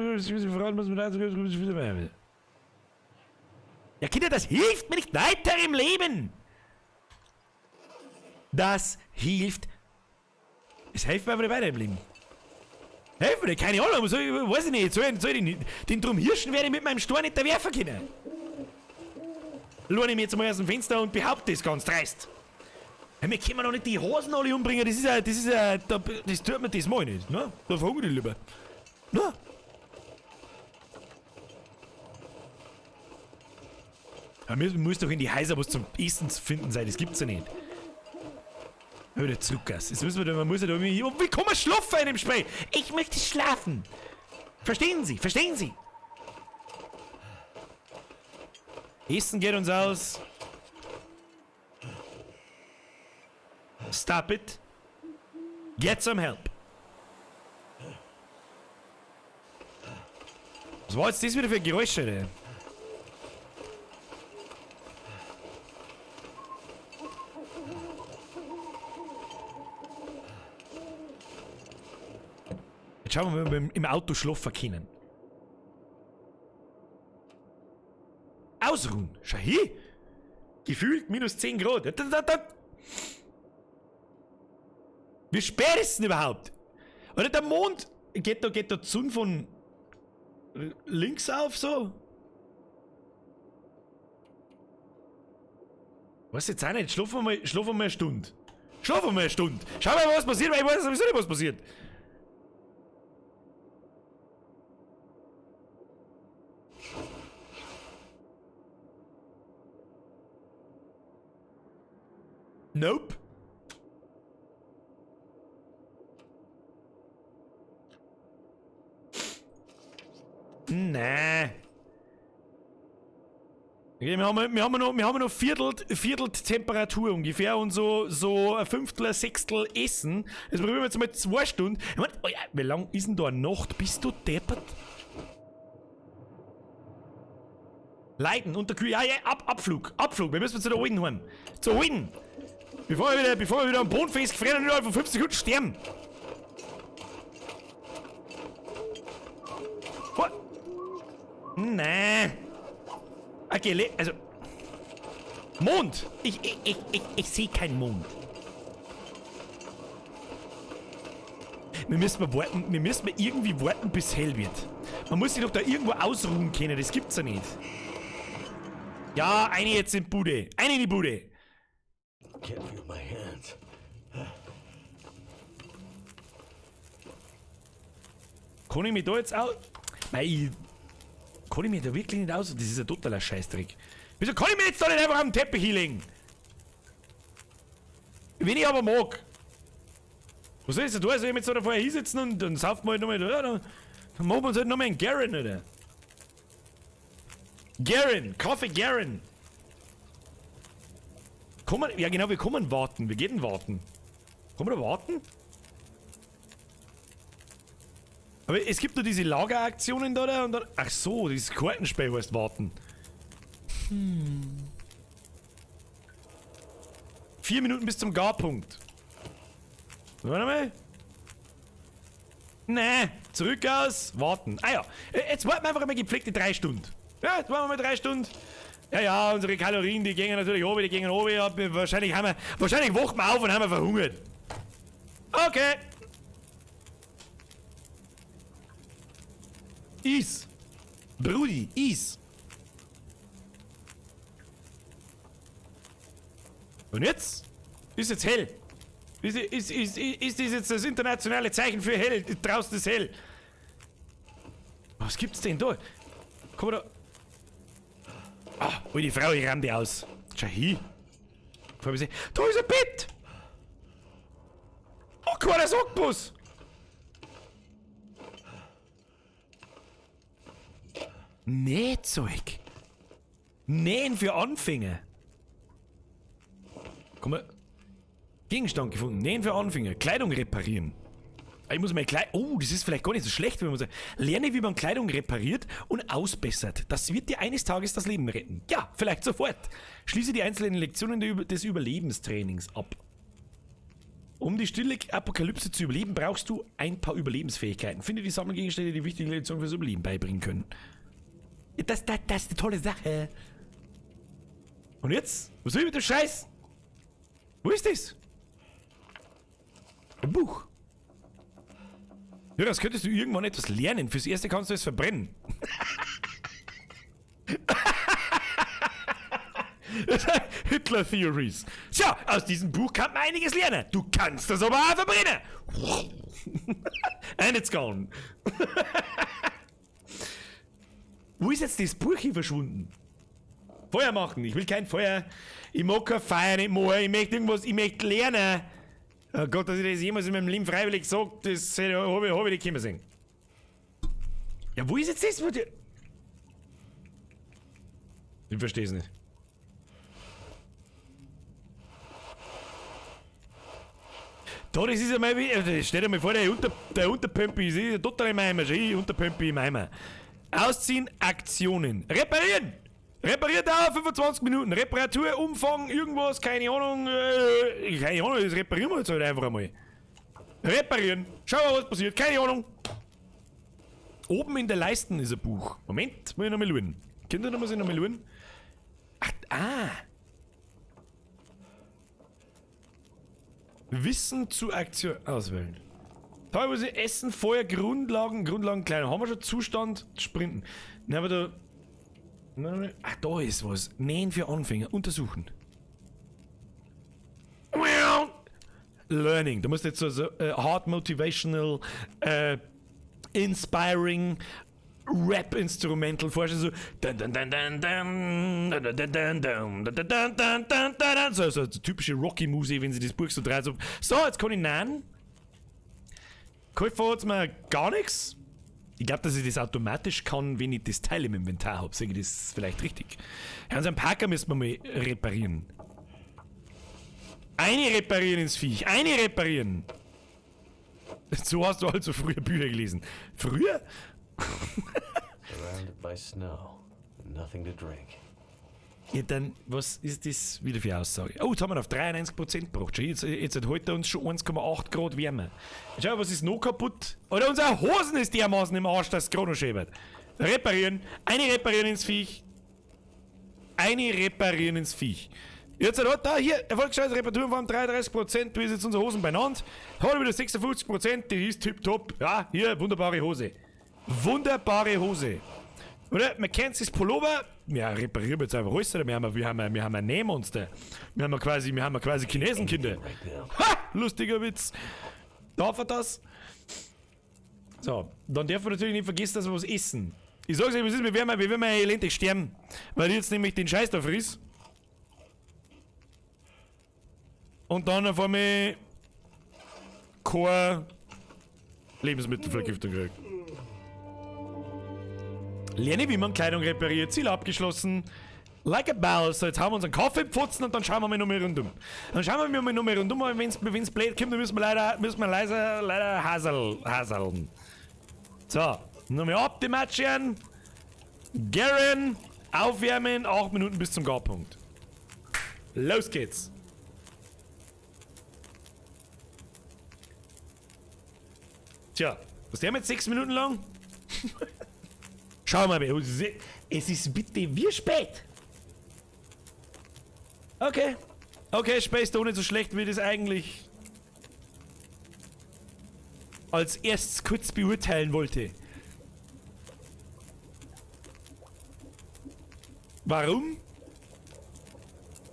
Ja, Kinder, das hilft mir nicht weiter im Leben! Das hilft... Es hilft mir einfach nicht weiter im Leben. Helfen mir nicht, keine Ahnung, soll ich, weiß ich nicht, soll ich den Drumhirschen werde ich mit meinem Stor nicht werfen können. Lohne ich mir jetzt mal aus dem Fenster und behaupte das ganz dreist. Ja, wir können doch nicht die Hosen alle umbringen, das ist ja, das tut mir das mal nicht, ne? Da frage ich dich lieber. Ne? Ja, mir muss doch in die Häuser was zum Essen zu finden sein, das gibt's ja nicht. Wieder zurück, jetzt müssen wir da, man muss ja da irgendwie, wie kann man schlafen in dem Spray? Ich möchte schlafen. Verstehen Sie, verstehen Sie? Essen geht uns aus. Stop it. Get some help. Was war jetzt das wieder für ein Geräusch, Alter? Jetzt schauen wir mal, ob wir im Auto schlafen können. Ausruhen. Schau hier. Gefühlt minus 10 Grad. Wie spät ist denn überhaupt? Oder der Mond geht da die Sonne von links auf so? Weiß jetzt auch nicht. Schlafen wir mal eine Stunde. Schlafen wir mal eine Stunde. Schauen wir mal, was passiert, weil ich weiß sowieso nicht, was passiert. Nope. Nee. Okay, wir haben noch Viertel Temperatur ungefähr und so ein Fünftel, ein Sechstel Essen. Jetzt probieren wir jetzt mal 2 Stunden. Ich mein, oh ja, wie lang ist denn da eine Nacht? Bist du deppert? Leiden unter Kühl. Ja, ja, Abflug. Abflug. Wir müssen zu der Alten heim. Zur Alten. Bevor wir wieder am Boden festgefrieren und innerhalb von 5 Sekunden sterben. Oh. Nee. Okay, also. Mond! Ich sehe keinen Mond. Wir müssen irgendwie warten, bis hell wird. Man muss sich doch da irgendwo ausruhen können, das gibt's ja nicht. Ja, eine jetzt in die Bude. Eine in die Bude. Can't feel my hands. Kann ich mich da jetzt aus... Nein, kann ich mich da wirklich nicht aus? Das ist ein totaler Scheißdreck. Wieso kann ich mich jetzt da nicht einfach am Teppich hinlegen? Wenn ich aber mag. Was soll ich denn da? Soll ich mich jetzt da vorher hinsetzen und dann sauft man halt nochmal da? Dann machen wir uns halt nochmal einen Garen, oder? Garen! Kaffee Garen! Kann man, ja genau, wir kommen warten. Wir gehen warten. Kann man da warten? Aber es gibt nur diese Lageraktionen da, da und dann. Ach so, dieses Kartenspiel heißt warten. 4 Minuten bis zum Garpunkt. Warte mal. Nee, zurück aus, warten. Ah ja, jetzt warten wir einfach einmal gepflegte 3 Stunden. Ja, jetzt warten wir mal 3 Stunden. Ja, ja, unsere Kalorien, die gehen natürlich oben, die gehen oben. Ja, wahrscheinlich haben wir, wahrscheinlich wachen wir auf und haben wir verhungert. Okay. Is. Brudi, is. Und jetzt? Ist jetzt hell. Ist das jetzt das internationale Zeichen für hell? Draußen ist hell. Was gibt's denn da? Komm mal da. Ah, hol die Frau, ich ramm die aus. Schau hin. Da ist ein Bett! Oh, kein Oktopus! Nähzeug. Nähen für Anfänger. Komm mal. Gegenstand gefunden. Nähen für Anfänger. Kleidung reparieren. Ich muss mal Kleidung. Oh, das ist vielleicht gar nicht so schlecht, wenn man sagt. Lerne, wie man Kleidung repariert und ausbessert. Das wird dir eines Tages das Leben retten. Ja, vielleicht sofort. Schließe die einzelnen Lektionen des Überlebenstrainings ab. Um die stille Apokalypse zu überleben, brauchst du ein paar Überlebensfähigkeiten. Finde die Sammelgegenstände, die wichtigen Lektionen fürs Überleben beibringen können. Das ist eine tolle Sache. Und jetzt? Was soll ich mit dem Scheiß? Wo ist das? Ein Buch. Ja, das könntest du irgendwann etwas lernen. Fürs Erste kannst du es verbrennen. Hitler Theories. Tja, aus diesem Buch kann man einiges lernen. Du kannst das aber auch verbrennen. And it's gone. Wo ist jetzt das Buch hier verschwunden? Feuer machen. Ich will kein Feuer. Ich mag kein Feuer nicht machen. Ich möchte irgendwas, ich möchte lernen. Oh Gott, dass ich das jemals in meinem Leben freiwillig sage, das habe ich nicht kommen sehen. Ja, wo ist jetzt das? Ich verstehe es nicht. Da, das ist ja mal wie. Stell dir mal vor, der Unterpömpi ist ja total im Eimer. Schau, Unterpömpi im Eimer. Ausziehen, Aktionen. Reparieren! Reparierdauer 25 Minuten. Reparatur, Umfang, irgendwas, keine Ahnung. Keine Ahnung, das reparieren wir jetzt halt einfach einmal. Reparieren. Schauen wir mal, was passiert. Keine Ahnung. Oben in der Leisten ist ein Buch. Moment, muss ich nochmal schauen. Könnt ihr nochmal schauen? Ach, ah. Wissen zu Aktion auswählen. Teilweise Essen, Feuer, Grundlagen, Kleidung. Haben wir schon Zustand? Sprinten. Na, aber da. Ach, da ist was. Nähen für Anfänger. Untersuchen. Learning. Du musst jetzt so hard motivational, inspiring Rap-Instrumental vorstellen. So. So typische Rocky-Musik, wenn sie das Buch so dreht. So, jetzt kann ich nähen. Käufer hat's mir gar nichts. Ich glaube, dass ich das automatisch kann, wenn ich das Teil im Inventar habe. Sage ich das vielleicht richtig? Ja, unseren Parker müssen wir mal reparieren. Eine reparieren ins Viech. Eine reparieren. So hast du also früher Bücher gelesen. Früher? Surrounded by snow and nothing to drink. Ja, dann, was ist das wieder für eine Aussage? Oh, jetzt haben wir auf 93% gebracht. Jetzt hält er uns schon 1,8 Grad wärmer. Schau, was ist noch kaputt? Oder unsere Hosen ist dermaßen im Arsch, dass es gerade noch schäbert. Reparieren. Eine reparieren ins Viech. Eine reparieren ins Viech. Jetzt hat da hier, Erfolgsscheiß, Reparaturen von 33%, du ist jetzt unsere Hosen beieinander. Hat wieder 56%, die ist tipptopp. Ja, hier, wunderbare Hose. Wunderbare Hose. Oder? Man kennt das Pullover. Ja, reparieren wir jetzt einfach alles, oder? Wir haben ein Nähmonster. Wir haben quasi Chinesenkinder. Ha! Lustiger Witz. Darf er das? So, dann darf man natürlich nicht vergessen, dass wir was essen. Ich sag's euch, wir werden mal elendig sterben. Weil ich jetzt nämlich den Scheiß da friss. Und dann auf einmal keine Lebensmittelvergiftung krieg. Lerne, wie man Kleidung repariert. Ziel abgeschlossen. Like a bell. So, jetzt haben wir unseren Kaffee pfutzen und dann schauen wir mal nochmal rundum. Dann schauen wir mal nochmal rundum, aber wenn's blöd kommt, dann müssen wir leider haseln. So, nochmal ab die Matschen. Garen, aufwärmen, 8 Minuten bis zum Garpunkt. Los geht's. Tja, was der mit 6 Minuten lang? Schau mal, es ist bitte wie spät. Okay. Okay, Space doch nicht so schlecht, wie das eigentlich als erstes kurz beurteilen wollte. Warum?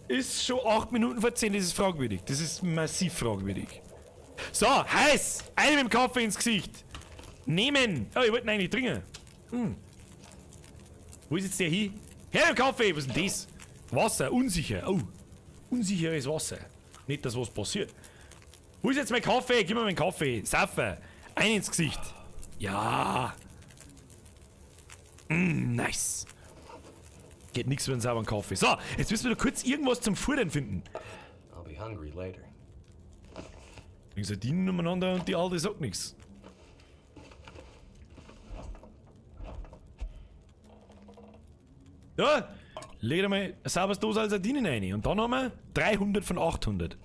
Ist schon 8 Minuten vor 10, das ist fragwürdig. Das ist massiv fragwürdig. So, heiß! Einem mit dem Kaffee ins Gesicht. Nehmen! Oh, ich wollte ihn eigentlich trinken. Hm. Wo ist jetzt der hin? Her mit dem Kaffee! Was ist denn das? Wasser, unsicher. Oh, unsicheres Wasser. Nicht, dass was passiert. Wo ist jetzt mein Kaffee? Gib mir meinen Kaffee. Saufen. Ein ins Gesicht. Ja. Mm, nice. Geht nichts über einen sauberen Kaffee. So, jetzt müssen wir da kurz irgendwas zum Futtern finden. I'll be hungry later. Die Sardinen umeinander und die Alte sagt nichts. Ja, leg dir mal eine saubere Dose als Sardinen rein. Und dann haben wir 300 von 800.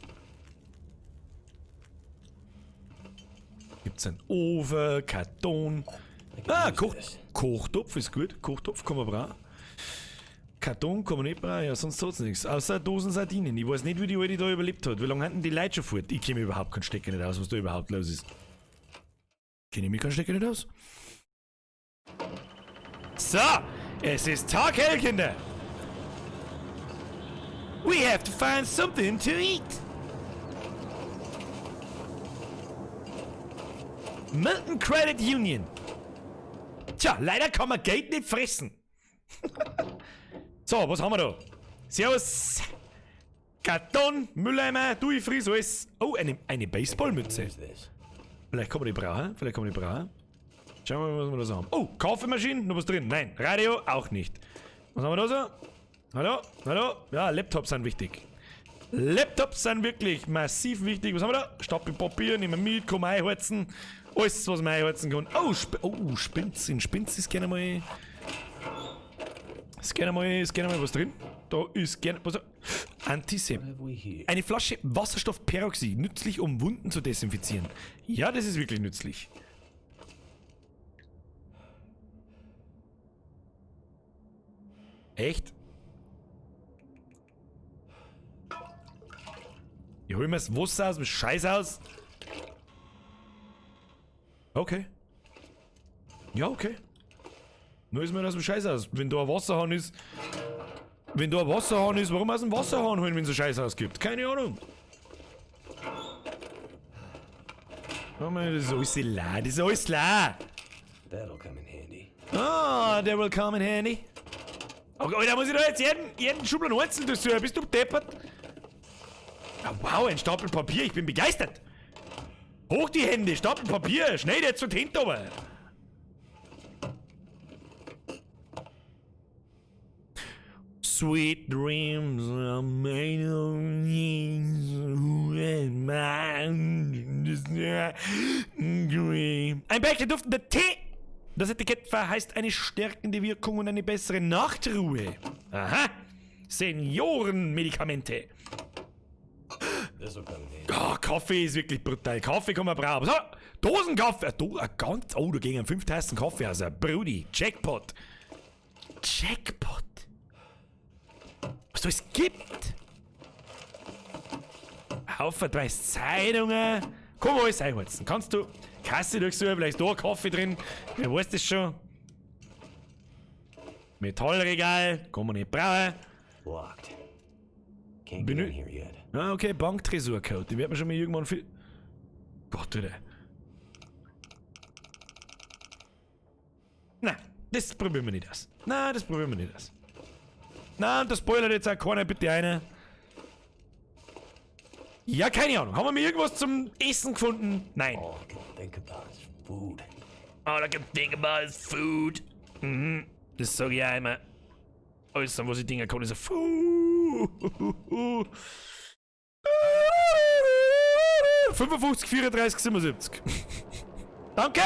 Gibt's einen Ofen, Karton. Ah, Kochtopf ist gut. Kochtopf kann man brauchen. Karton kann man nicht brauchen, ja, sonst hat's nichts. Außer Dosen Sardinen. Ich weiß nicht, wie die Alte da überlebt hat. Wie lange hatten die Leute schon fort? Ich kenne mir überhaupt keinen Stecker nicht aus, was da überhaupt los ist. Kenne ich mir keinen Stecker nicht aus? So, es ist taghell, Kinder. We have to find something to eat. Milton Credit Union. Tja, leider kann man Geld nicht fressen. So, was haben wir da? Servus. Karton, Mülleimer, du, ich friss alles. Oh, eine Baseballmütze. Vielleicht kann man die brauchen, vielleicht kann man die brauchen. Schauen wir mal, was wir da so haben. Oh, Kaffeemaschine, noch was drin. Nein, Radio auch nicht. Was haben wir da so? Hallo, hallo? Ja, Laptops sind wichtig. Laptops sind wirklich massiv wichtig. Was haben wir da? Stapel Papier, nehmen wir mit, kann man einheizen. Alles, was man einheizen kann. Oh, Spinz. In Spinz ist gerne mal... Ist gerne mal was drin. Da ist gerne... Was, Antisep. Eine Flasche Wasserstoffperoxid, nützlich, um Wunden zu desinfizieren. Ja, das ist wirklich nützlich. Echt? Ich hol mir das Wasser aus dem Scheißhaus. Okay. Ja, okay. Nur ist mir das dem Scheißhaus. Wenn da ein Wasserhahn ist. Wenn da ein Wasserhahn ist, warum aus dem Wasserhahn holen, wenn es ein Scheißhaus gibt? Keine Ahnung. Oh man, das ist alles leer. Das ist alles leer. That'll come in handy. Ah, that will come in handy. Okay, Alter, muss ich da jetzt jeden Schubladen einzeln durchsuchen? Bist du deppert? Ah, wow, ein Stapel Papier. Ich bin begeistert. Hoch die Hände, Stapel Papier. Schnell, jetzt zu hinten aber. Sweet dreams are made of dream. Ein Becher duftender Tee. Das Etikett verheißt eine stärkende Wirkung und eine bessere Nachtruhe. Aha. Seniorenmedikamente. Oh, Kaffee ist wirklich brutal. Kaffee kann man brauchen. So, Dosenkaffee. Ganz, oh, da gingen 5 Tassen Kaffee aus. Brudi, Jackpot. Jackpot. Was es gibt. Haufen 30 Zeitungen. Komm, alles einholzen. Kannst du Kasse durchsuchen, vielleicht ist da ein Kaffee drin. Wer weiß das schon. Metallregal, kann man nicht brauchen. Locked. Can't get in here yet. Ah, okay, Banktresorcode. Den wird man schon mal irgendwann viel. Gott, Alter. Na, das probieren wir nicht aus. Na, das probieren wir nicht aus. Na, und das spoilert jetzt auch keiner, bitte einer. Ja, keine Ahnung. Haben wir mir irgendwas zum Essen gefunden? Nein. All I can think about is food. All I can think about is food. Mhm. Das sag ich auch immer. Alles, an was ich denken kann, ist Food. 55, 34, 77. Danke!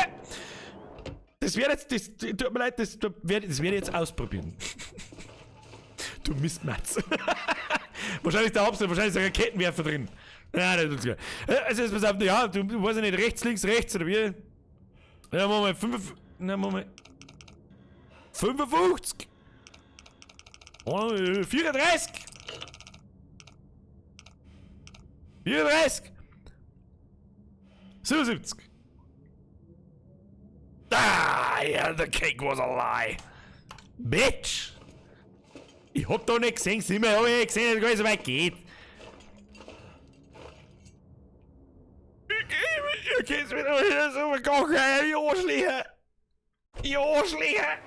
Das werde jetzt, das tut mir leid, das werde ich jetzt ausprobieren. Du Mistmatz. Wahrscheinlich der Hauptsache, wahrscheinlich ist ein Raketenwerfer drin. Ja, das ist gut. Also jetzt pass auf, ja, du weißt ja nicht, rechts, links, rechts oder wie? Ja, Moment, 55. Na, Moment. 55! 34! 34! 77! Ah, yeah, the cake was a lie. Bitch! Ich hab da nicht gesehen, Simon, hab ich nicht gesehen, dass es gar nicht so weit geht. Ich geh's wieder hier so kochen, ihr Arschlöcher! Ihr Arschlöcher!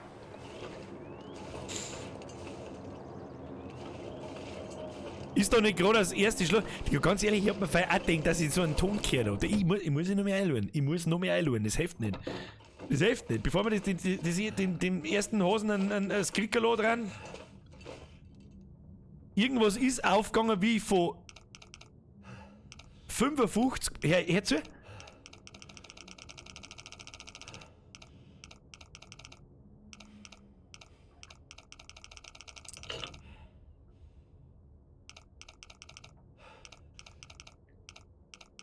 Ist doch nicht gerade das erste Schlag. Ja, ganz ehrlich, ich hab mir auch gedacht, dass ich so einen Ton gehört hab. Ich muss noch mehr einlösen. Ich muss noch mehr einlösen. Das hilft nicht. Das hilft nicht. Bevor wir den ersten Hosen ein Skrickerlo dran. Irgendwas ist aufgegangen wie von 55. Hör zu.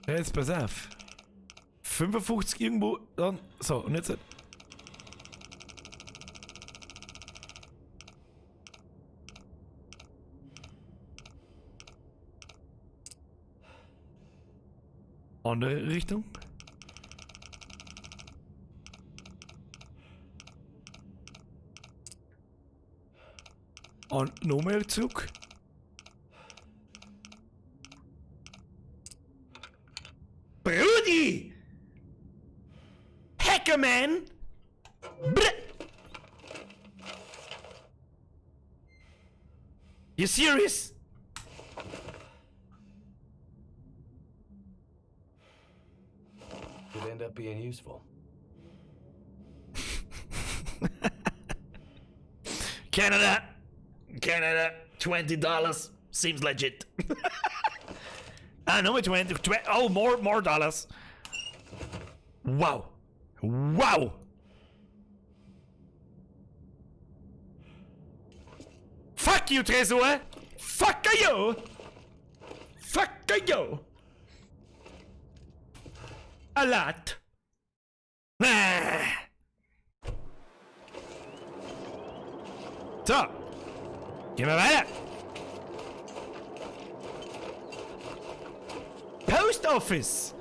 Jetzt pass auf. 55 irgendwo, dann. So, und jetzt. Andere Richtung. Und nochmal zurück. Brudi! Hackerman! Br You serious? Could end up being useful. Canada! Canada, $20 seems legit. Ah, no, 20, oh, more dollars. Wow. Wow. Fuck you, Tresor. Fuck you. Fuck you. A lot. So. Gehen wir weiter. Post Office!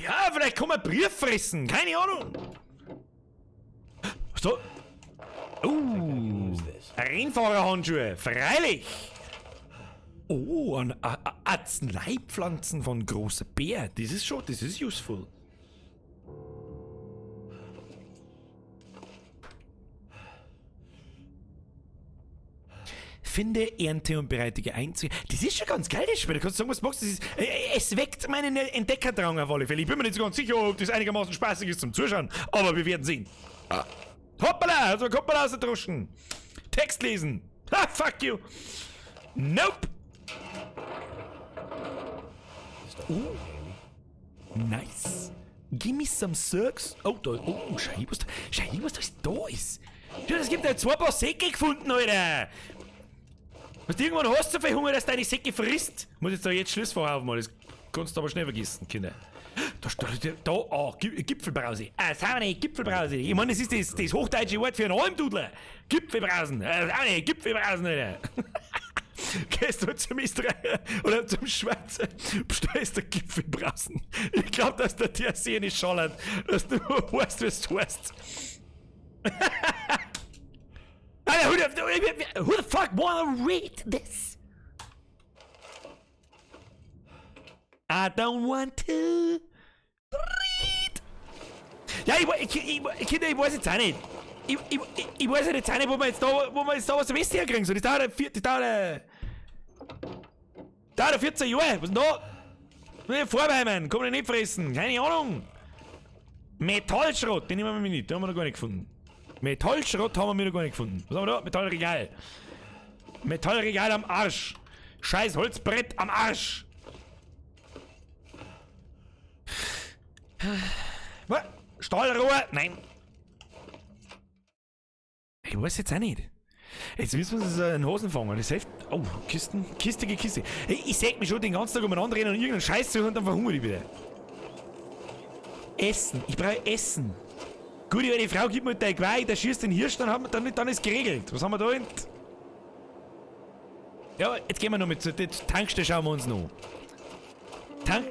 Ja, vielleicht kann man Brief fressen. Keine Ahnung. So. Rennfahrerhandschuhe. Freilich. Oh, ein Arzneipflanzen von großer Bär. Das ist schon, das ist useful. Finde, Ernte und bereitige Einzüge. Das ist schon ganz geil, das Spiel. Du kannst sagen, was du magst. Das ist, es weckt meinen Entdeckerdrang auf alle Fälle. Ich bin mir nicht so ganz sicher, ob das einigermaßen spaßig ist zum Zuschauen. Aber wir werden sehen. Ah. Hoppala! Also kommt mal aus der Druschen. Text lesen. Ha, fuck you. Nope. Oh. Nice. Give me some Cirques. Oh, da. Oh, schau, was da ist. Du, es gibt ja 2 Paar Säcke gefunden, Alter. Was du irgendwann hast du so viel Hunger, dass deine Säcke frisst. Muss jetzt da jetzt Schluss vorhaben, das kannst du aber schnell vergessen, Kinder. Da, oh, Gipfelbrause. Ah, das haben wir nicht, Gipfelbrause. Ich meine, das ist das hochdeutsche Wort für einen Almdudler. Gipfelbrausen. Das haben wir nicht, Gipfelbrausen, Alter. Gehst du zum Österreicher oder zum Schweizer, bestellst du Gipfelbrausen. Ich glaub, dass der THC nicht schallert, dass du weißt, was du heißt. Alter, who the fuck wanna read this? I don't want to read. Ja, ich weiß jetzt auch nicht. Ich weiß jetzt auch nicht, wo wir jetzt da was zum Essen herkriegen sollen. Das dauert 14 Jahre. Was ist denn da? Vorbei, Mann. Kann man nicht fressen. Keine Ahnung. Metallschrott, den nehmen wir mit. Den haben wir noch gar nicht gefunden. Metallschrott haben wir noch gar nicht gefunden. Was haben wir da? Metallregal. Metallregal am Arsch. Scheiß Holzbrett am Arsch. Was? Stahlrohr? Nein. Ich weiß jetzt auch nicht. Jetzt müssen wir uns in den Hosen fangen. Das hilft. Oh, Kisten. Kiste, Kiste. Hey, ich säg mich schon den ganzen Tag umeinander rennen und irgendeinen Scheiß zu hören und dann verhungere ich wieder. Essen. Ich brauche Essen. Gut, die alte Frau gibt mir dein Geweih, der schießt den Hirsch, dann ist geregelt. Was haben wir da hinten? Ja, jetzt gehen wir noch mit zur Tankstelle, schauen wir uns noch. Tank.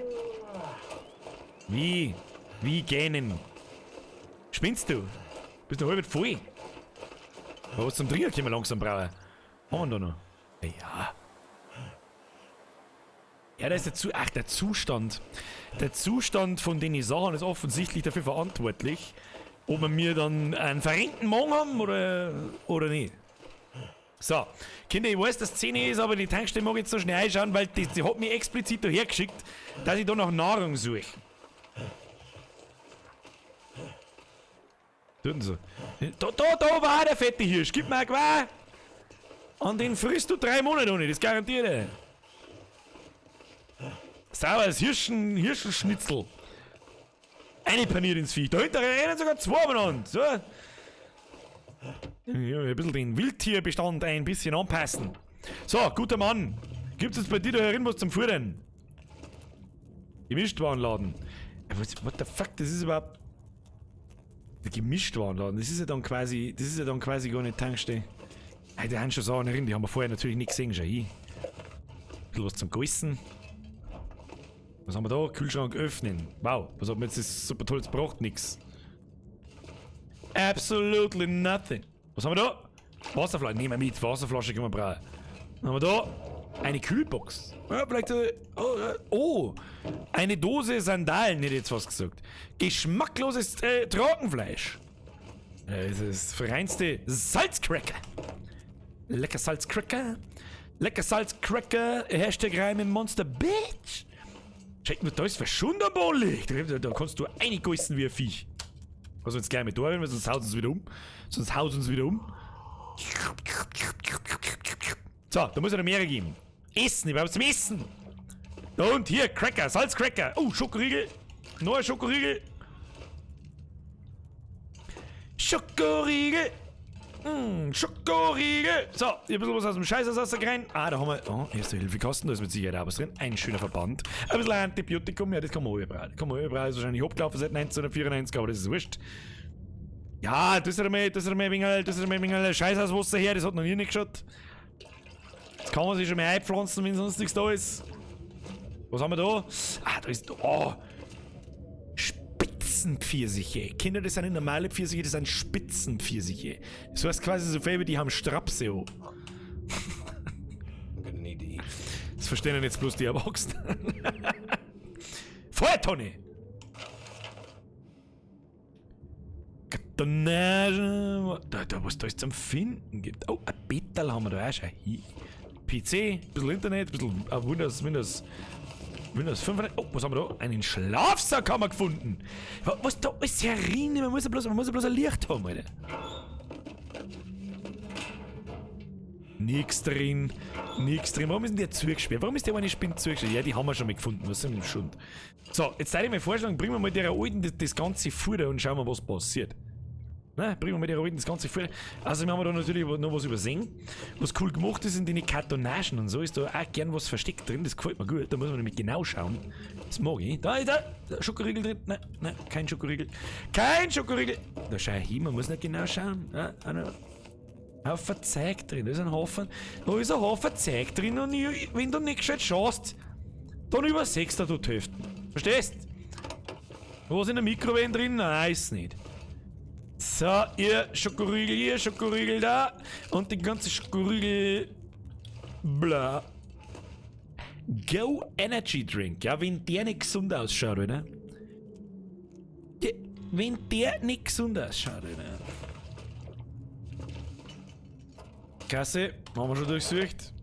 Wie? Wie gähnen? Spinnst du? Bist du halb voll? Aber was zum Trinken können wir langsam brauchen. Haben wir da noch? Ja. Ja, da ist der Zustand. Der Zustand von den Sachen ist offensichtlich dafür verantwortlich, ob wir mir dann einen verrenkten Magen haben oder nicht. So, Kinder, ich weiß, dass 10 ist, aber die Tankstelle mag ich jetzt so schnell einschauen, weil die hat mich explizit daher geschickt, dass ich da nach Nahrung suche. Tut so. Da war der fette Hirsch, gib mir ein Geweih! Und den frisst du 3 Monate noch nicht, das garantiere ich. Sauer, Hirschenschnitzel. Eine paniert ins Viech. Dahinter rennen sogar 2 miteinander. So. Ja, ein bisschen den Wildtierbestand ein bisschen anpassen. So, guter Mann. Gibt's jetzt bei dir da herin was zum Futtern? Gemischtwarenladen. What the fuck, das ist überhaupt... Der Gemischtwarenladen, das ist ja dann quasi... Das ist ja dann quasi gar nicht Tankstelle. Hey, da haben schon Sachen drin, die haben wir vorher natürlich nicht gesehen. Schau hier. Ein bisschen was zum Geissen. Was haben wir da? Kühlschrank öffnen. Wow, was hat mir jetzt das super tolles gebracht? Nix. Absolutely nothing. Was haben wir da? Wasserflasche. Nehmen wir mit. Wasserflasche können wir brauchen. Was haben wir da? Eine Kühlbox. Ja, vielleicht. Oh, eine Dose Sandalen, hätte ich jetzt was gesagt. Geschmackloses Trockenfleisch. Das ist das reinste Salzcracker. Lecker Salzcracker. Lecker Salzcracker. Hashtag Reime Monster Bitch. Check mal, da ist was schon der Boden liegt. Da kannst du eingeissen wie ein Viech. Was wir jetzt gleich mit da werden, sonst haut uns wieder um. Sonst haut uns wieder um. So, da muss es noch mehrere geben. Essen, ich brauche zum Essen. Und hier, Cracker, Salzcracker. Oh, Schokoriegel. Neuer Schokoriegel. Schokoriegel. Schokoriegel. So, hier ein bisschen was aus dem Scheißersasser rein. Ah, da haben wir. Oh, erste Hilfekasten, da ist mit Sicherheit auch was drin. Ein schöner Verband. Ein bisschen Antibiotikum, ja, das kann man überall. Kann man überall. Ist wahrscheinlich abgelaufen seit 1994, aber das ist wurscht. Ja, das ist einmal, das ist einmal ein wenig, das ist einmal ein wenig Scheißhauswasser her, das hat noch nie nicht geschaut. Das kann man sich schon mal einpflanzen, wenn sonst nichts da ist. Was haben wir da? Ah, da ist. Oh! Spitzenpfirsiche. Kinder, das sind nicht normale Pfirsiche, das sind Spitzenpfirsiche. Das heißt quasi so viel wie die haben Strapse an. Das verstehen jetzt bloß die Erwachsenen. Feuertonne! Kartonage. Da, was da ist zum Finden gibt. Oh, ein Bettel haben wir da auch schon. Hier. PC, ein bisschen Internet, ein bisschen Windows 500. Oh, was haben wir da? Einen Schlafsack haben wir gefunden. Was da ist herin? Man muss ja bloß ein Licht haben, Alter. Nix drin. Nix drin. Warum ist denn der zugesperrt? Warum ist der eine Spinne zugesperrt? Ja, die haben wir schon mal gefunden. Was ist denn schon? So, jetzt zeige ich mir vorschlagen, bringen wir mal der alten das ganze Futter und schauen wir, was passiert. Ne, bringen wir mal der alten das ganze Futter. Also, wir haben da natürlich noch was übersehen. Was cool gemacht ist in den Kartonagen und so, ist da auch gern was versteckt drin. Das gefällt mir gut. Da muss man nämlich genau schauen. Das mag ich. Da, Schokoriegel drin. Nein, nein, kein Schokoriegel. Kein Schokoriegel! Da schau ich hin, man muss nicht genau schauen. Ja, Haufen Zeug drin, da ist ein Haufen, da ist ein Haufen Zeug drin und ich, wenn du nicht gescheit schaust, dann übersehst du die Hälfte. Verstehst? Was in der Mikrowelle drin? Nein, ist nicht. So, ihr Schokoriegel hier, Schokoriegel da und die ganze Schokoriegel. Bla. Go Energy Drink, ja, wenn der nicht gesund ausschaut, oder? Wenn der nicht gesund ausschaut, oder? Kasse, haben wir schon durchsucht.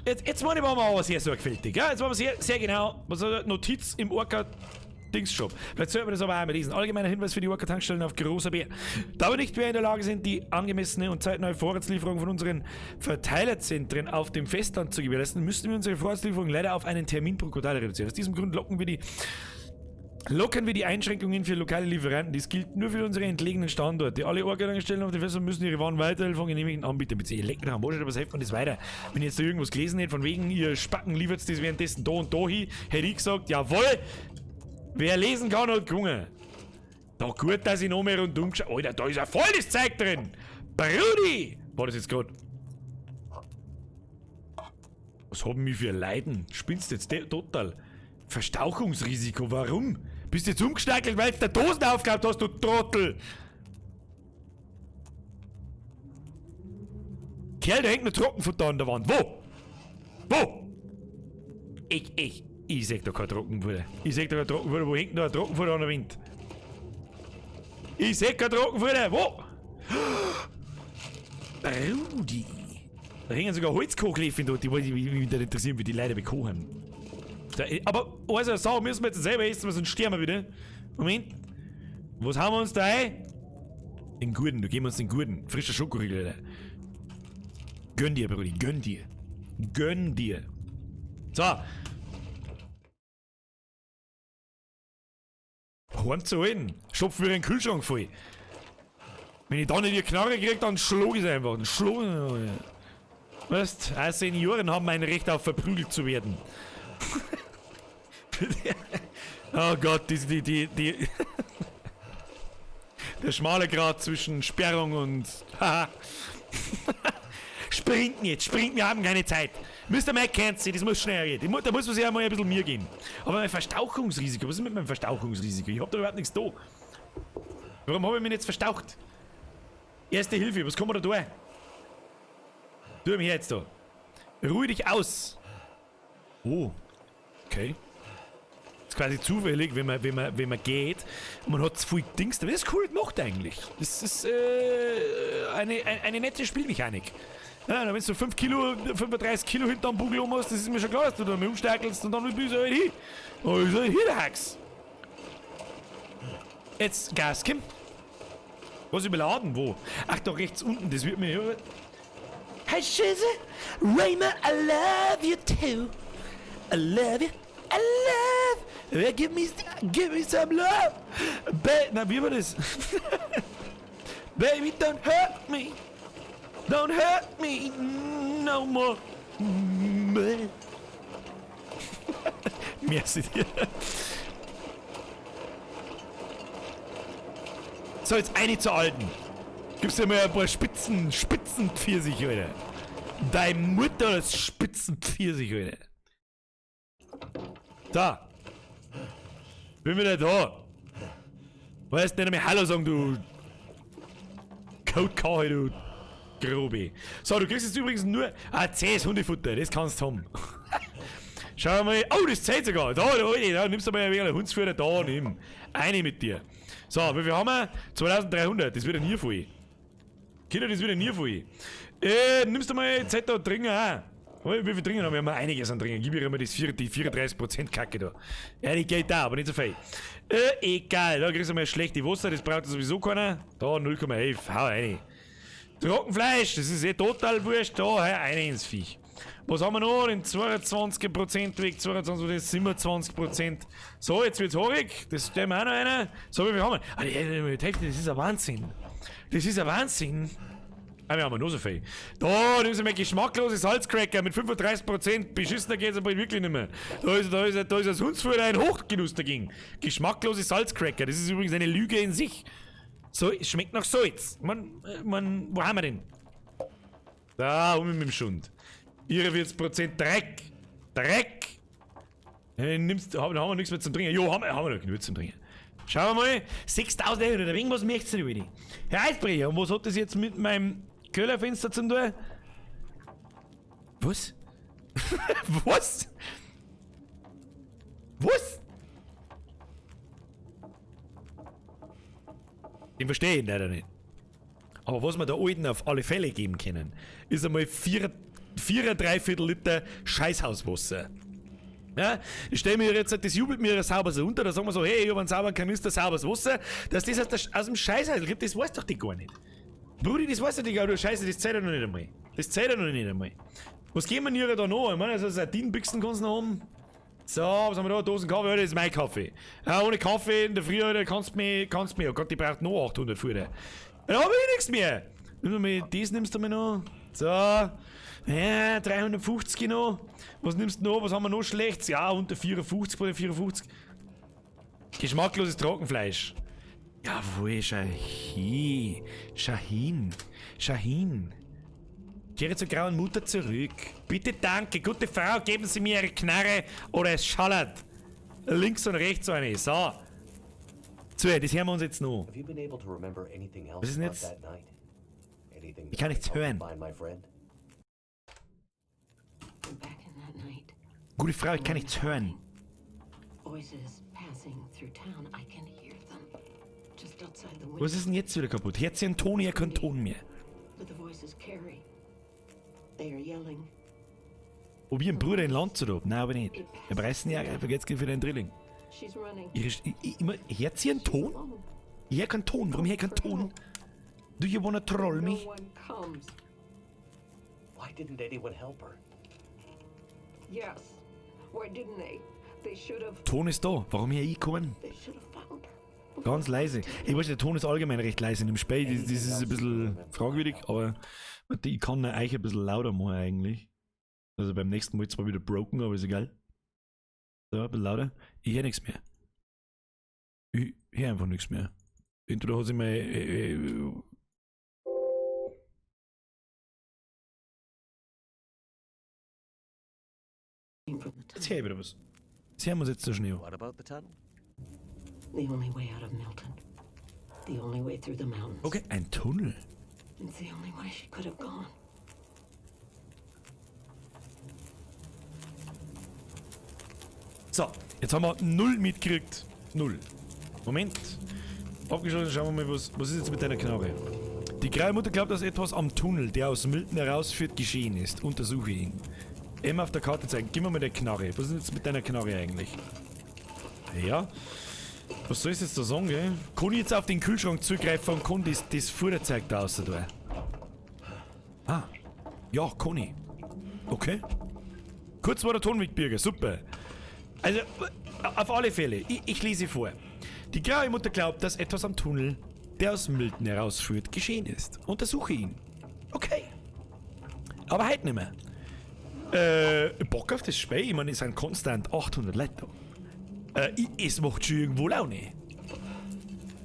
Jetzt machen wir aber sehr sorgfältig. Ja? Jetzt machen wir sehr, sehr genau. Was Notiz im Orca-Dings-Shop. Vielleicht sollten wir das aber einmal lesen. Allgemeiner Hinweis für die Orca-Tankstellen auf großer Bär. Da wir nicht mehr in der Lage sind, die angemessene und zeitnahe Vorratslieferung von unseren Verteilerzentren auf dem Festland zu gewährleisten, müssen wir unsere Vorratslieferung leider auf einen Termin pro Quartal reduzieren. Aus diesem Grund locken wir die Lockern wir die Einschränkungen für lokale Lieferanten. Dies gilt nur für unsere entlegenen Standorte. Alle Organstellen auf der Festplatte müssen ihre Waren weiterhin von genehmigten Anbietern beziehen. Leck mich am Arsch, was hilft mir das weiter? Wenn ich jetzt da irgendwas gelesen hätte, von wegen, ihr Spacken liefert das währenddessen da und da hin, hätte ich gesagt, jawohl, wer lesen kann, hat gewonnen. Doch gut, dass ich noch mehr rundum geschaut. Alter, da ist ja voll das Zeug drin! Brudi! War das jetzt gerade? Was haben wir für Leiden? Spinnst du jetzt total? Verstauchungsrisiko, warum? Bist du jetzt umgesteigelt, weil du der Dosen aufgehabt hast, du Trottel! Kerl, da hängt noch Trockenfutter an der Wand. Wo? Wo? Ich seh da kein Trockenfutter. Ich seh da kein Trockenfutter. Wo hängt noch ein Trockenfutter an der Wind? Ich seh kein Trockenfutter. Wo? Brudi. Da hängen sogar Holzkochlöffel dort. Die wollte ich mich nicht interessieren, wie die Leute bekochen. Da, aber, also, Sau müssen wir jetzt selber essen, sonst sterben wir wieder. Moment. Was haben wir uns da ein? Den Guten, du geben uns den Guten. Frischer Schokoriegel, Alter. Gönn dir, Brudi, gönn dir. Gönn dir. So. Heim zu holen. Stopfen wir den Kühlschrank voll. Wenn ich da nicht die Knarre krieg, dann schlag ich es einfach. Dann schlag ich es. Weißt, auch Senioren haben ein Recht auf verprügelt zu werden. Oh Gott, die der schmale Grat zwischen Sperrung und haha. Sprinten jetzt, sprinten, wir haben keine Zeit. Mr. McKenzie, das muss schneller gehen. Da muss man sich ja mal ein bisschen mir geben. Aber mein Verstauchungsrisiko, was ist mit meinem Verstauchungsrisiko? Ich hab da überhaupt nichts da. Warum habe ich mich jetzt verstaucht? Erste Hilfe, was kann man da tun? Tu mich jetzt da. Ruhe dich aus. Oh, okay. Das ist quasi zufällig, wenn man geht und man hat zu viel Dings. Das ist cool gemacht eigentlich. Das ist eine nette Spielmechanik. Ja, wenn du 5 Kilo, 35 Kilo hinterm Bugel um hast, das ist mir schon klar, dass du da mal umsteigelst und dann bist du halt hin. Oh, ist halt hier der Hax. Jetzt Gas, komm. Was überladen? Wo? Ach, da rechts unten, das wird mir. Hey, Scheiße! Rayma, I love you too. I love you. I love. Give me some love. Na, wie war das? Baby, don't hurt me. Don't hurt me no more. Merci dir. So, jetzt eine zur Alten. Gibst dir mal ein paar Spitzenpfirsich, Alter. Deine Mutter ist Spitzenpfirsich, Alter. Da. Bin wieder da. Weißt nicht mehr Hallo sagen, du Code-Kahe, du Grobe. So, du kriegst jetzt übrigens nur zähes Hundefutter, das kannst du haben. Schau mal. Oh, das zählt sogar. Da, da, da nimmst du mal ein wenig Hundsfutter. Da, nimm. Eine mit dir. So, wie viel haben wir? 2300, das wird ja nie voll. Kinder, das wird ja nie voll. Nimmst du mal Zeit da drin auch. Wie viel drin haben wir? Haben einiges an drin. Gib mir immer das die 34% Kacke da. Ja, die geht da, aber nicht so viel. Egal, da kriegst du mal schlechte Wasser, das braucht sowieso keiner. Da 0,11, hau rein. Trockenfleisch, das ist eh total wurscht. Da, hau rein ins Viech. Was haben wir noch? Den 22% weg, 22, 27%. So, jetzt wird's haarig. Das stellen wir auch noch einer. So, wie viel haben wir? Ah, die Hälfte, das ist ein Wahnsinn. Das ist ein Wahnsinn. Ah, wir haben noch so viel. Da, nimm sie mal geschmacklose Salzcracker mit 35%. Beschissener geht's aber wirklich nicht mehr. Da ist das Hundsfutter ein Hochgenuss dagegen. Geschmacklose Salzcracker, das ist übrigens eine Lüge in sich. So, es schmeckt nach Salz. Man, wo haben wir denn? Da, um mit dem Schund. 44% Dreck. Dreck. Nimmst, haben wir nichts mehr zum Trinken. Jo, haben wir noch genug zum Trinken. Schauen wir mal. 6100, irgendwas möchtest du nicht. Herr Eisbrecher, und was hat das jetzt mit meinem Kellerfenster zu tun? Was? Was? Was? Den verstehe ich leider nicht. Aber was wir da Alten auf alle Fälle geben können, ist einmal 4,75 Liter Scheißhauswasser. Ja, ich stelle mir jetzt, das jubelt mir sauber so unter, da sagen wir so, hey, ich habe einen sauberen Kanister, sauberes Wasser, dass das aus dem Scheißhaus gibt, das weiß doch die gar nicht. Brudi, das weiß doch die gar nicht, du Scheiße, das zählt ja noch nicht einmal. Das zählt ja noch nicht einmal. Was geben wir denn da noch? Ich meine, also Sardinenbüchsen kannst du noch haben. So, was haben wir da? Dosen Kaffee, das ist mein Kaffee. Ja, ohne Kaffee in der Früh, Alter, kannst du mich, oh Gott, die braucht noch 800 Futter. Da hab ich nichts mehr. Nimm mal, das nimmst du mir noch. So, ja, 350 noch. Was nimmst du noch? Was haben wir noch Schlechtes? Ja, unter 54, bei den 54. Geschmackloses Trockenfleisch. Jawohl, Shahin. Shahin. Shahin. Kehre zur grauen Mutter zurück. Bitte danke, gute Frau, geben Sie mir Ihre Knarre oder es schallert. Links und rechts eine. So. So, das hören wir uns jetzt noch. Have you been able to remember anything else Was ist denn about jetzt? that night? Anything Ich kann that nichts might help hören. me find my friend? Back in that night, Gute Frau, ich kann nichts hören. voices passing through town. I can hear them. Just outside the window. Was ist denn jetzt wieder kaputt? Hört sie einen Ton? Ich keinen Ton mehr. But the voices carry. They are yelling. Ob ich einen Bruder in Land zu hab? Nein, aber nicht. Er preist ihn ja, er vergeht's für den Drilling. She's running. Immer, hört sie einen Ton? Ich hör keinen Ton. Warum hör ich keinen Ton? Do you wanna troll me? No one comes. Why didn't anyone help her? Yes. Why didn't they? They should have. Ton ist da. Warum hör ich keinen? They should have found her. Ganz leise. Ich weiß, der Ton ist allgemein recht leise in dem Spiel. Das ist ein bisschen fragwürdig, aber warte, ich kann euch ein bisschen lauter machen eigentlich. Also beim nächsten Mal zwar wieder broken, aber ist egal. So, ein bisschen lauter. Ich höre nichts mehr. Ich höre einfach nichts mehr. Entweder hat sich mein. Jetzt höre ich wieder was. Jetzt hören wir uns jetzt so schnell. What about the tunnel? The only way out of Milton. The only way through the mountains. Okay, ein Tunnel. It's the only way she could have gone. So, jetzt haben wir 0 mitgekriegt. 0. Moment. Abgeschlossen, schauen wir mal, was ist jetzt mit deiner Knarre? Die graue Mutter glaubt, dass etwas am Tunnel, der aus Milton herausführt, geschehen ist. Untersuche ihn. Emma auf der Karte zeigen. Gib mir mal die Knarre. Was ist jetzt mit deiner Knarre eigentlich? Ja. Was soll ich jetzt da sagen, gell? Kann ich jetzt auf den Kühlschrank zugreifen und kann das Futterzeug da raus tun? Ah. Ja, kann ich. Okay. Kurz war der Ton mit Birger, super. Also, auf alle Fälle, ich lese vor. Die graue Mutter glaubt, dass etwas am Tunnel, der aus Milton herausführt, geschehen ist. Untersuche ihn. Okay. Aber heute nicht mehr. Bock auf das Spiel, ich meine, es sind konstant 800 Leute da. Es macht schon irgendwo Laune.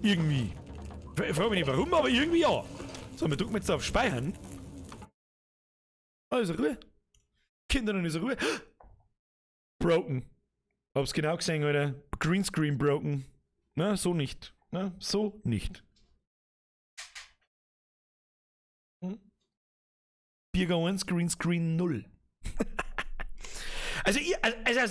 Irgendwie. Ich frage mich nicht warum, aber irgendwie ja. So, wir drücken jetzt auf Speichern. Also Ruhe. Kinder, dann ist Ruhe. Broken. Hab's genau gesehen, Alter. Greenscreen broken. Na, so nicht. Na, so nicht. Hm? Birger 1, Greenscreen 0. Also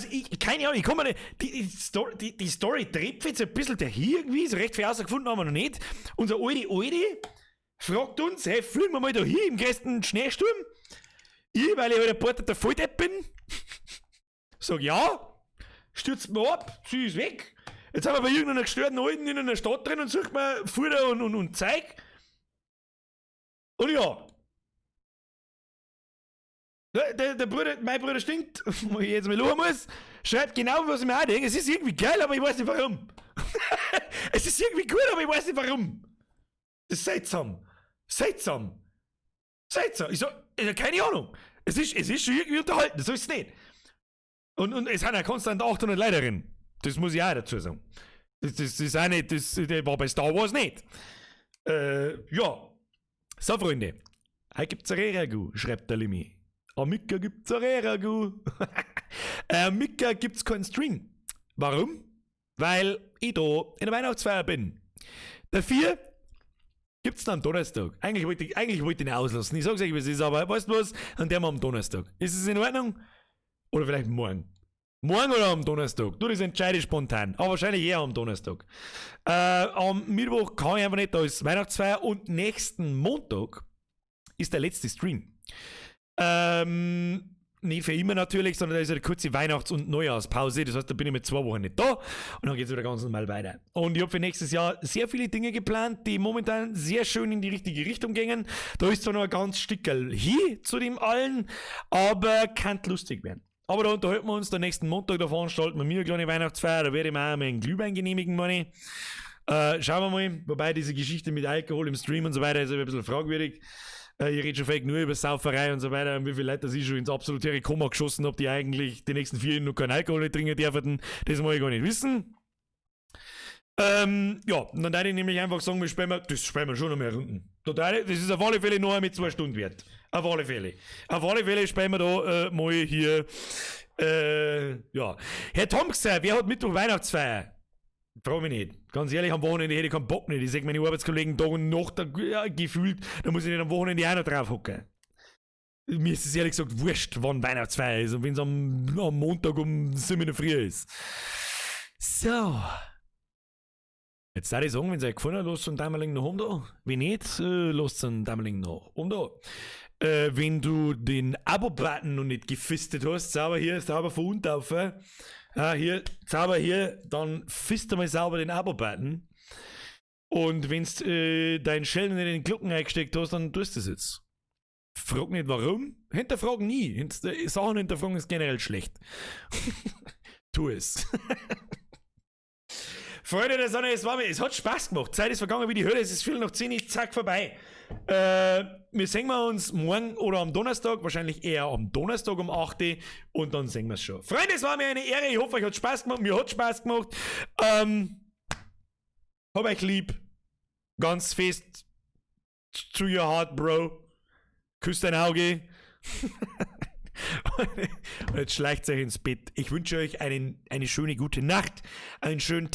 ich, keine Ahnung, ich komme nicht, die Story dreht jetzt ein bisschen dahin irgendwie, so recht viel herausgefunden haben wir noch nicht. Unser alte fragt uns, hey, fliegen wir mal da hin im größten Schneesturm? Ich, weil ich halt ein Porter der Volldepp bin, sag ja, stürzt mir ab, sie ist weg. Jetzt sind wir bei irgendeiner gestörten Alten in einer Stadt drin und sucht mir Futter und Zeug. Und ja. Der Bruder, mein Bruder stinkt, wo ich jetzt mal schauen muss, schreibt genau, was ich mir auch denke. Es ist irgendwie geil, aber ich weiß nicht warum. Es ist irgendwie gut, aber ich weiß nicht warum. Das ist seltsam. Seltsam. Seltsam. Ich sag, keine Ahnung. Es ist schon irgendwie unterhalten, so ist es nicht. Und es sind auch konstant 800 Leute drin. Das muss ich auch dazu sagen. Das ist auch nicht, das war bei Star Wars nicht. Ja. So, Freunde. Heute gibt's ein Reragu, schreibt der Limi. Am Mika gibt's ein Reragu. Am Mika gibt's keinen Stream. Warum? Weil ich da in der Weihnachtsfeier bin. Dafür gibt's dann am Donnerstag. Eigentlich wollte ich ihn auslassen. Ich sag's euch, wie es ist, aber weißt du was? An dem am Donnerstag. Ist es in Ordnung? Oder vielleicht morgen. Morgen oder am Donnerstag? Du, das entscheide ich spontan. Aber wahrscheinlich eher am Donnerstag. Am Mittwoch kann ich einfach nicht, da ist Weihnachtsfeier. Und nächsten Montag ist der letzte Stream. Nicht für immer natürlich, sondern da ist eine kurze Weihnachts- und Neujahrspause. Das heißt, da bin ich mit 2 Wochen nicht da und dann geht's wieder ganz normal weiter. Und ich hab für nächstes Jahr sehr viele Dinge geplant, die momentan sehr schön in die richtige Richtung gingen. Da ist zwar noch ein ganz Stückerl hin zu dem allen, aber kann lustig werden. Aber da unterhalten wir uns den nächsten Montag, da veranstalten wir mir eine kleine Weihnachtsfeier, da werde ich mir auch mal einen Glühwein genehmigen, meine ich. Schauen wir mal, wobei diese Geschichte mit Alkohol im Stream und so weiter ist ein bisschen fragwürdig. Ich rede schon vielleicht nur über Sauferei und so weiter und wie viele Leute das ich schon ins absolute Koma geschossen habe, die eigentlich die nächsten 4 Jahre noch keinen Alkohol trinken dürfen. Das mag ich gar nicht wissen. Ja, und dann würde ich nämlich einfach sagen, wir spielen, das spielen wir schon noch mehr Runden. Total, das ist auf alle Fälle noch mit 2 Stunden wert. Auf alle Fälle. Auf alle Fälle spielen wir da mal hier. Ja. Herr Tomks, wer hat Mittwoch Weihnachtsfeier? Frag mich nicht. Ganz ehrlich, am Wochenende hätte ich keinen Bock nicht. Ich sehe meine Arbeitskollegen Tag und Nacht, ja, gefühlt, da muss ich nicht am Wochenende auch noch drauf hocken. Mir ist es ehrlich gesagt wurscht, wann Weihnachtsfeier ist und wenn es am Montag um 7 in der Früh ist. So. Jetzt darf ich sagen, wenn es euch gefallen hat, lasst einen Daumen nach oben da. Wenn nicht, lasst einen Daumen nach oben da. Wenn du den Abo-Button noch nicht gefistet hast, sauber hier, sauber von unten auf. Hier, sauber hier, dann fiste mal sauber den Abo-Button. Und wenn du deinen Schellen in den Glocken eingesteckt hast, dann tust du das jetzt. Frag nicht warum. Hinterfrag nie. Sachen hinterfragen ist generell schlecht. Tu es. Freunde der Sonne, es hat Spaß gemacht. Zeit ist vergangen wie die Hölle, es ist 10:15, zack, vorbei. Wir sehen wir uns morgen oder am Donnerstag, wahrscheinlich eher am Donnerstag um 8 Uhr und dann sehen wir es schon. Freunde, es war mir eine Ehre, ich hoffe, euch hat Spaß gemacht, mir hat Spaß gemacht. Hab euch lieb. Ganz fest to your heart, bro. Küss dein Auge. Und jetzt schleicht euch ins Bett. Ich wünsche euch eine schöne gute Nacht, einen schönen Tag.